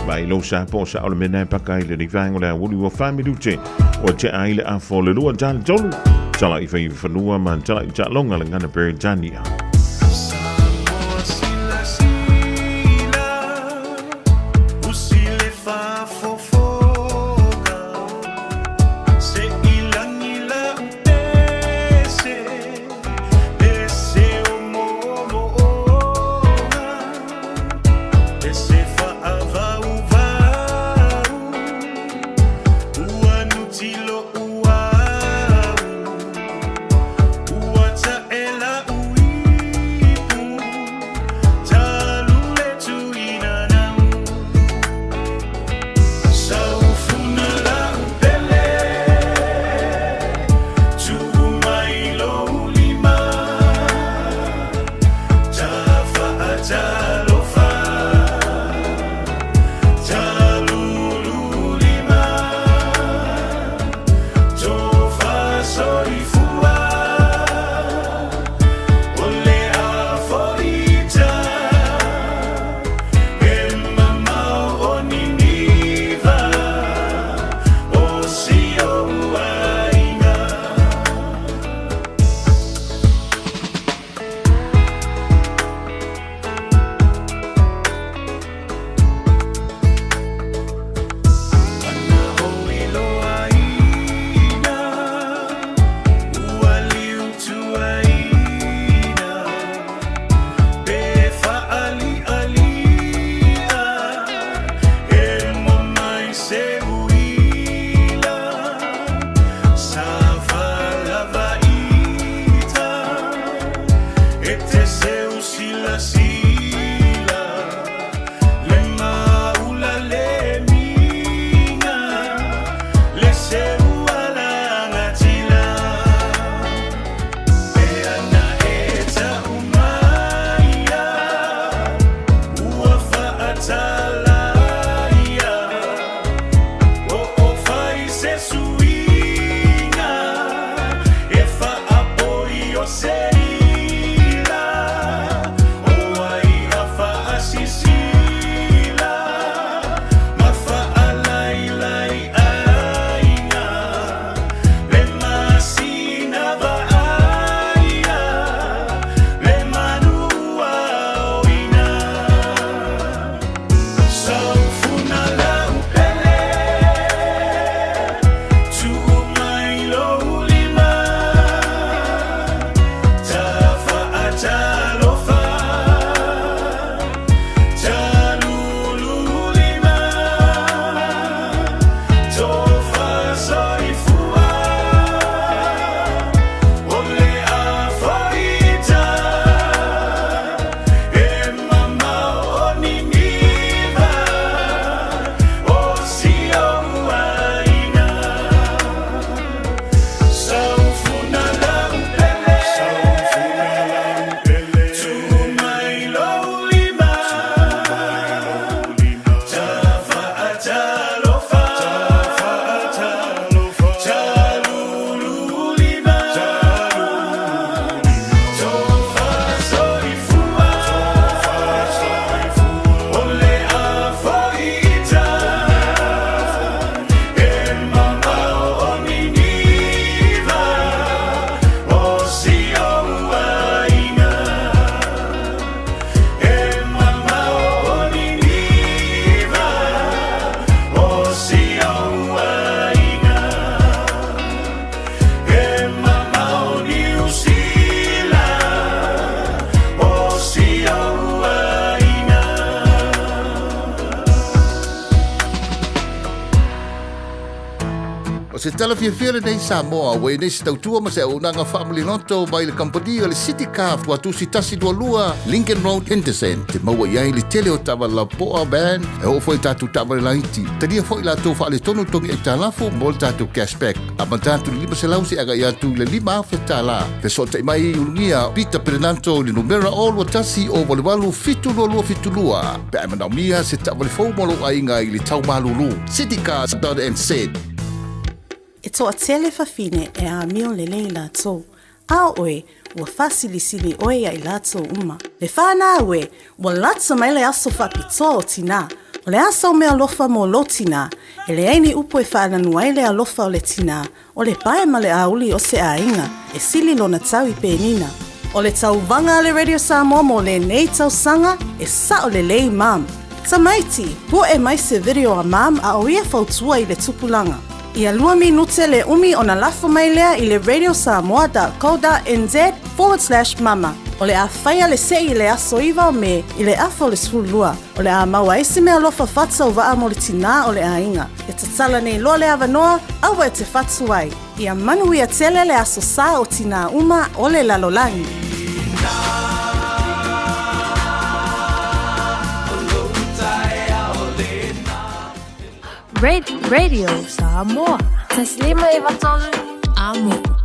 [SPEAKER 3] Vaai lou sa po o sao le mea lena e paka ai lenei vaega o le aoauli ua 4 minute ua tea ai le afa o le lua tala tolu. Tala i faifanua ma tala i taaloga le gana Peretania.
[SPEAKER 16] O se tala fiafia lenei Samoa, ua i nei se tautua ma se auaunaga faamaliloto mai le kamupani o le City Car Tuatusi 122 Lincoln Road, Henderson. Te maua i ai le tele o taavale lapoa, van, e oo foi i tatou taavale laiti. Talia foi latou faaletonu togi aitalafu mo le tatou cashback. Amata atu i le 500 seia agai atu i le $5,000. Fesootai mai i Ulugia Peter Perenanto i le numera 021 088 7272 pe a e manaomia se taavale fou mo lou aiga i le tau malulu. Citycars.nz.
[SPEAKER 13] E toatele fafine e amio lelei latou, a o oe, ua faasilisili oe ia i latou uma. Le fanau e, ua lata mai le aso faapitoa o tinā. O le a sau meaalofa mo lou tinā? E leai ni upu e faalanu ai le alofa o le tinā, o le pae ma le auli o se aiga, e sili lona tau i penina. O le tauvaga a le Radio Samoa mo lenei tausaga, e sao lelei mum. Tamaiti, pu'e mai se video a mum a o ia fautua i le tupulaga. Ia lua minute le umi ona lafo mai lea i le radiosamoa.co.nz/mama. O le a faia le se'i i le aso 9 o Me i le afa o le 12. O le a maua ai se meaalofa faatauvaa mo le tinā o le aiga. E tatala nei loa le avanoa, aua e te fatu ai. Ia manuia tele le aso sa o tinā uma o le lalolagi.
[SPEAKER 12] Radio Samoa. 153 Amo.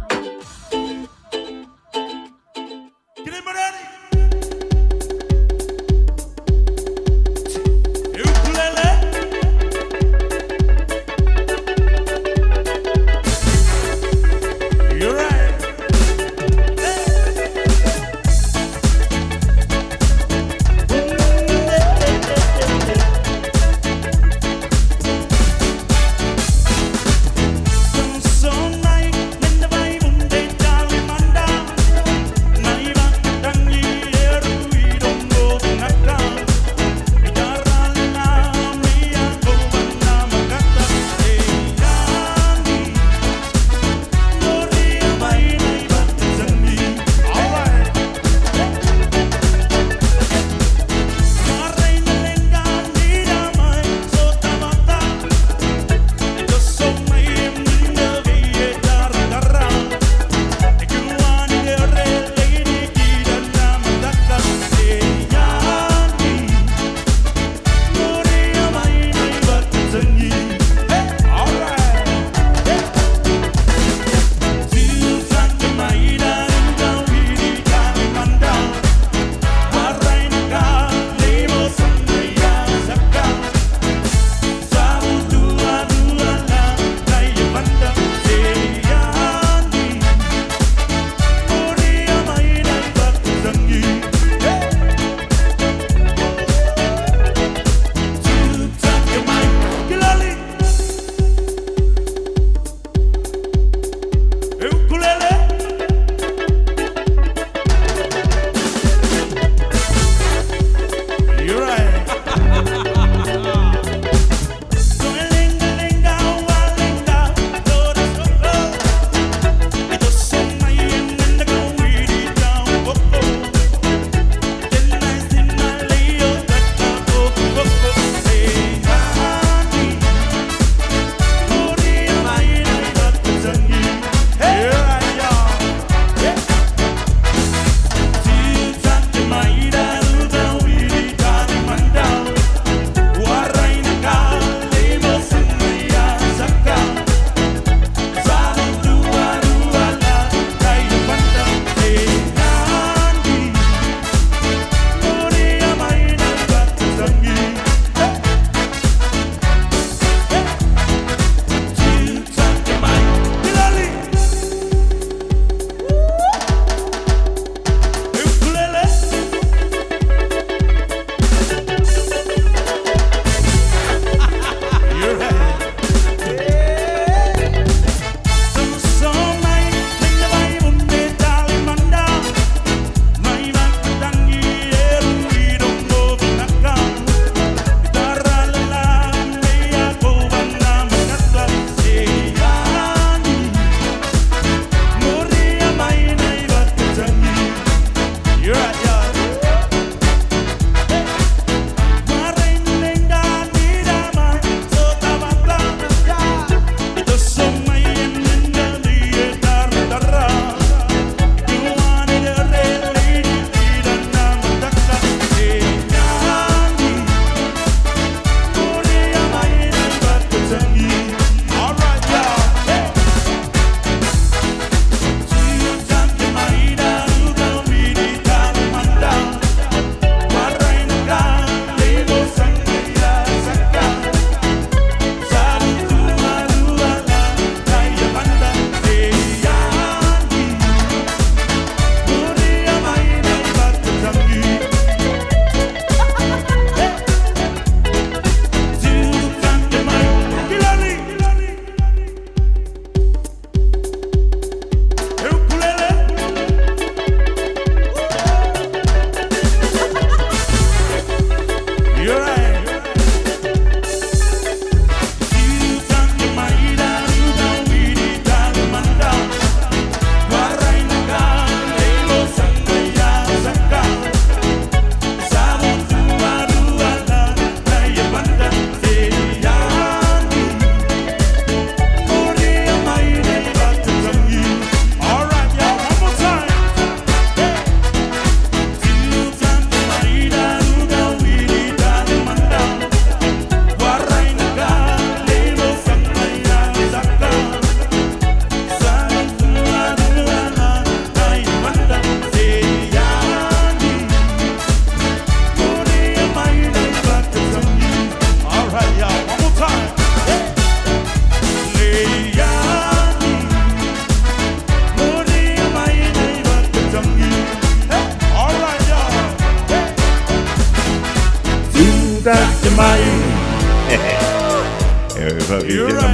[SPEAKER 3] E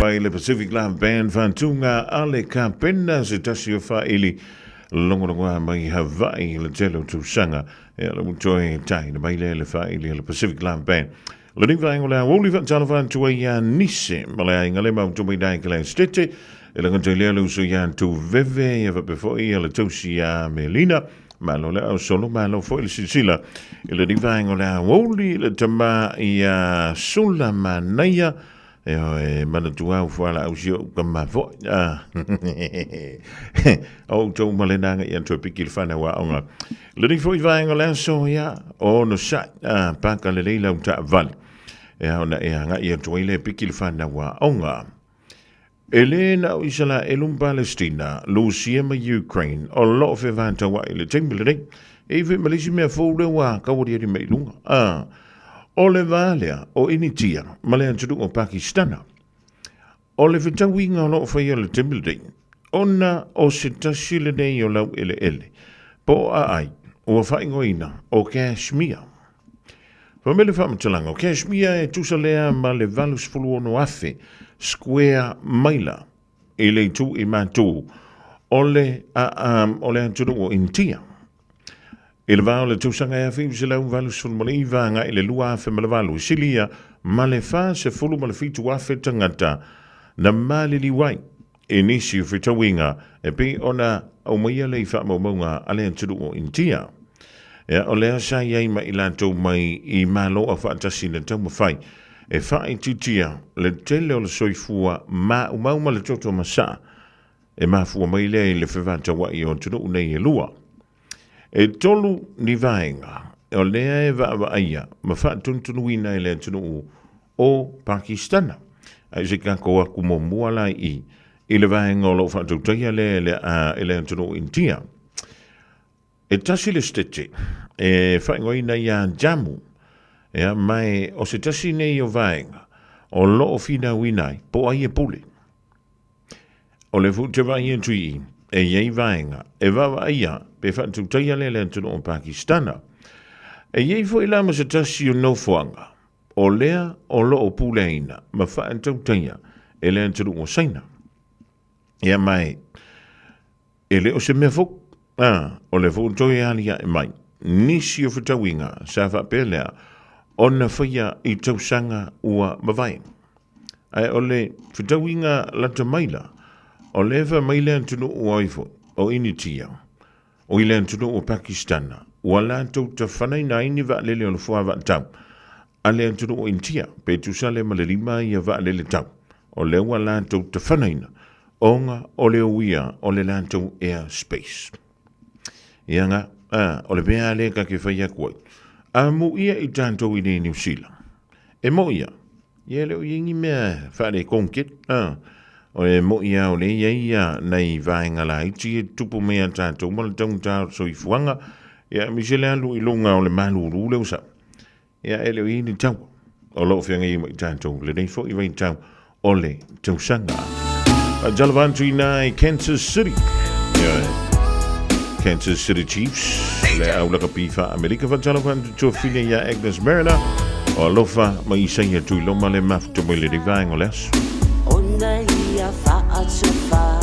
[SPEAKER 3] mai le Pacific Live Band whantunga a le kapena se tasi o whaili longolongoa mai Hawaii le tele o tausaga e ala toe tai na mai le le whaili le Pacific Live Band. Le ni vaenga o le aouli whaatalofa atu ai ia nise ma le aiga le mau tumai dai ke le stete e langa lea le uso ia tu veve ia vape foi ia le tausi ia Melina malo le au solo malo foi le silasila i le ni vaenga o le aouli le tama ia Sula Manaia e oe manatua au fuala au si o ka mafo a o tou ma le nanga ia toe piki le whanau a onga le ni foi vaenga o le aso ia o no sa a paka le leila u ta vale e ona e anga ia toe le piki le whanau a onga. E le na o Isala elum Palestina, Lucia ma Ukraine, o loo fe vātaua i le taimi lenei. E iwe malisi mea fou le wā kawari ari mei lunga. A, o le vālea o Initia ma le atunuu o Pakistana. O le fetauiga o loo faia le taimi lenei, ona o se tasi lenei o lau eleele, po o aai, ua faaigoaina o Kashmir. Fai mai le faamatalaga, o Kashmir e tusa lea ma le 86,000 square maila i le itu i matū o le, o le atunuu o Initia. I le va o le tausaga e 1989 agai i le 2008, i sili ia ma le 47,000 tagata na maliliu ai i nisi o fetauiga e pei ona aumaia lea i faamaumauga a le atunuu o Initia. Ea, o lea sa i ai ma i latou mai i Malo Aufaatasi na taumafai e faaitiitia le tele o le soifua maumau ma le toto masaa e mafua mai lea i le fevataua'i o atunuu nei e lua. E tolu ni vaega o lea e vaavaaia ma faatunutunuina e le atunuu o Pakistana. Ae se kako aku muamua la i i le vaega o loo faatautaia lea e le, e le atunuu Initia. E tasi le setete e faaigoaina ia Jammu, ea, mae o se tasi nei o vaega o loo finauina ai po o ai e pule. O le foi te vaai atu i i, e i ai vaega e vaavaaia pe faatautaia lea le atunuu o Pakistana. E i ai foi la ma se tasi o nofoaga o lea o loo puleaina ma faatautaia e le atunuu o Saina. Ia mai, e le o se mea fou, a, o le foi toe aliae mai nisi o fetauiga sa faapea lea ona faia i tausaga ua mavae. Ae o le fetauiga lata maila, o lea fai mai le atunuu ai foi o Initia, o i le atunuu o Pakistana, ua latou tafanaina ai ni vaalele o le foa vaatau a le atunuu o Initia, pe tusa lea ma le lima ia vaalele tau, o lea ua latou tafanaina ona o le uia o le latou air space. Ia nga, a, o le mea lea ka ke fai aku ai. A mu ia i tātou i nei New Zealand. E mo ia, ia le o i ni mea whaare kongkit, a, o e mo ia o le ia ia nei vaenga la iti e tupu mea tātou ma le taungata o soifuaga, ia mi se le alu i lunga o le malulu le usa. Ia e le o i ni taua o loo feagai ma i tātou lenei foi vaitau o le tausaga. Jalavantu ina i Kansas City. Ia, Kansas City Chiefs. Le au lakapi wha Amerika wha jalavantu tuafine ia Agnes Mariner. O alofa ma Isaia Tuiloma le mafuta mai le rivaenga o le aso.
[SPEAKER 6] Ona ia whaatuwha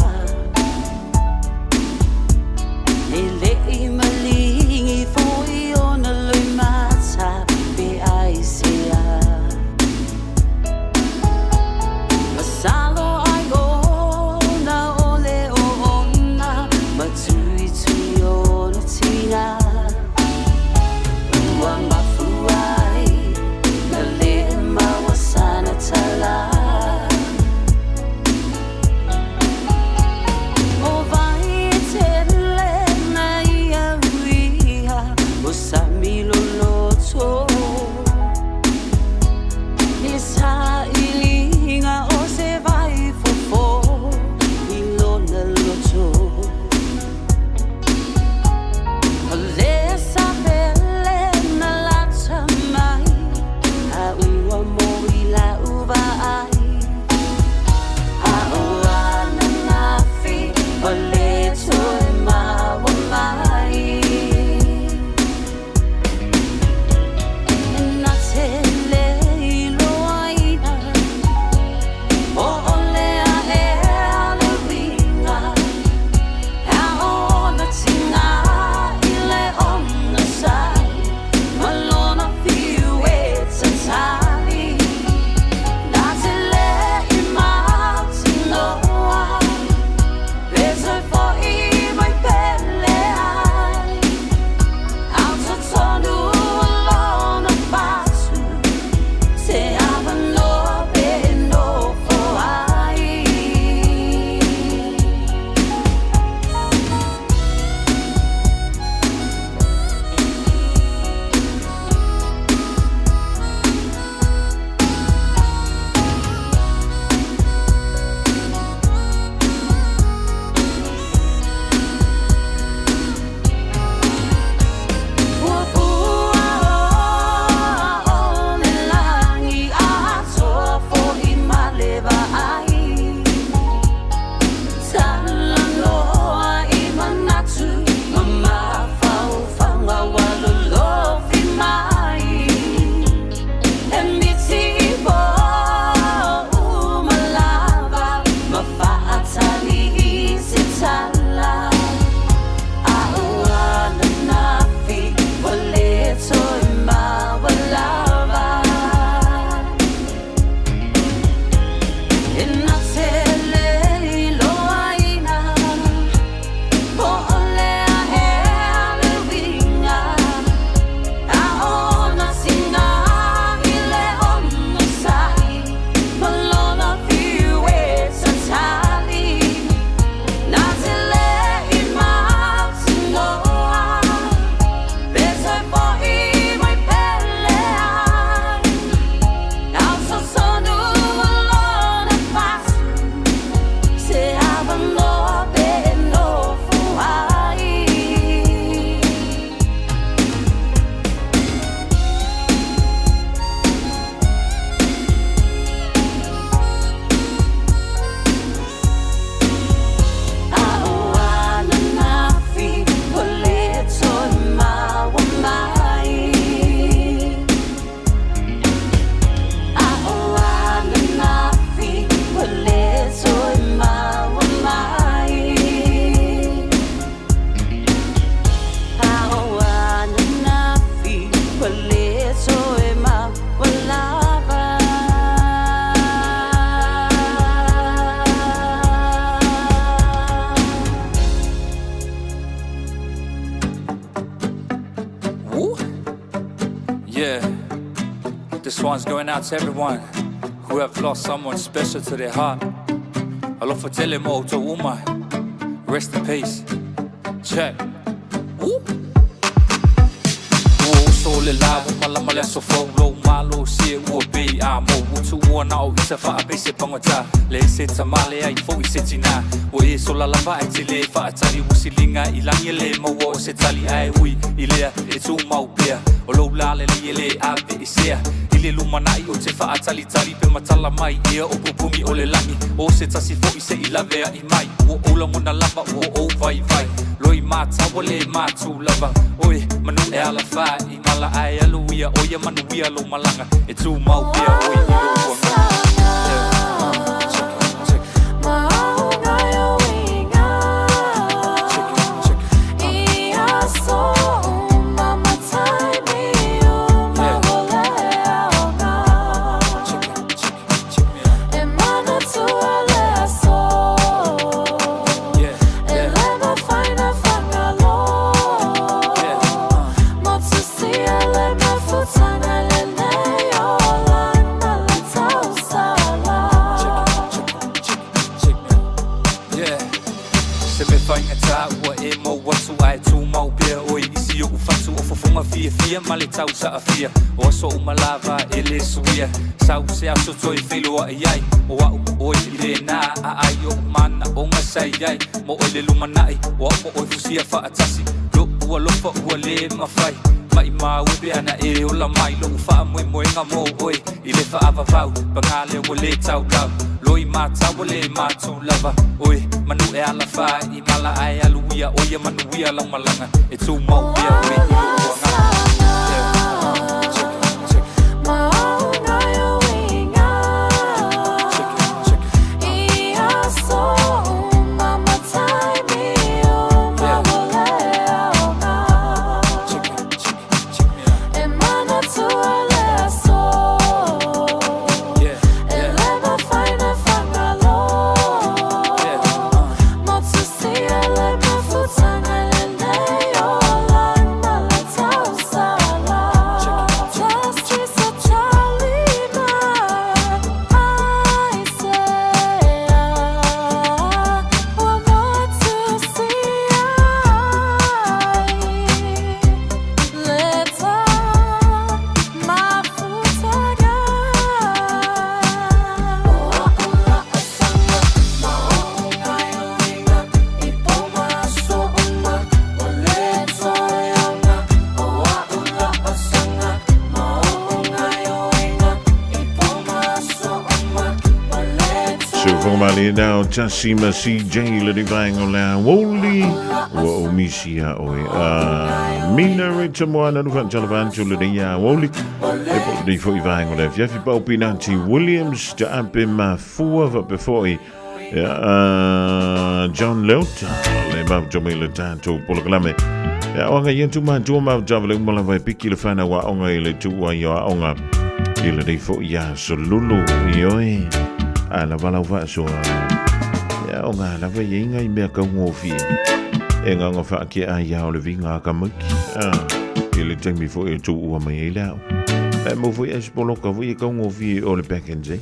[SPEAKER 6] E le i malingi foi ona lui mata pe ai sea Masalo ai ona ole o ona Matui tui ona tina Ua mafuai na le maua sana tala.
[SPEAKER 9] one's going out to everyone who have lost someone special to their heart. Alofa tele mo outou uma. Rest in peace. Check. Woo. Ua uso le la ua malama le aso fou Lou malosi e ua pei a mou Ua tuua na o isa faapei se pagata Leai se tama leai foʻi se tinā Ua e sola lava ae te lē faatali Ua siliga i lagi e lē maua o se tali Ae ui i lea e tumau pea O lou la lelei e lē aveesea I le lumanai ou te faatalitali Pe matala mai ea o pupuni o le lagi O se tasi foʻi seʻi laveaʻi mai Ua ou lagona lava ua ou vaivai Loi matau ua lē matu lava Oe manu e alafa i mala Ae alu ia ʻoe ia manuia lou malaga E tumau pea ʻoe i loʻu agaga. Yeah. Se mea faigata ua e mou atu ae tumau pea ʻoe i si oʻu fatu o fofoga fiafia ma le tau saʻafia o aso uma lava e lē suia Sau se aso toe feiloaʻi ai ʻo aʻu ma ʻoe i lēnā aʻai oʻu manaʻoga sa i ai mo ʻoe le lumanai ʻo aʻu ma ʻoe fusia faʻatasi loʻu alofa ua lē mafai Maʻimau e pe ana e ola mai loʻu faamoemoega mo ʻoe i le faavavau Pagā lea ua lē taulau Loi matau ua lē matu lava ʻOe manu e alafa i mala Ae alu ia ʻoe ia manuia lau malaga E tumau pea ʻoe i loʻu agaga.
[SPEAKER 3] Whakamali nao tasi ma CJ le rivaenga o le aouli ua o misi a oe a Mina Rita Moana nu whaatalavantu le nei aouli e po nei fo i vaenga o le afiafi pau Pinati Williams ta ape mafua wa pe foi John Leota le mau mai le tātou polokalame. Ia o anga ia tu mātua mau tāwa le umala vai piki le whana wa onga i le tua i o aonga i le nei fo ia solulu i oe. A la wala wa so ia o ngā lava i inga i mea kau ngōfi. E ngā ngā wha ke a ia o le vinga ka mauki. I le taimi fo e tu ua mai e le au. E mo fo i espoloka fo i kau ngōfi o le backends eh.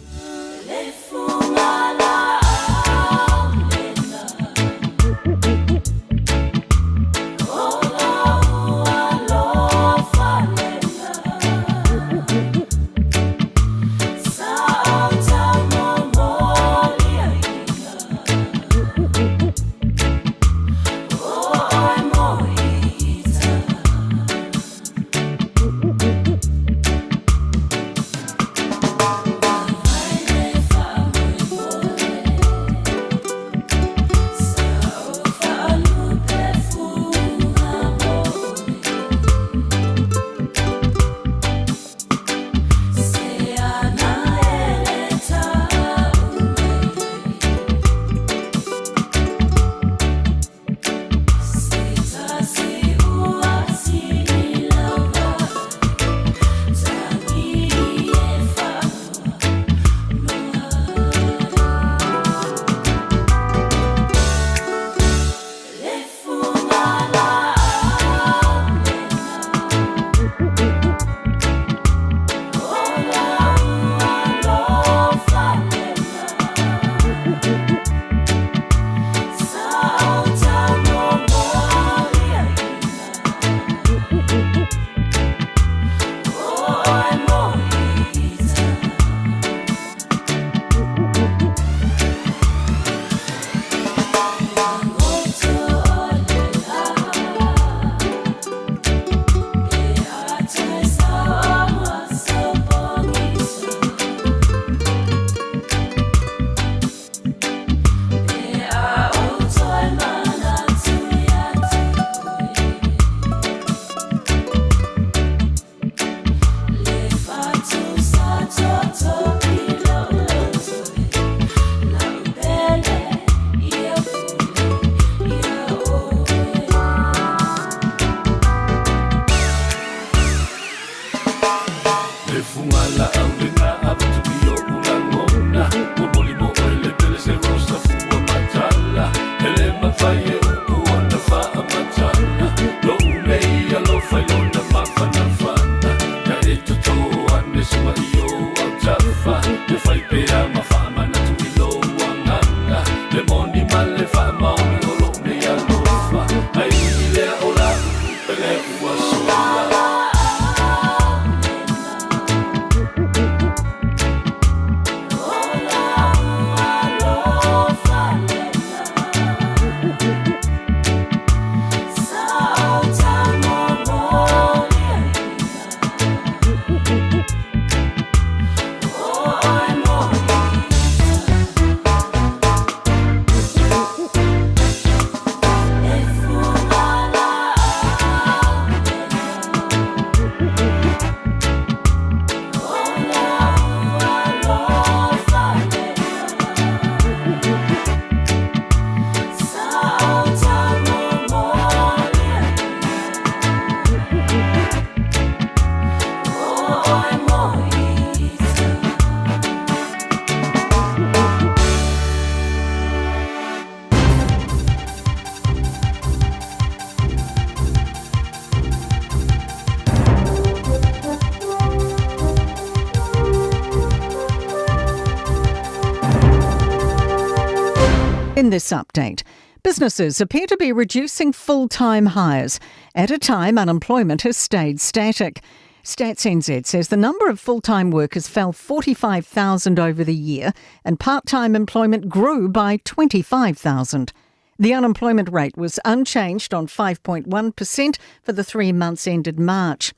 [SPEAKER 8] In this update, businesses appear to be reducing full-time hires at a time unemployment has stayed static. Stats NZ says the number of full-time workers fell 45,000 over the year and part-time employment grew by 25,000. The unemployment rate was unchanged on 5.1% for the 3 months ended March.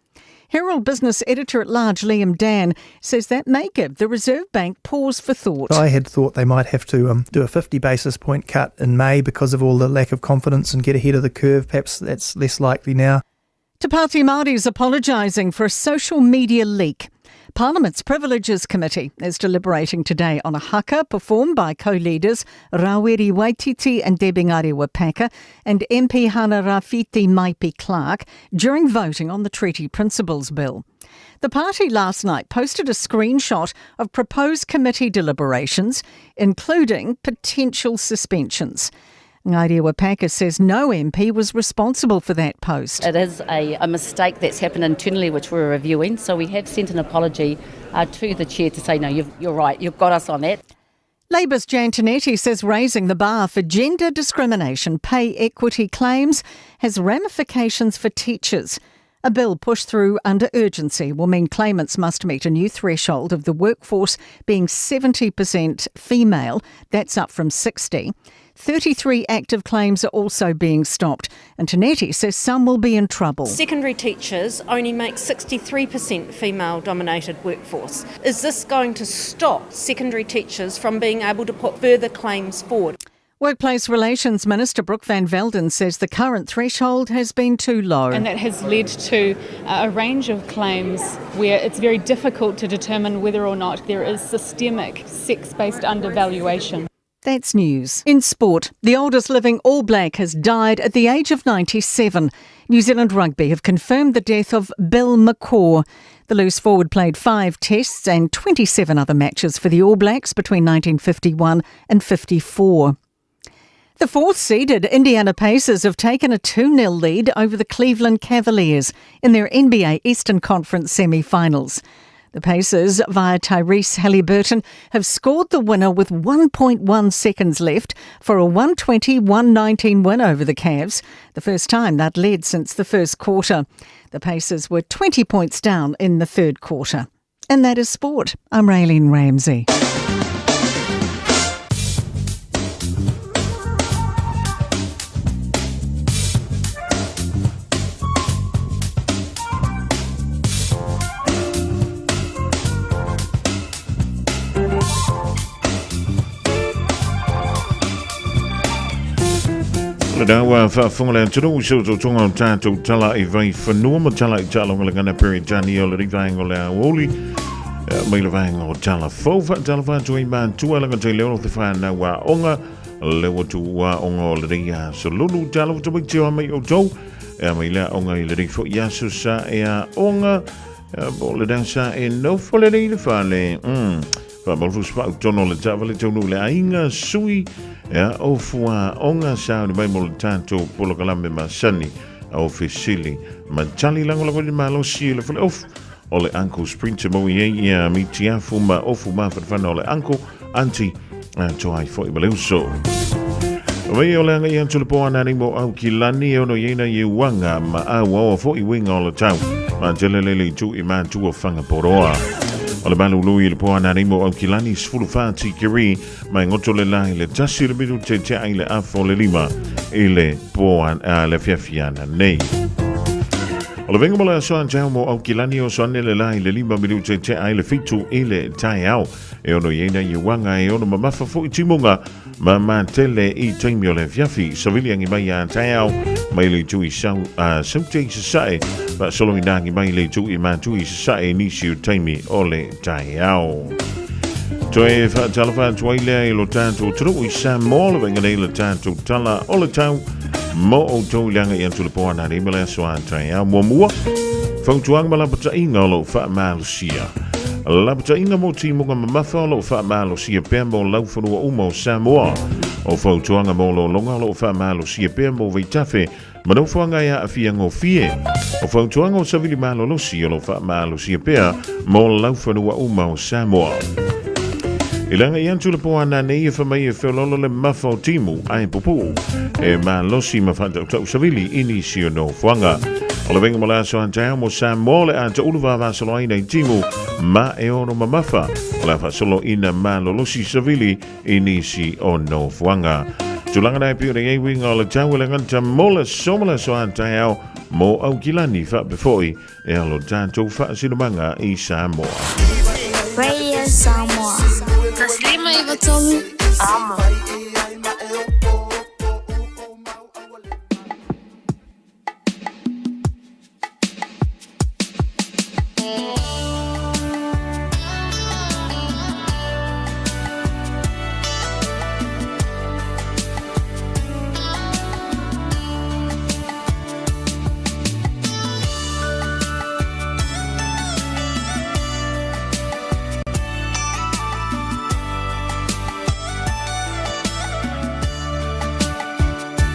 [SPEAKER 8] Herald Business Editor-at-Large Liam Dann says that may give the Reserve Bank pause for thought.
[SPEAKER 10] I had thought they might have to do a 50 basis point cut in May because of all the lack of confidence and get ahead of the curve. Perhaps that's less likely now.
[SPEAKER 8] Te Pāti Māori is apologising for a social media leak. Parliament's Privileges Committee is deliberating today on a haka performed by co-leaders Rawiri Waititi and Debbie Ngarewa-Packer and MP Hana Rawhiti Maipi-Clarke during voting on the Treaty Principles Bill. The party last night posted a screenshot of proposed committee deliberations, including potential suspensions. Ngarewa-Packer says no MP was responsible for that post.
[SPEAKER 11] It is a mistake that's happened internally, which we're reviewing, so we have sent an apology to the chair to say, no, you're right, you've got us on that.
[SPEAKER 8] Labour's Jan Tinetti says raising the bar for gender discrimination pay equity claims has ramifications for teachers. A bill pushed through under urgency will mean claimants must meet a new threshold of the workforce being 70% female. That's up from 60. 33 active claims are also being stopped, and Tinetti says some will be in trouble.
[SPEAKER 23] Secondary teachers only make 63% female-dominated workforce. Is this going to stop secondary teachers from being able to put further claims forward?
[SPEAKER 8] Workplace Relations Minister Brooke Van Velden says the current threshold has been too low.
[SPEAKER 24] And that has led to a range of claims where it's very difficult to determine whether or not there is systemic sex-based undervaluation.
[SPEAKER 8] That's news. In sport, the oldest living All Black has died at the age of 97. New Zealand Rugby have confirmed the death of Bill McCaw. The loose forward played 5 tests and 27 other matches for the All Blacks between 1951 and 54. The fourth-seeded Indiana Pacers have taken a 2-0 lead over the Cleveland Cavaliers in their NBA Eastern Conference semi-finals. The Pacers, via Tyrese Haliburton, have scored the winner with 1.1 seconds left for a 120-119 win over the Cavs, the first time they'd led since the first quarter. The Pacers were 20 points down in the third quarter. And that is sport. I'm Raylene Ramsey.
[SPEAKER 3] Le dau a whaafonga le atunu i sau tautonga o tātou tala i vai whanua ma tala i talonga le ngana pere tani o le rivaenga o le aoli mai le vaenga o tala fau wha tala whātua i mātua langa te leo te whānau a onga le watu a onga o le ria so lulu tala wata mai te o mai o tau e mai lea onga i le rifo i aso sa e a onga bo le dansa e nofo le rei le whale Wha spau tono le tawale taunu le ainga sui ea o fua onga sa ni mai mo le tātou polokalame masani a o fesili matali lango lango le malosi le fale ofu o le Uncle Sprinter mo i ei ia mitiafu ma ofu mawhanawhana o le Uncle Auntie toai foi ma le uso. Wei o le anga i atu le poana ni mo au ki lani e ono i eina i uanga ma au aua foi winga o le tau ma tele lele i tu i mātua whangaporoa. O le malu lui le poana ni mo au ki lani sfulu whāti kiri mai ngoto le lai le tasi le miru te te ai le afo le lima i le poana le fiafiana nei. O le venga mo le asoa tau mo au ki lani o soane le lai le lima miru te te ai le fitu i le tai au. E ono i eina i uanga e ono mamafa foi timunga ma matele i taimi o le fiafi savili angi mai a tai au mai le tui sau saute i sasae ma solo ina angi mai le tui mātui sasae nisi o taimi o le tai au. Toe whaatalafa atuai lea i lo tātou turu i Samoa le venga nei le tātou tala o le tau mo o tau leanga i atu le poana ni me le aso a tai au mua mua fautuanga ma lapatainga o lo whaamalosia. Lapatainga mo timunga mamafa o lo whaamalosia pea mo lauwhanua uma o Samoa. O fautuanga mo lolonga o lo whaamalosia pea mo veitafe manofanga ia awhia ngofie. O fautuanga o savili malolosi o lo whaamalosia pea mo lauwhanua uma o Samoa. I le agai atu le po ana nei e whamai e wheololo le mafa o timu ae pupu e malosi ma whatautau savili i nisi o nofoaga. O le venga mo le aso a taeao mo Samoa o le a taulu vavasoloaina i timu ma e ono mamafa o le a faasolo ina malolosi savili i nisi o nofoaga. Tulaga na e pei ona i ai uiga o le tau e le gata mo le aso ma le aso a taeao mo Aukilani faapea foi e alo tatou faasinomaga i Samoa.
[SPEAKER 1] Radio Samoa. Taslima Ivatolu. Amo.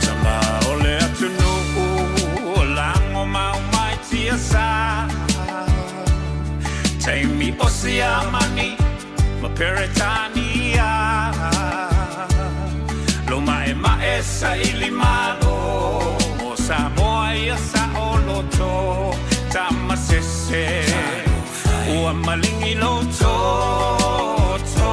[SPEAKER 5] Tama o le atunuu o lago mau mai tiasa Taimi o Siamani ma Peretania Lo ma'ema'e saili malo mo Samoa ia saoloto Tama sese ua maligi lou toto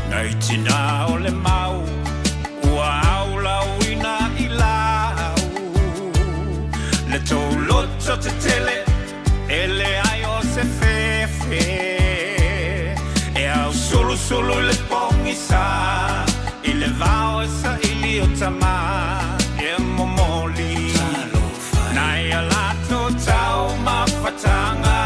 [SPEAKER 5] Nai tinā o le mau ua aulauina i lau Le tou loto tetele e leai o se fefe E ausulusulu i le pogisa i le vao e saili o tama e momoli Nai a latou taumafataga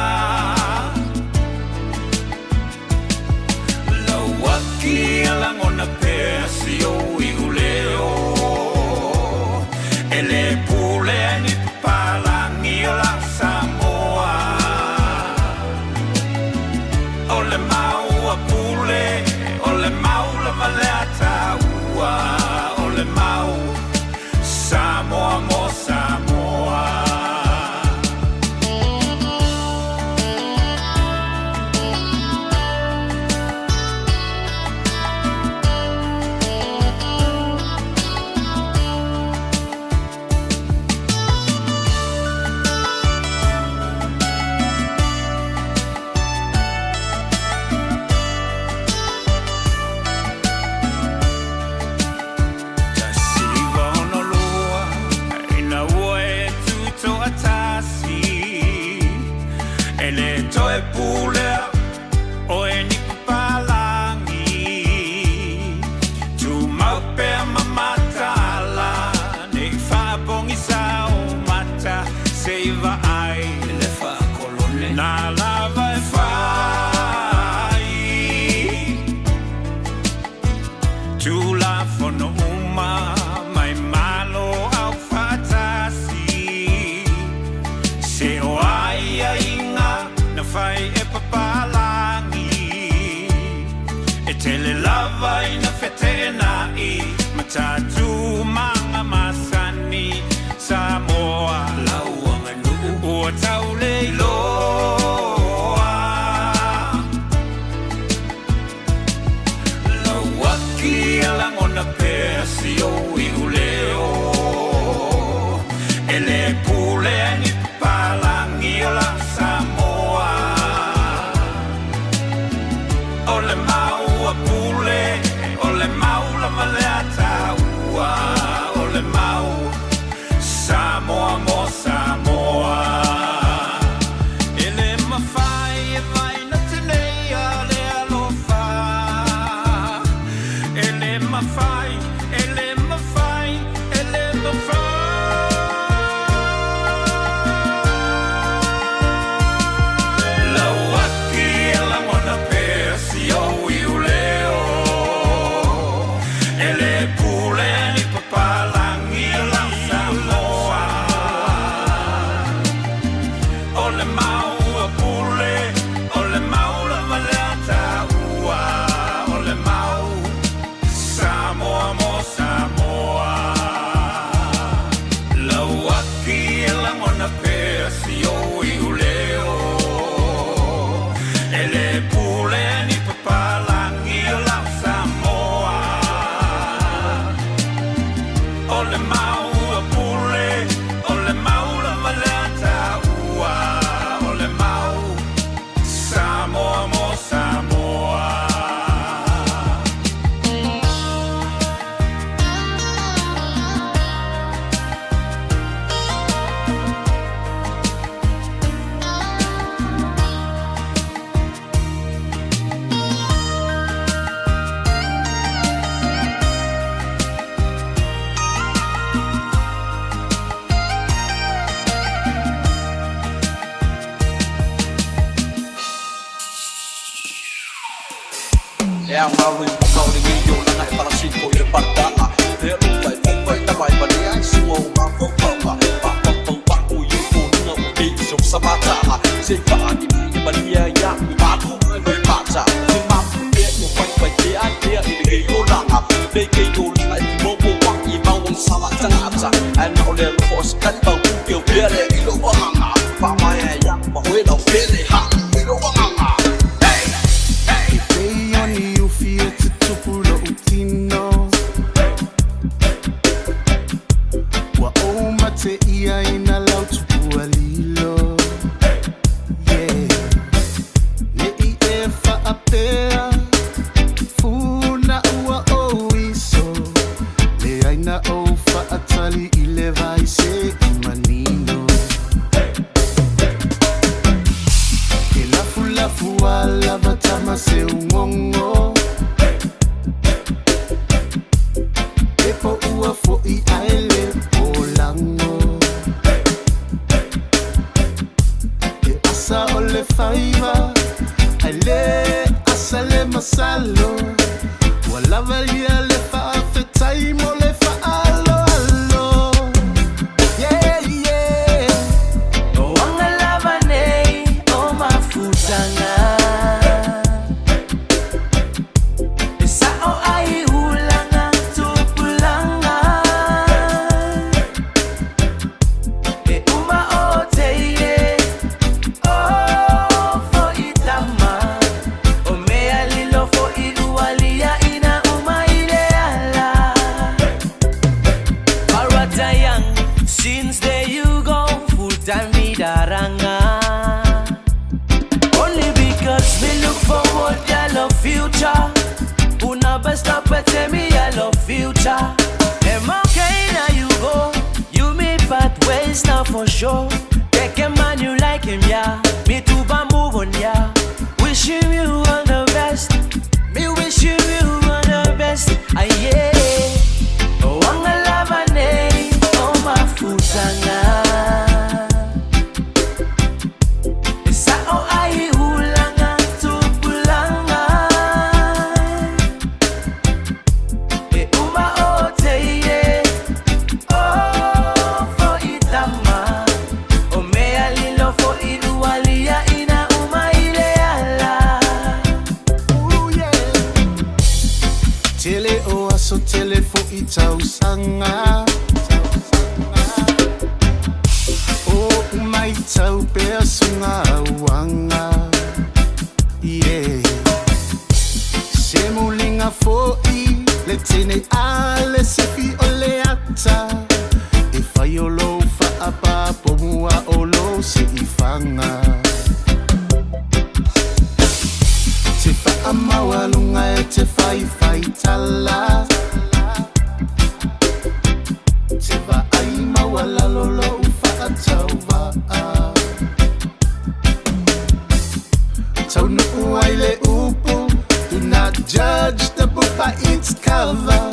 [SPEAKER 5] Lauaki a lagona pea si ou iuleo E le pule ai ni papalagi o la Samoa O le mau a Pule, o le mau lava le ataua O le mau Samoa mo Samoa. 1962 ina ua e tutoatasi E le toe pulea oe ni papalagi Tumau pea ma mataala nei faapogisa o mata Se i vaai le faakolone na lava e fai Tulafono uma mai Malo aufaatasi Se o aiaiga na fai e papalagi E tele lava ina feteenai ma tatou maga masani Samoa ua tau le iloa Lauaki a lagona pea si ou iuleo E le pule ai ni papalagi o la Samoa O le mau a Pule, o le mau lava le ataua O le mau Samoa mo Samoa E le mafai e vaina tenei a le alofa E le mafai, e le mafai, e le mafai Lauaki e lagona pea si ou iuleo E le pule ni papa
[SPEAKER 7] E ao ngalo i puka o lenei olaga e palasiko i le paletaga E alofa e faifa i tama e valea ai sua o mafaufauga Mafaufau aku i ou foliga ua pei o se osa mataga Se i faanini e malie ai aku i malu e loe mata Se mapu pea ua faifai pea ai pea i lenei olaga Nei kei olaga e tumaupo wa'i e mau ona sala tagata Ae na o le alofa o se talivau puke o pea lea i lou agaga Faamaea iaʻu ma oe lau pele haʻi i lou agaga.
[SPEAKER 14] E pei o ni ufi e tutupu loʻu tino Ua ou mate ia i nā lau tupua lilo. Yeah. Ne i e faapea Funa ua ou iso Leai na ou faatali i le vai se i manino Ke lafulafu a lava tama se ugongo E po ua fo'i ae le polago E asa o le faiva Ae le asa le masalo Ua lava ia le faafetai mo le faaaloalo. Yeah, yeah.
[SPEAKER 4] O anga lava nei o mafutaga E sa'o ai ulaga tupulaga E uma o teile o fo'i tama O mea lilo fo'i lualia ina uma i le ala. Parata young, since there you go, full time me daranga. Only because we look forward, yellow future. Una best up at me yellow future. Am okay now you go, you me part ways now for sure. Take a man you like him, yeah. Me too, but move on, yeah. Wishing you all the best. Me wishing you all the best. Ah, yeah. O anga lava nei o mafutaga E sa'o ai ulaga tupulaga E uma o teie o fo'i tama O mea lilo fo'i lualia ina uma i le ala.
[SPEAKER 14] Ooh, yeah. Tele o aso tele fo'i tausaga O umai tau pea sunga auaga. Yeah. Se muliga fo'i le tene a le sefi o le ata E fai o lou faapapo mua o lou se'ifaga Te faamaualuga e te faifaitala Te vaai maualalo lou faatauva'a Taunuu ai le upu. Do not judge the book by its cover.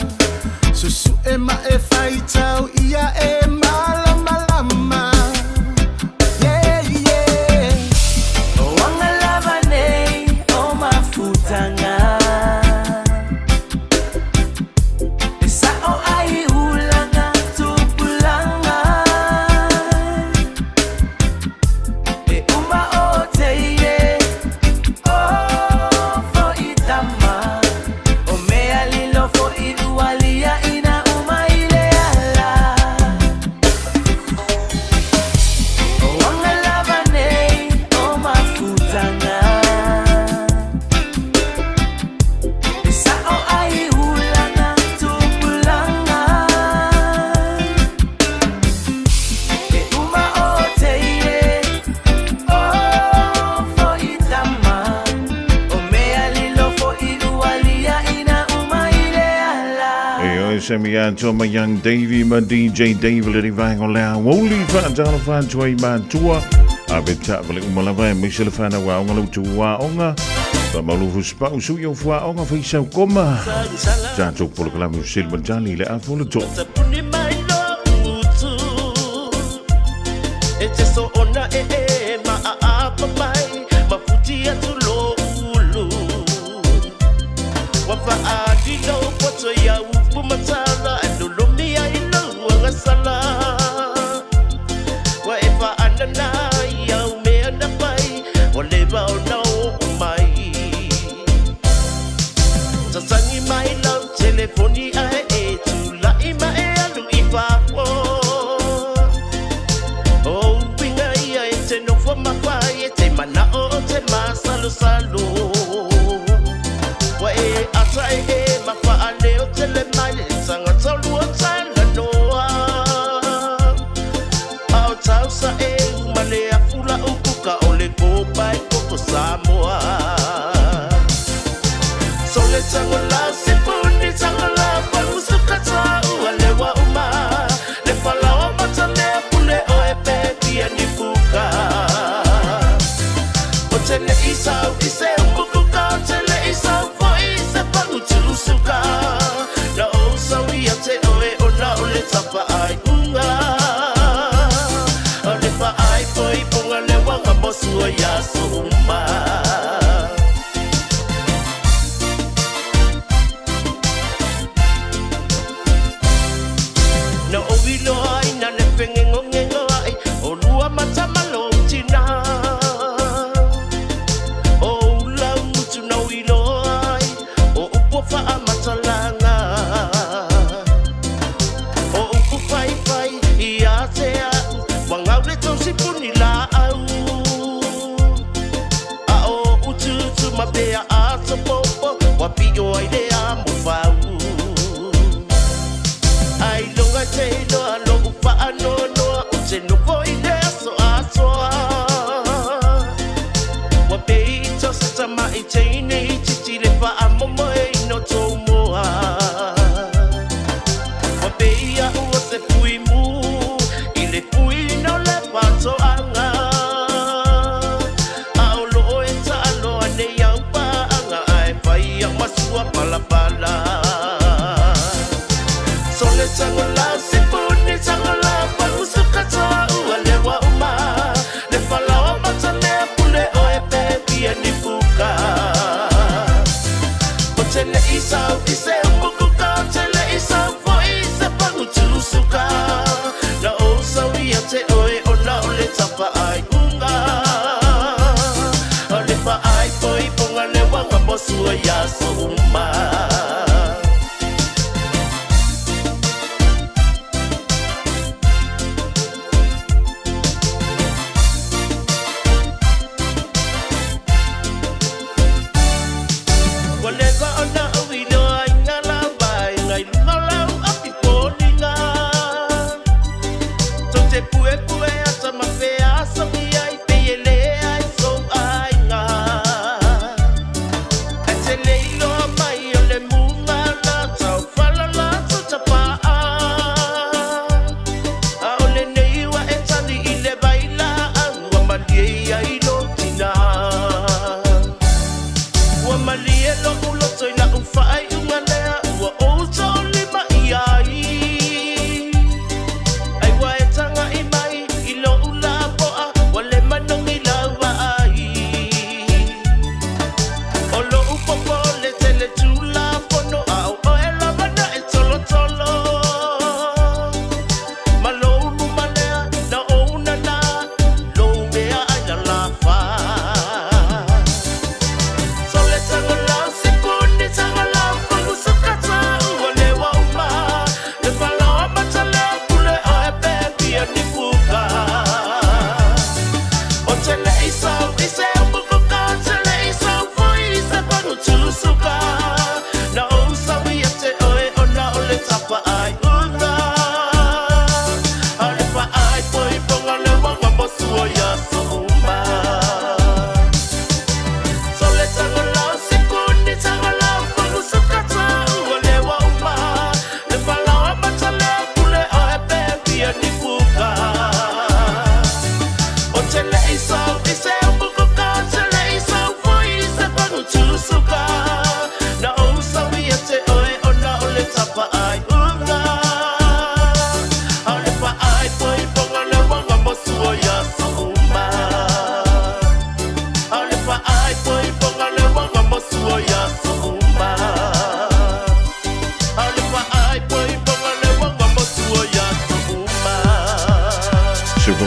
[SPEAKER 14] Susu'e ma e faitau ia e malamalama. Yeah, yeah.
[SPEAKER 4] O anga lava nei o mafutaga E sa'o ai ulaga tupulaga E uma o teie o fo'i tama O mea lilo fo'i lualia ina uma i le ala. O anga lava nei o mafutaga E sa'o ai ulaga tupulaga E uma o teie o fo'i tama O mea lilo fo'i lualia ina uma i le ala.
[SPEAKER 3] E oe se mi atoa ma Young Davey ma DJ Dave le rivaenga o le aoauli faatalofa atu ai matua a pe taavale uma lava e maise le fanau aoga lau tuaoga faamaulufu spau sui o fuaoga faisau koma tatou polokalame o selu matali i le afa o le too.
[SPEAKER 4] Puni mai lo utu E te so ona e e ma a apa mai Ma futi atu lo ulu.
[SPEAKER 15] loto i au upu matala E lolomi ai lou agasala Ua e faanana i au mea na fai Ua leva ona oo mai Tatangi mai lau telefoni ae e tula'i ma e alu i fafo O uiga ia e te nofo ma fai e te mana'o o te masalosalo Ua e ata e e ma faaleo tele mai le tagata o lua talanoa A o tausa e uma le afu la'u kuka o le kopa e koko Samoa Sole tango la sipuni tango la pamusuka ua lewa uma Le falaoa matamea pule o e pepia ni puka O te le isau i se umukuka O te le isau foi i se pagutusuka Na o sau ia te oe o na o le tapa ai unga O le fa ai foi ponga le wanga mosua ia so uma Na o iloa ai na le fegegogo ai o lua mata ma lou tinā O ou laugutu na ou iloa ai o upu o faamatalaga O upu faifai ia te a'u ua gau le tou sipuni laau A o utuutu ma pea atopopo ua pio ai le amo fau Ailoga te iloa lo'u faanoanoa ou te nofo i le aso atoa Ua pei i se tama'i teine itiiti le faamomoeina o tou moa Ua pei a'u o se fuimu i le fuiina o le faatoaga A o loo e taaloa nei au paaga ae fai au ma sua palapala Sole tango la sipuni tango la pagusuka toa ua lewa uma Le falaoa matamea pule o e pepia ni puka O te le isau i se umukuka O te le isau foi i se pagutusuka Na ou sau ia te oe o na o le tapa ai unga O le fa ai foi ponga le wanga mosua ia so uma Ua leva ona ou iloa i ngā lava e ngai luga lau api foliga Tou te puepue ata ma feasogi ai pei e leai sou aiga Ae te le iloa mai o le muga la taufala latou tapaa A o lenei ua e tali i le vailaau ua malie ai lou tinā Ua malie lo'u loto i la'u faaiuga lea ua ou toolima i ai Ai ua e taga'i mai i lo'u lapo'a ua le manogi lau vaai O lo'u popole tele tulafono a o oe lava na e tolotolo Ma lou luma lea na ou nana lou mea ai lalafa Sole tango lau sipuni tango lau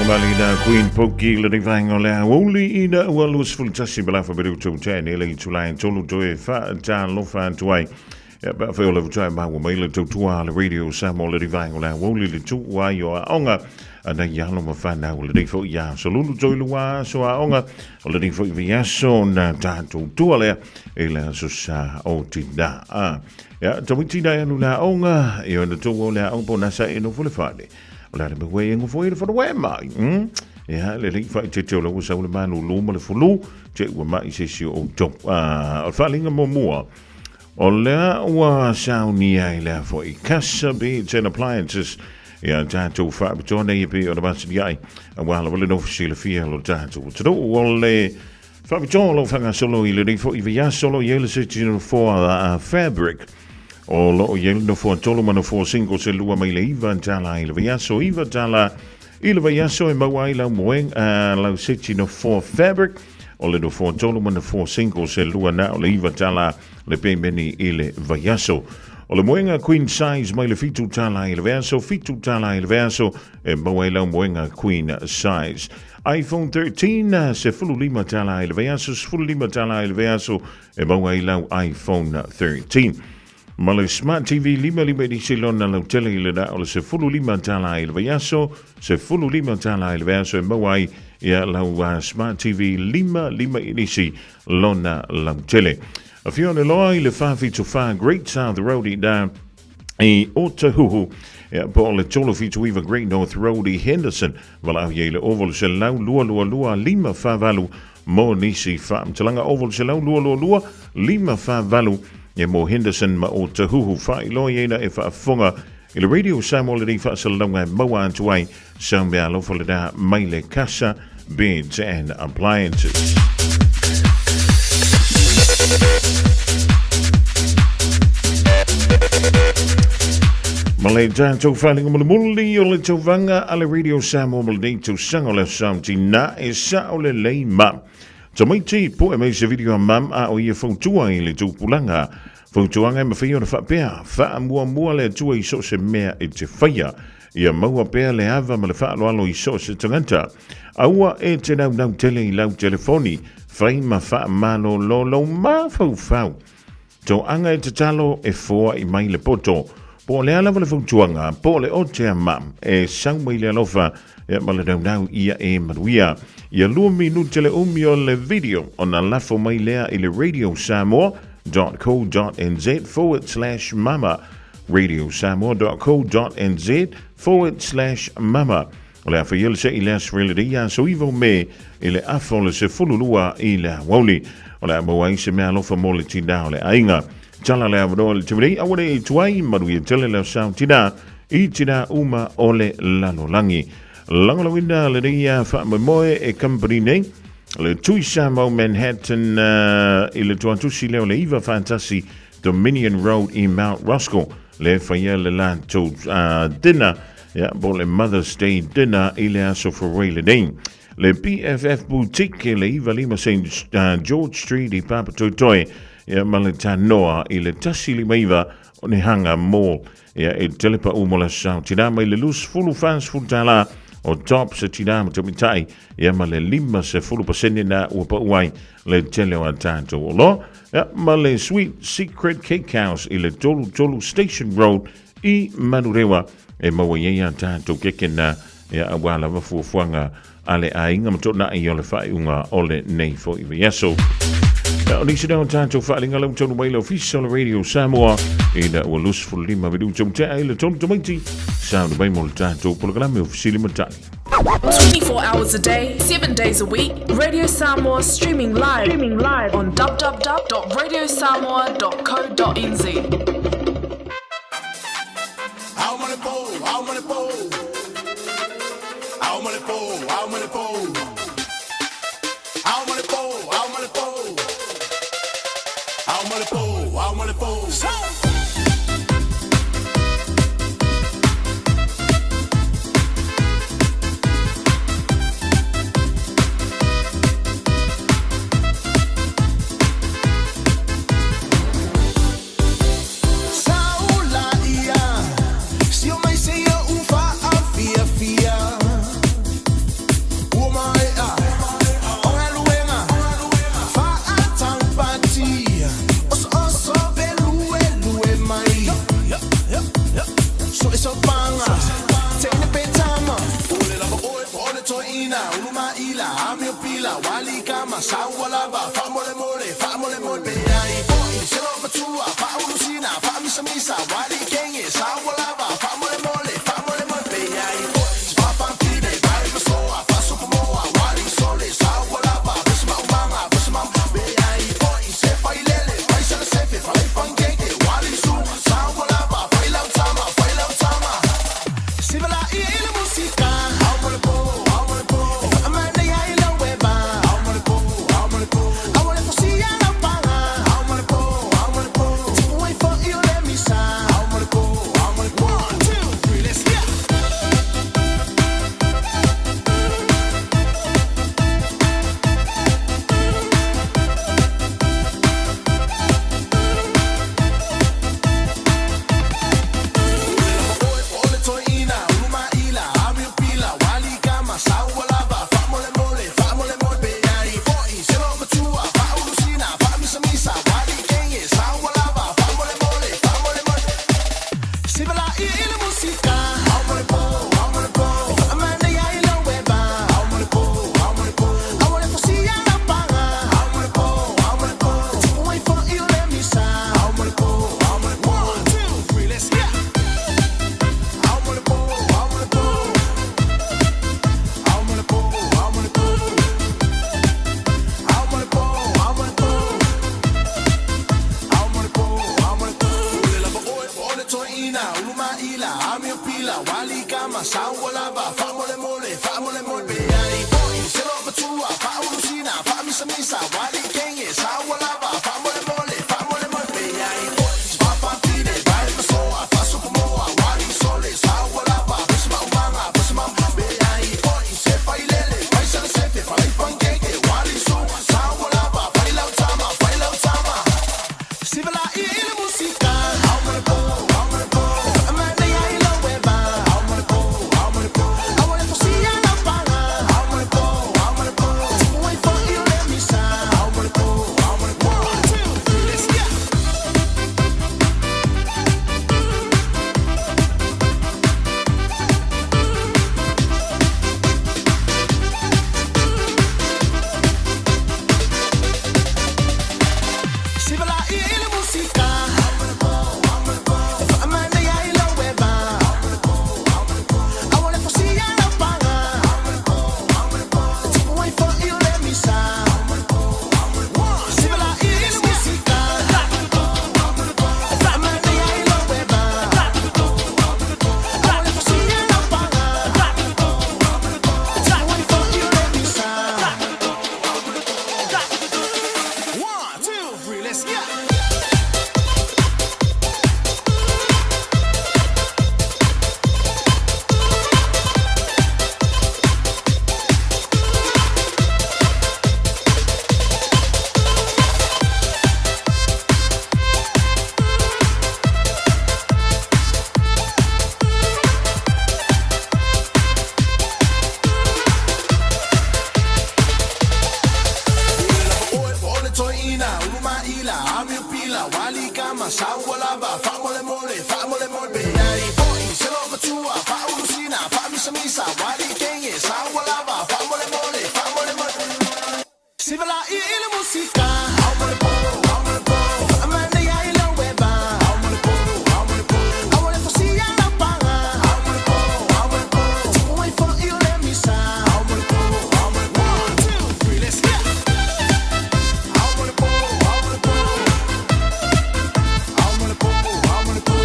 [SPEAKER 3] mali na Queen Poki le nei vaenga o le aoauli ina ua 21 ma lafa minutu tene le itulai tolu toe faatalofa atu ai. Ia, pe afai o le faatoa e maua mai le tautua a le Radio Samoa le nei vaenga o le aoauli le tuu ai o aoga a nai alo ma fanau lenei foi aso lulu toe lua aso aoga o lenei foi vaiaso na tatou tua lea i le aso sa o tina. Ia, tamaiti nai alu le aoga, ia ona tou o le aoga po o nasa e nofo le fale. O le a le mea ua e nofo ai le fale e mai. Ia, le lei faaeteete o la ua sau le malūlū ma le fulu, te ua mai se isi o outou. O le faaaliga muamua, o lea ua saunia ai lea foi Casa Beds and Appliances, ia tatou faapitoa nei e pei ona masani ai, aua lava le nofo silafia o lo tatou atunuu. O le faapitoa o lo o faagasolo i lenei foi vaiaso o lo o i ai le seti nofoa a Fabric, O lo o i ai le nofoa tolu ma nofoa single se lua mai le $9 i le vaiaso, $9 i le vaiaso e maua ai lau moega, lau seti nofoa fabric. O le nofoa tolu ma nofoa single se lua na o le $9 le pemeni i le vaiaso. O le moega queen size mai le $7 i le vaiaso, $7 i le vaiaso e maua ai lau moega queen size. iPhone 13, $15 i le vaiaso, $15 i le vaiaso e maua ai lau iPhone 13. Ma le Smart TV 55 inisi lona lautele i le na o le $15 i le vaiaso, $15 i le vaiaso e maua ai ia lau Smart TV 55 inisi lona lautele. Afio le loa i le 474 Great South Road i na i Otahuhu, ia, po o le 379 Great North Road i Henderson, valaau i ai le 0 122 548 Mo nisi faamatalaga 0 122 548 e mo Henderson ma Otahuhu faailoa i ai e faafofoga i le Radio Samoa lenei faasalalauga e maua atu ai sau meaalofa lena mai le Casa Beds and Appliances. Ma le tatou faaliga mulimuli o le tauvaga a le Radio Samoa ma lenei tausaga o le aso tina e sao lelei ma. Tamaiti, poe mai se video a mam a o ia fautua i le tupulaga. Fautuaga e mafai ona faapea, faamuamua le Atua i so o se mea e te faia. Ia maua pea le ava ma le faaaloalo i so o se tagata. Aua e te naunau tele i lau telefoni, fai ma faamalolo lou mafaufau. Toaga e tatalo e foai mai le poto. Po o le a lava le fautuaga, po o le ote a mam, e sau mai le alofa ia ma le naunau ia e manuia. Ia lua minute le umi o le video ona lafo mai lea i le radiosamoa.co.nz/mama radiosamoa.co.nz/mama O le a faia le se'i le aso lenei aso 9 o Me i le afa o le 12 i le aoauli. O le a maua ai se meaalofa mo le tinā o le aiga. Tala le avanoa i le taimi nei, aua ne i tuai, manuia tele le sao tinā i tinā uma o le lalolagi. Lagolagoina lenei faamoemoe e company nei, le Tui Samoa Manhattan i le tuatusi lea o le 9 faatasi Dominion Road i Mount Roskill, le faia le latou dinner ia, po le Mother's Day dinner i le aso Farae lenei. Le BFF Boutique le 95 St George Street i Papatoetoe ia, ma le Tanoa i le 159 o Nehanga Mall ia, e telepa mo le aso tina mai le 20 40 tālā o top se tina ma tamitai ia ma le 50% na ua pau ai le tele o a tātou oloa ia, ma le Sweet Secret Cake House i le 33 Station Road i Manurewa e maua i ai a tātou keke na ia aua lava fuafuaga a le aiga ma toonai o le faaiuga o lenei foi vaiaso. Ia, o nisi lea o tātou faaaliga lau taunu mai le ofisa o le Radio Samoa ina ua 25 minute o tea i le tolu tamaiti sauni mai mo le tātou polokalame o Fesili ma Tali.
[SPEAKER 17] 24 hours a day, 7 days a week, Radio Samoa streaming live, on www.radiosamoa.co.nz.
[SPEAKER 5] Ao ma le po, ao ma le po. Ao ma le po, ao ma le po. Ao ma le po, ao ma le po. Ao ma le po, ao ma le po. Saula ia, si o mai se ia u faafiafia.
[SPEAKER 20] Saua lava, faamolemole, faamolemole. Pe ai fo'i se loomatua, faaulusina, faamisamisa, wali kenge, saua lava, faamolemole, faamolemole. Pe ai fo'i se faafafine, vaevasoa, faasopomoa, wali sole, saua lava, pesimaumaga, pesimau. Pe ai fo'i se failele, faisalasefe, falaipankeke, wali su, saua lava, failautama, failautama. Sivalai i le musika, aumolepo, aumolepo. E faamanaia i lau eva, aumolepo, aumolepo. Aua le fosia lau paga, aumolepo, aumolepo. E tipu ai fo'i o le misa, aumolepo, aumolepo. 1, 2, 3, let's go! O le toeina, ulumaila, amiopila, wali kama, saua lava, faamolemole, faamolemole. Pe ai fo'i se loomatua, faaulusina, faamisamisa, wali kenge, saua lava, faamolemole, faamolemole. Sivalai i le musika, aumolepo, aumolepo. E faamanaia i lau eva, aumolepo, aumolepo. Aua le fosia lau paga, aumolepo, aumolepo. E tipu ai fo'i o le misa, aumolepo, aumolepo. 1, 2, 3, let's go! Aumolepo, aumolepo. Aumolepo, aumolepo. Aumolepo, aumolepo. Aumolepo, aumolepo. Ule lava oe, o le toeina, ulumaila, amiopila, wali kama, saua lava, faamolemole, faamolemole. Pe ai fo'i se loomatua, faaulusina, faamisamisa, wali kenge, saua lava, faamolemole, faamolemole. Pe ai fo'i se faafafine, vaevasoa, faasopomoa, wali sole, saua lava, pesimaumaga, pesimau. Pe ai fo'i se failele, faisalasefe, falaipankeke, wali su, saua lava, failautama, failautama. Sivalai i le musika, aumolepo, aumolepo. E faamanaia i lau eva, aumolepo, aumolepo. Aua le fosia lau paga, aumolepo, aumolepo. E tipu ai fo'i o le misa, aumolepo, aumolepo. 1, 2, 3, let's go! Sivalai i le musika, aumolepo, aumolepo. E faamanaia i lau eva, aumolepo, aumolepo. Aua le fosia lau paga, aumolepo, aumolepo. E tipu ai fo'i o le misa, aumolepo, aumolepo. Sivalai i le musika, aumolepo, aumolepo. E faamanaia i lau eva, aumolepo, aumolepo. Aua le fosia lau paga, aumolepo, aumolepo. E tipu ai fo'i o le misa, aumolepo, aumolepo. 1, 2, 3, let's go! Oe, o le toeina, ulumaila, amiopila, wali kama, saua lava, faamolemole, faamolemole. Pe ai fo'i se loomatua, faaulusina, faamisamisa, wali kenge, saua lava, faamolemole, faamolemole. Sivalai i le musika, aumolepo, aumolepo. E faamanaia i lau eva, aumolepo, aumolepo. Aua le fosia lau paga, aumolepo, aumolepo. E tipu ai fo'i o le misa, aumolepo, aumolepo. 1, 2, 3, let's go! Aumolepo, aumolepo. Aumolepo, aumolepo.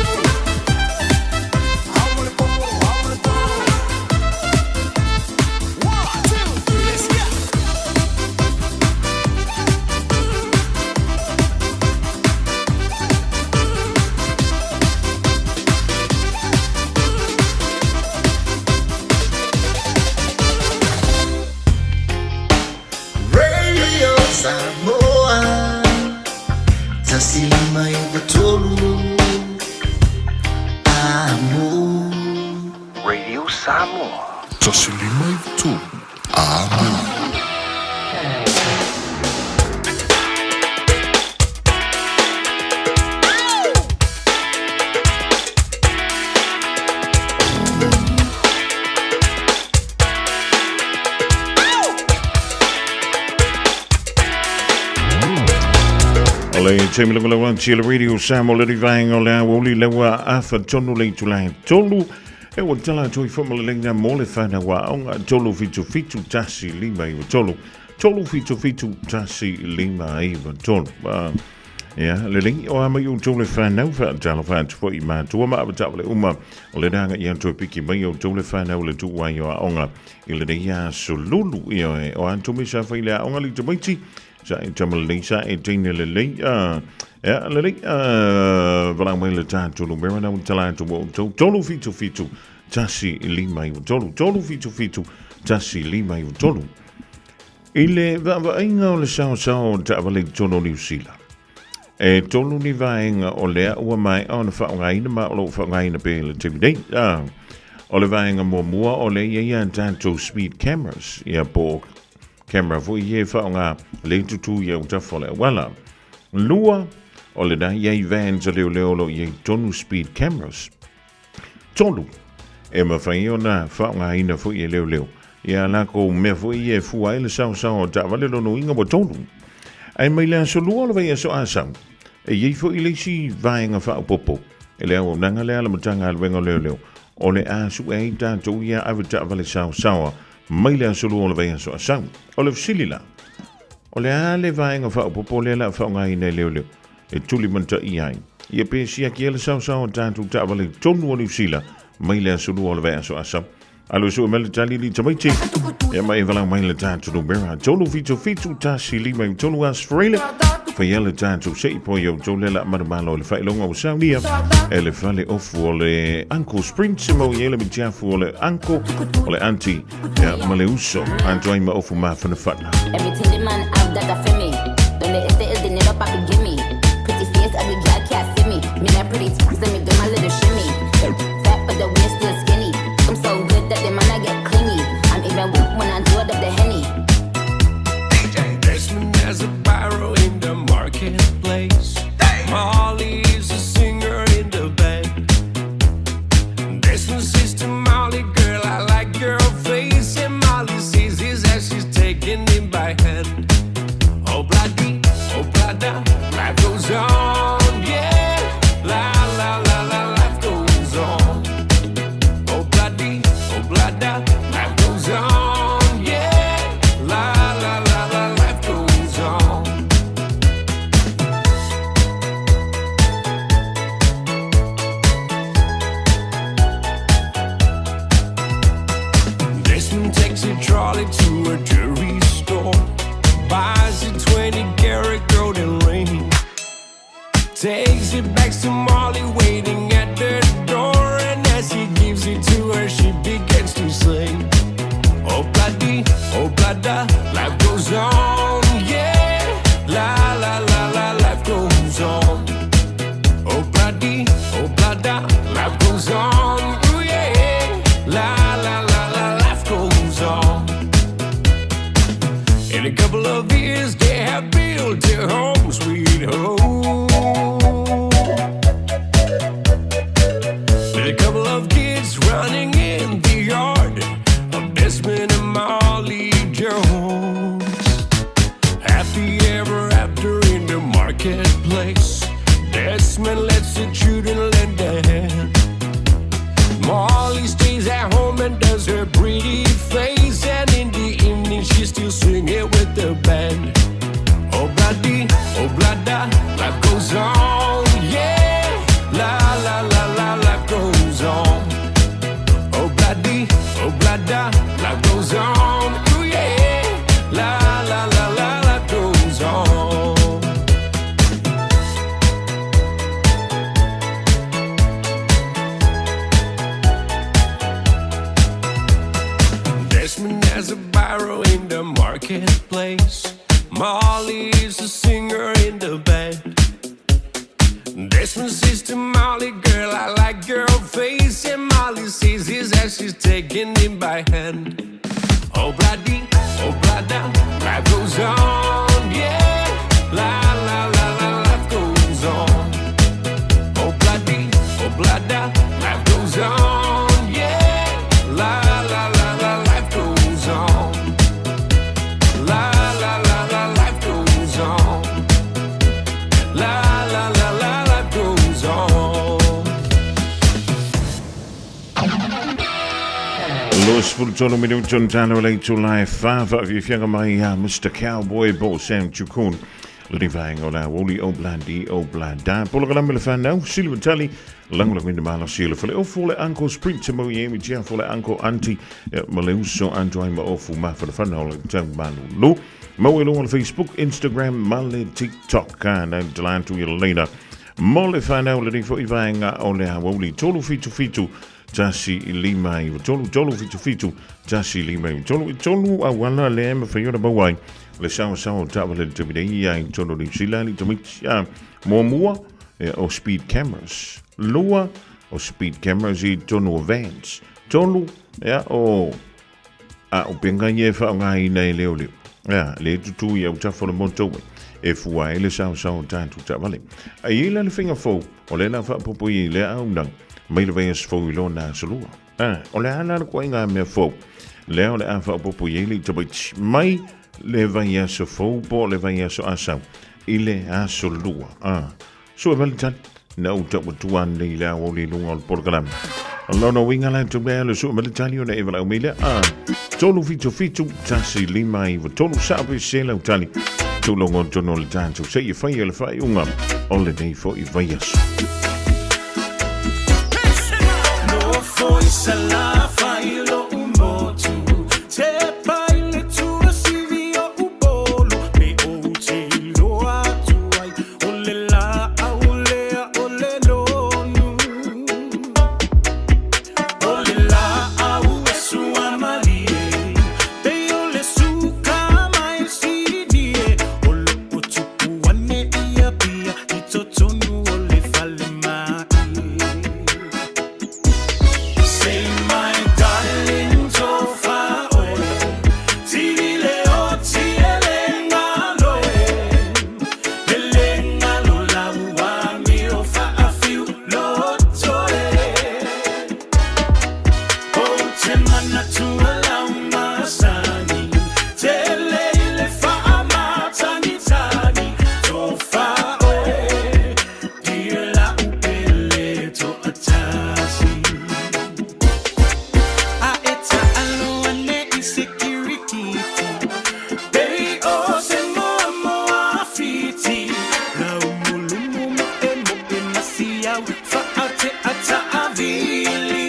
[SPEAKER 20] Aumolepo, aumolepo. 1, 2, 3, let's go!
[SPEAKER 18] Radio Samoa 105.3 Amo.
[SPEAKER 2] Radio Samoa.
[SPEAKER 16] 105.3 Amo.
[SPEAKER 3] taimi lagolagoa le Radio Samoa le vaenga o le aoauli leua afa tonu le itula e tolu. E ua tala atu i faamaleleina mo le whanau aoga 377 1 5 9 3 377 1 5 9 3. Ia, lelei o a mai outou le whanau whaatalo whaatu foi i mātua ma awatau le uma o le ranga i atu e piki mai outou le whanau le tuuai o aoga i lenei aso lulu ia e o atu me sa whai le aoga li tamaiti sa e tama lelei sa e teine lelei ia lelei valau mai le tātou numera na tala atu mo outou 377 1 5 9 3 377 1 5 9 3. I le vaavaaiga o le saosao o taavale i totonu o Niu Sila, e tolu ni vaega o lea ua maea ona faaaogaina ma o lo o faaaogaina pea i le taimi nei. O le vaega muamua o lea e i ai a tatou speed cameras, ia po o camera foi ia e faaaoga le tutū i autafa o le auala. Lua, o lena e i ai vans a leoleo o lo o i ai tonu speed cameras. Tolu, e mafai ona faaaogaina foi e leoleo ia lakou mea foi ia e fua ai le saosao o taavale lona uiga ua tolu. Ae mai le aso lua o le vaiaso Asau, e i ai foi le isi vaega faaopoopo e le auaunaga lea a le Matagaluega o Leoleo o le a sue ai tatou ia ave taavale saosaoa mai le aso lua o le vaiaso Asau. O le fesili la, o le a le vaega faaopoopo lea o le a faaaogaina e leoleo e tulimataia ai ia pe siaki ai le saosao o tatou taavale i totonu o Niu Sila mai le aso lua o le vaiaso Asau? Alo sue mai le tali li tamaiti. Ia mai valau mai le tātou numera. 377 1 5 3 Australia. Whai le tātou se i po i au tō lela manumalo le whailonga o Saunia. E le whale ofu o le Uncle Sprint se mau i ele mitiafu o le Uncle o le Auntie ia ma le uso. Anto ai ma ofu mawhanawhana.
[SPEAKER 13] Every tindy man out that I feel me. Donde este el dinero, papi, give me. Pretty face, ugly girl can't see me. Me not pretty, let me do my little shimmy. Fat, but the waist still skinny. I'm so good that the man I get clingy. I'm even weak when I do it up the henny.
[SPEAKER 5] Desmond has a barrow in the marketplace. Molly is a singer in the band. Desmond says to Molly, girl, I like your face. And Molly sees his as she's taking him by hand. Oh, bloody, oh, blada, life goes on, yeah. La, la, la, la, life goes on. Oh, bloody, oh, blada, life goes on, yeah. La, la, la, la, life goes on. Desmond takes a trolley to a jewelry store, buys a 20 karat golden ring, takes it back to Molly waiting at the door, and as he gives it to her, she begins to sing. Oh bloody, oh blada, life goes on, yeah. La la la la, life goes on. Oh bloody, oh blada, life goes on, ooh yeah. La la la la, life goes on. In a couple of years, they have built a home, sweet home. With a couple of kids running in the yard of Desmond and Molly Jones. Happy ever after in the marketplace. Desmond lets the children lend a hand. Molly stays at home and does her pretty face. And in the evening, she's still singing with the band. Oh, bloody, oh, blada, life goes on, yeah. La, la, la, la, life goes on. Oh, bloody, oh, blada, life goes on, ooh, yeah. La, la, la, la, life goes on. Desmond has a barrow in the marketplace. Molly is a singer in the band. Desmond says to Molly, girl, I like your face. And Molly sees his as she's taking him by hand. Oh, bloody, oh, blada, life goes on, yeah. La, la, la, la, life goes on. Oh, bloody, oh, blada, life goes on, yeah. La, la, la, la, life goes on. La, la, la, la, life goes on. La,
[SPEAKER 3] 23 minuto na talo le itula e wha whaafiafiaga mai a Mr. Cowboy po Sam Chukun. Le vaenga o la woli o blandi o blanda. Polokalame le whanau, Silva Tali, lagolagoina malosi e le faleofu o le Uncle Sprint mo i Amy Jeff o le Uncle Auntie ma le uso Andrai ma ofu mafanafana o le tau malulu. Mau e luga o le Facebook, Instagram ma le TikTok. Ka nau te la atu i le leina. Mo le whanau le rifo i vaenga o le awauli 377 1 5 9 3 3 7 7 1 5 9 3 3 auala lea e mafai ona maua ai le saosaoa o taavale le taimi nei ia i totonu o Niu Sila li tamaiti a muamua e, o speed cameras lua o speed cameras i totonu o vans tolu ia o a o penga ia e faaaogaina e leoleo ia le tutū i autafa o le motorway e fua ai le saosaoa o tatou taavale. A i ai la le faiga fou o lea la faaopoopo i ai lea auaunaga mai le vaiaso fou i lona aso lua. A, o le a la le koaiga mea fou lea o le a faaopoopo i ai le tamaiti mai le vaiaso fou po o le vaiaso asau i le aso lua. A, sue mai le tali na ou tau atua nei le ao le luga o le polokalame. O lona uiga la tou mea le sue mai le tali ona e valaau mai lea. A, 377 1 5 9 3 sao pe se lau tali. Tūlongo tonu o le tātou se i whai e le whaiunga o lenei foi vaiaso.
[SPEAKER 5] Nofo i Salafai lo'u motu Te pai le tura sivi o Upolu Me ou te iloa atu ai O le laau lea o le lonu O le laau e suamalie Pei o le suka mai sini e O lo'u tupu ane i Apia I totonu o le falemai Say my darling tofa oe Tili le oti e le ngalo e E le ngalo lau amio faafiu loto e O te manatua lau masani Tele i le faamatagitagi Tofa oe Dear lau pele toatasi A e taalo ane i se kirikiti Pei o se moamoa fiti Lau mulumu moe moe masiau Faatea taavili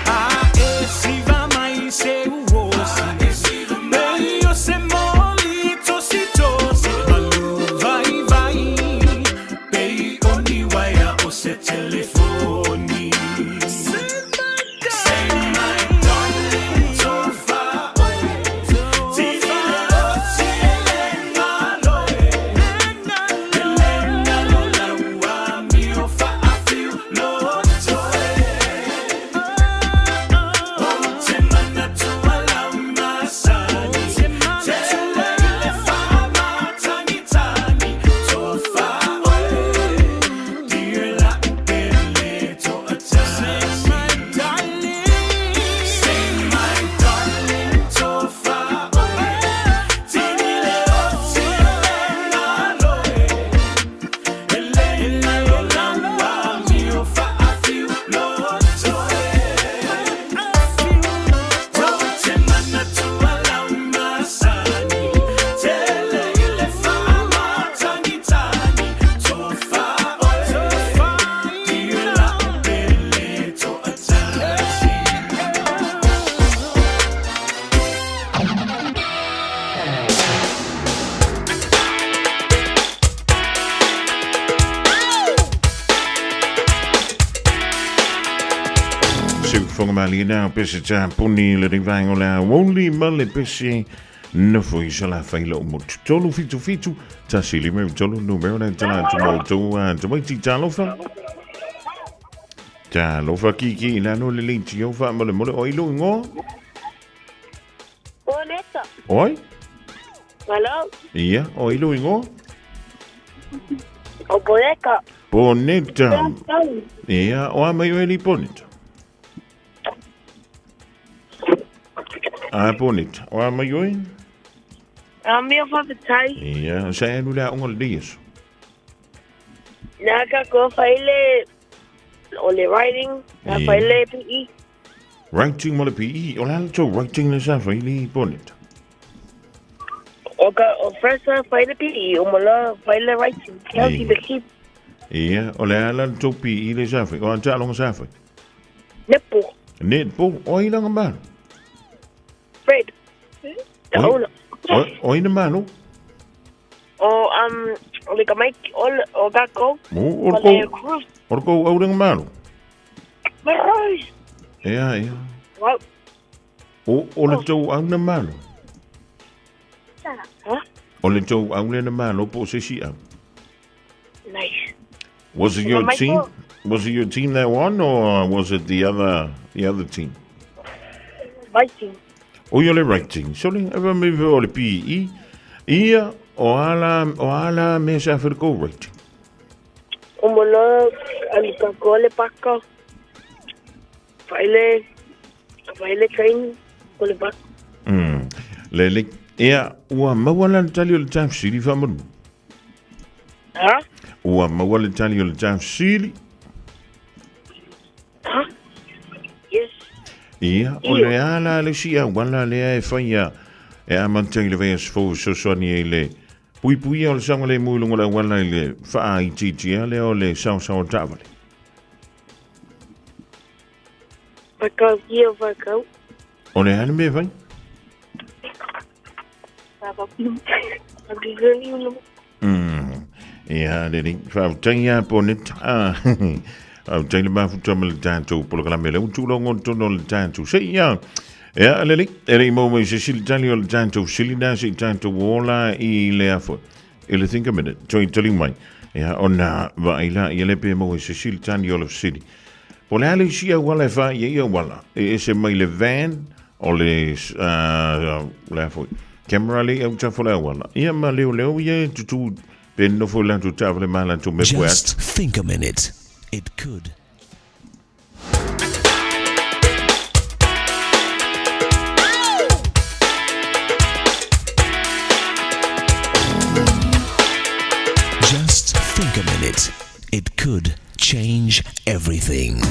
[SPEAKER 5] A e siva mai se uosi Pei o se moli tositosi Malu vaivai Pei o ni uaea o se telefoni Say my darling tofa oe Tili le oti e le ngalo e E le ngalo lau amio faafiu loto e O te manatua lau masani Tele i le faamatagitagi Tofa oe Dear lau pele toatasi Say my darling tofa oe Tili le oti e le ngalo e E le ngalo lau amio faafiu loto e O te manatua lau masani Tele i le faamatagitagi Tofa oe Dear lau pele toatasi
[SPEAKER 3] Se ufoga malie na pese tā puni le rivaenga o le aoauli ma le pese nofo i Salafai lou motu. 377 1 5 3 numera na tala atu mo tou a tamaiti talofa. Talofa kiki i lalo le leiti o wha mole mole o i lou ingoa.
[SPEAKER 12] Boneta.
[SPEAKER 3] Oi?
[SPEAKER 12] Hello.
[SPEAKER 3] Ia, o i lou ingoa?
[SPEAKER 12] O Boneta.
[SPEAKER 3] Boneta. Ia, o a mai o eli Boneta. A Boneta, o a mai oe?
[SPEAKER 12] A mea whawhetai.
[SPEAKER 3] Ia, sa e alu le aoga o lenei aso.
[SPEAKER 12] Nā ka ko whaile o le writing, ka
[SPEAKER 3] Ia.
[SPEAKER 12] whaile PE.
[SPEAKER 3] Writing ma le PE, o le a le tou writing le sa fai le bonnet?
[SPEAKER 12] O ka o first sa fai le PE, o mala fai le writing. Kau si le keep.
[SPEAKER 3] Ia, o le a la le tou PE le sa fai? O a taaloga sa fai?
[SPEAKER 12] Netball.
[SPEAKER 3] Netball, o ai langa malo?
[SPEAKER 12] Fred. Te aula.
[SPEAKER 3] O ai na malo?
[SPEAKER 12] O um o le kamaiki o le o kako.
[SPEAKER 3] O o le ko. O le ko au langa malo.
[SPEAKER 12] Marai.
[SPEAKER 3] Ia, ia.
[SPEAKER 12] Wow.
[SPEAKER 3] O o le tou au na malo.
[SPEAKER 12] Ha?
[SPEAKER 3] O le tou au le na malo po o se isi au.
[SPEAKER 12] Nice.
[SPEAKER 3] Was it your team? Was it your team that won or was it the other the other team?
[SPEAKER 12] My team.
[SPEAKER 3] O ia le right team. So le ava me o le PE. Ia o ala o ala me sa for go right.
[SPEAKER 12] O mo lo ali ka ko le paka. Faile faile train ko le paka.
[SPEAKER 3] Le le ia ua maua la tali o le tafsiri fa manu.
[SPEAKER 12] Ha?
[SPEAKER 3] Ua maua le tali o le tafsiri.
[SPEAKER 12] Ha? Yes.
[SPEAKER 3] Ia, o le a la le si auala lea e faia e amata i le vaiaso fou fesoasoani ai i le puipuia o le saogalemu i luga o le auala i le faaitiitia lea o le saosaoa taavale.
[SPEAKER 12] Whakau, ia whakau.
[SPEAKER 3] O le a le mea e fai? Ia, lelei. Faafetai ia Bonnet. Ah, faafetai le mafuta ma le tatou polokalame lea ua tuulogo tonu o le tatou se ia. Ia, lelei. E le i maua mai se isi le tali o le tatou fesili na se i tatou ola i le afo. I le think a minute. Toi tali mai. Ia, ona vaai la ia le pe maua i se isi le tali o le fesili. Po o le a le isi auala e fai ai auala e ese mai le van o le le a foi camera le au tafo le auala ia ma leoleo ia e tutū pe nofo i latou taavale ma latou mea poe
[SPEAKER 6] Just think a minute. It could. Just think a minute. It could change everything.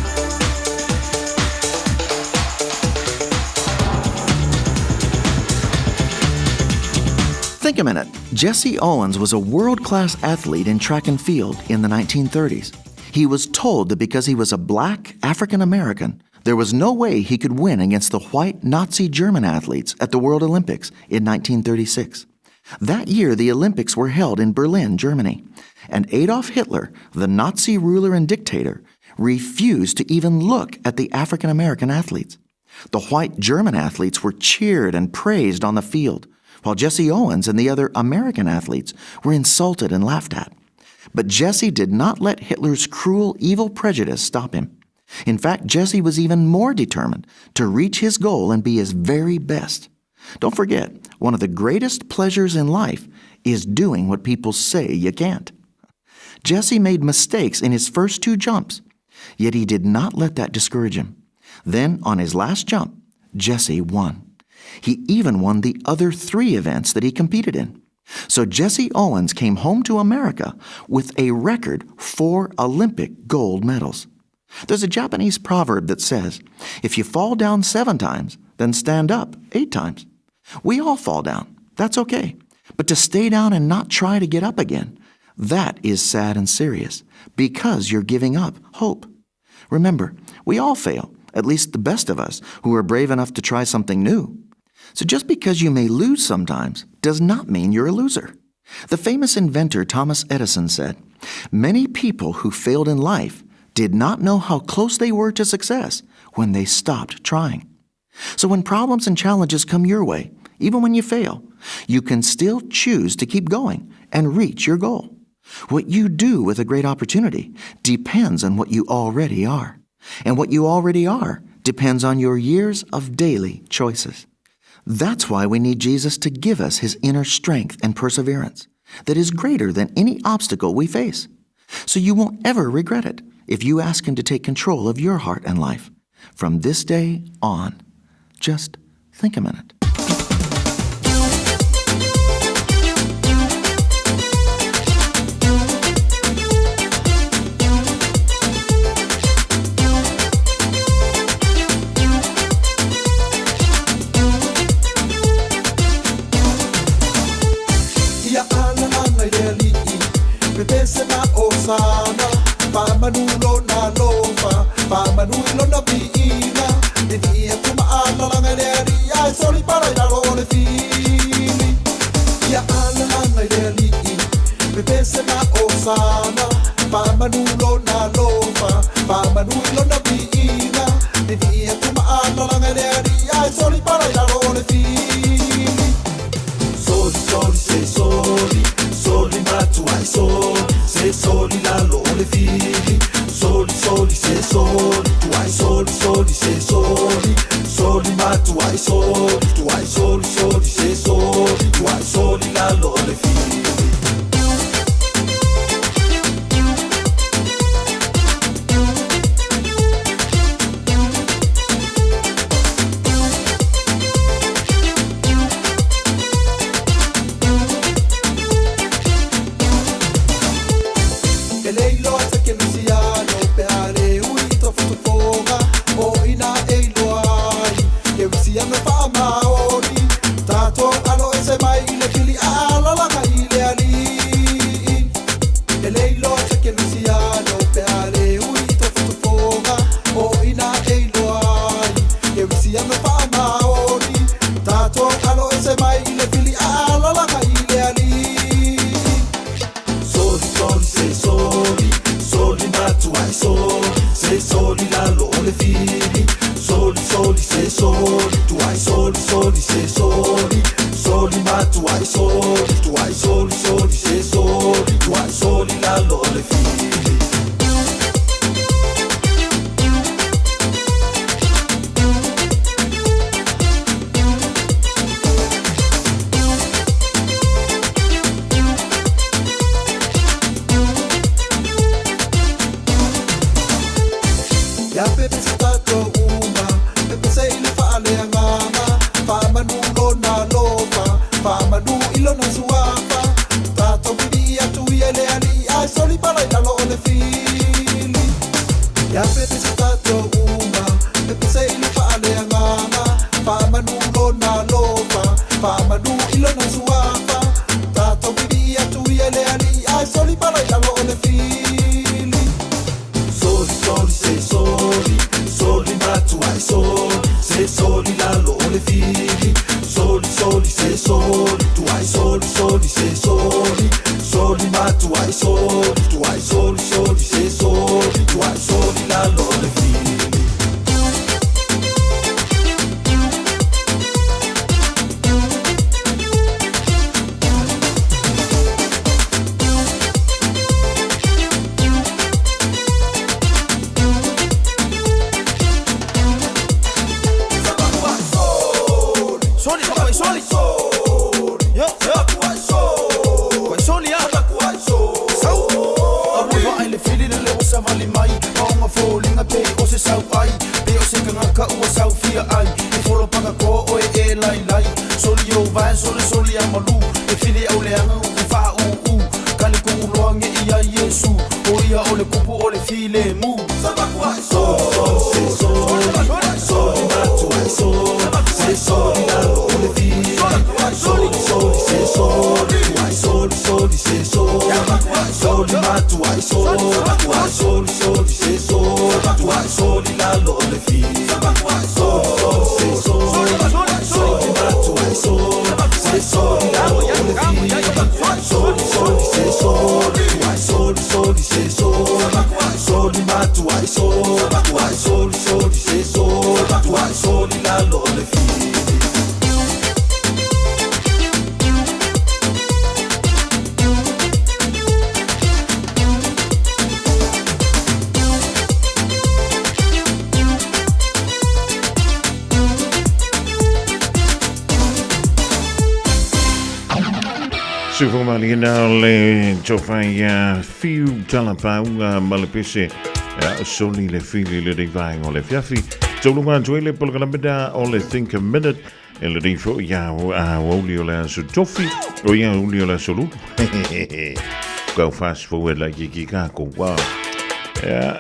[SPEAKER 19] Think a minute. Jesse Owens was a world class athlete in track and field in the 1930s. He was told that because he was a black African American, there was no way he could win against the white Nazi German athletes at the World Olympics in 1936. That year, the Olympics were held in Berlin, Germany, and Adolf Hitler, the Nazi ruler and dictator, refused to even look at the African American athletes. The white German athletes were cheered and praised on the field, while Jesse Owens and the other American athletes were insulted and laughed at. But Jesse did not let Hitler's cruel, evil prejudice stop him. In fact, Jesse was even more determined to reach his goal and be his very best. Don't forget, one of the greatest pleasures in life is doing what people say you can't. Jesse made mistakes in his first two jumps, yet he did not let that discourage him. Then, on his last jump, Jesse won. He even won the other three events that he competed in. So Jesse Owens came home to America with a record four Olympic gold medals. There's a Japanese proverb that says, if you fall down seven times, then stand up eight times. We all fall down. That's okay. But to stay down and not try to get up again, that is sad and serious because you're giving up hope. Remember, we all fail, at least the best of us who are brave enough to try something new. So just because you may lose sometimes does not mean you're a loser. The famous inventor Thomas Edison said, Many people who failed in life did not know how close they were to success when they stopped trying. So when problems and challenges come your way, even when you fail, you can still choose to keep going and reach your goal. What you do with a great opportunity depends on what you already are. And what you already are depends on your years of daily choices. That's why we need Jesus to give us his inner strength and perseverance that is greater than any obstacle we face. So you won't ever regret it if you ask him to take control of your heart and life. From this day on, just think a minute.
[SPEAKER 9] na osana, faamanu lona alofa, faamanu i lona viiga, vivii atu ma alalaga i le alii, ae soli pala i lalo o le fili. Ia alalaga i le alii, pepese ma osana, faamanu lona alofa, faamanu i lona viiga, vivii atu ma alalaga i le alii, ae soli pala i lalo o le fili.
[SPEAKER 10] Soli, soli, se soli, soli matuai soli, se soli lalo o le fili. Soli, soli, se soli, tuai soli, soli, se soli, soli matuai soli, tuai soli, soli, se soli, tuai soli lalo o le fili.
[SPEAKER 9] E le iloa se kerisiano pe a le ui i tofotofoga o ina e iloa ai kerisiano faamaoni tatou alo ese mai i le fili a alalaga i le alii. E le iloa se kerisiano pe a le ui i tofotofoga o ina e iloa ai kerisiano faamaoni tatou alo ese mai i le fili a alalaga i le alii.
[SPEAKER 10] Soli, soli, se soli, soli matuai soli, se soli lalo o le fili. Soli, soli, se soli, tuai soli, soli, se soli, soli matuai soli, tuai soli, soli, se soli, tuai soli lalo o le fili.
[SPEAKER 9] Ia pepese tatou uma, pepese i le faaleagaga, faamanu lona alofa, faamanu i lona suafa, tatou vivii atu ia i le alii, ae soli pala i lalo o le fili. Ia pepese tatou uma, pepese i le faaleagaga, faamanu lona alofa, faamanu i lona suafa, tatou vivii atu ia i le alii, ae soli pala i lalo o le fili.
[SPEAKER 10] Soli, soli, se soli, soli matuai soli, se soli lalo o le fili. Soli, soli, se soli, tuai soli, soli, se soli, soli matuai soli, tuai soli, soli, se soli, tuai soli lalo o le fili.
[SPEAKER 21] Soli, papai, soli. Yo, yo. Kuai soli, ah. Sau. Alofa ai le fili le leo savali mai. Maonga foliga pe o se sau ai. Pe o se kangaka ua sau fia ai. E folo paka ko oe e lai lai. Soli o vai, soli soli a malu. E fili au leaga u fa u u. Kali ku'u loa ge ia Iesu. O ia o le kupu o le file mu.
[SPEAKER 10] Soli, soli, se soli, soli matuai soli, se soli lalo o le fili. Soli, soli, se soli, tuai soli, soli, se soli, soli matuai soli, tuai soli, soli, se soli, tuai soli lalo o le fili. Soli, soli, se soli, soli matuai soli, se soli lalo o le fili. Soli, soli, se soli, tuai soli, soli, se soli, soli matuai soli, tuai soli, soli, se soli, tuai soli lalo o le fili.
[SPEAKER 3] Sufumaliina o le tofai fiu talapauga ma le pese soli le fili le rei vaenga o le fiafi. Taulunga atu ai le polokalame o le Think a Minute e le rei foi ia a uli o le aso tofi o ia uli o le aso lulu. Go fast forward like ki kākou wā.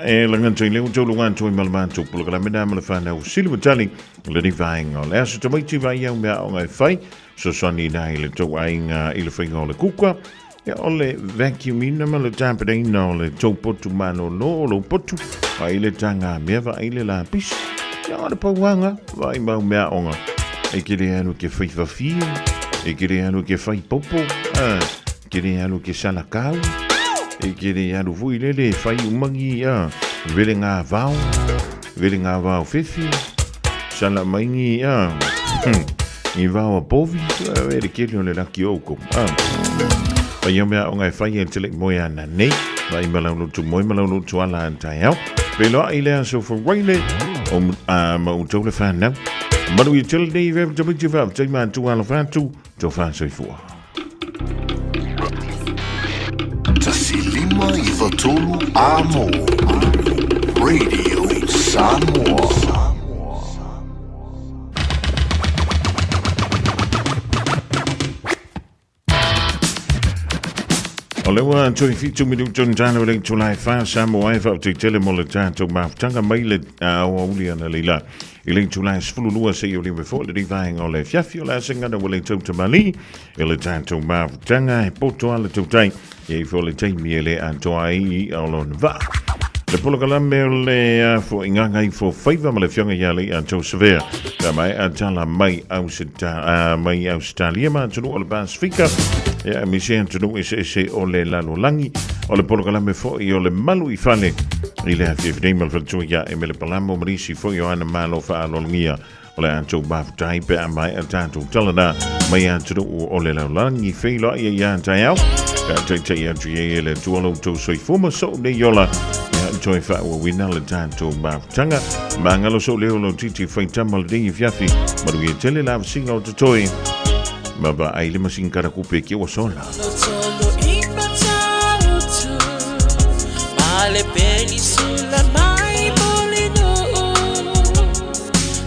[SPEAKER 3] E lagantoi leo taulunga atu ai ma le matou polokalame ma le whanau sili matali le rei vaenga o le aso tamaiti vai au mea o ngai whai. Fesoasoani ina i le tou aiga i le faiga o le kuka. Ia, o le vacuum ina ma le tapenaina o le tou potu malōlō o lou potu, vaai le tagamea, vaai le lapisi. Ia, o le pauaga, vaai mau meaaoga. E te le alu e te fai fafie, e te le alu e te fai popo, a, e te le alu e te salakau, e te le alu foi lele e fai uma ni, a, velegā vao, velegā vao fefe, sala mai ni, a, ni vao a povi, e le tele o le laki o oukou. A, pai ia mea onga e fai e te lei moe ana nei, vai ma lau lotu moe ma lau lotu ala an taeao. Peloa i le aso whawaile, o a, ma outou le whanau. Maru i tele nei vea tamiti wha, tei mātua ala whātu, tō whāsoifua.
[SPEAKER 11] 1 5 93 Amo. Radio Samoa.
[SPEAKER 3] O le ua toi 7 minutu na talo le tulai 4 Samoa e whaute tele mo le tātou mafutanga mai le aoauli ana leila. I le tulai 12 se i o liwe fo le rivaenga o le fiafi o le asengana ua le tautamali e le tātou mafutanga e poto a le tautai e i fo le taimi e le atoa ai i o lona vaa. Le polokalame o le fo i nganga i fo faiva ma le fionga ia le a tau sevea. Ka mai a tala mai Ausita, mai Australia ma atunu o le Pasifika. Ia mise atunu ese ese o le lalolangi. O le polokalame fo i o le malu i fale. I le afi nei ma le faletua ia e mele palamo ma nisi foi o ana malo whaalologia o le atou mafutai pe a mai a tātou talana mai atunu o le lalolagi wheiloa ia ia taeao. Ka taitai atu ia e le atua lo tou soifua ma sou nei ola. Ia toi whaauawina le tātou mafutanga. Mangalo sou leo lo titi whaitama le nei fiafi. Maru ia tele la singa o te toi. Ma ba ai le masin karakupe ki ua sola.
[SPEAKER 4] Tolo i matautu Ma le penisula mai Mulinuu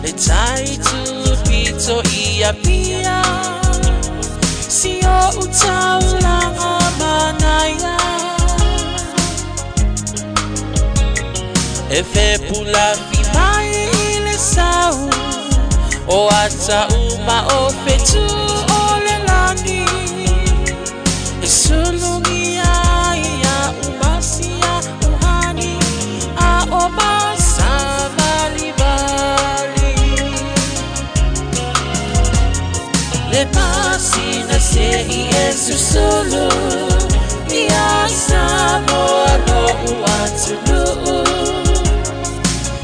[SPEAKER 4] Le tai tu pito i Apia Si o utaulanga manaia E fepula fi mai i le sau O ata uma o fetu o le lani E sulungi ai ia umasia uhani A o masa vali vali Le pasina se i e susulu Ia Samoa lo uatunuu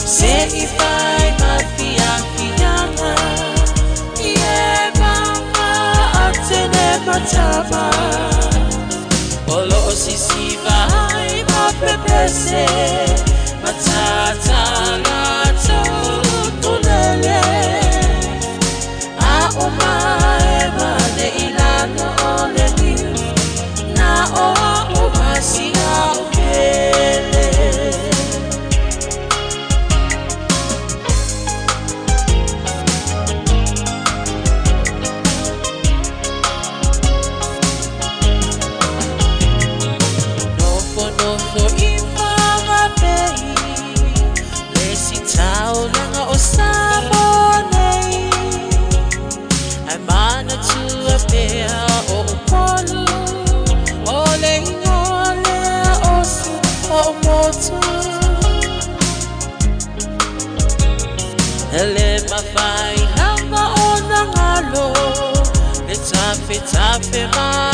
[SPEAKER 4] Se i fai ma fia fianga I e mama a tene matama O lo o sisiva ai ma pepese Matata la tau tulele A o mae ma ne ilano o le niu Na o a o masia o pele. Nofo nofo i whangapei Le si taulanga o Samoa nei Ai mana tua pea o Upolu O le ingoa lea o si o motu Ele mawhai lava o nangalo Le tafe tafe mai.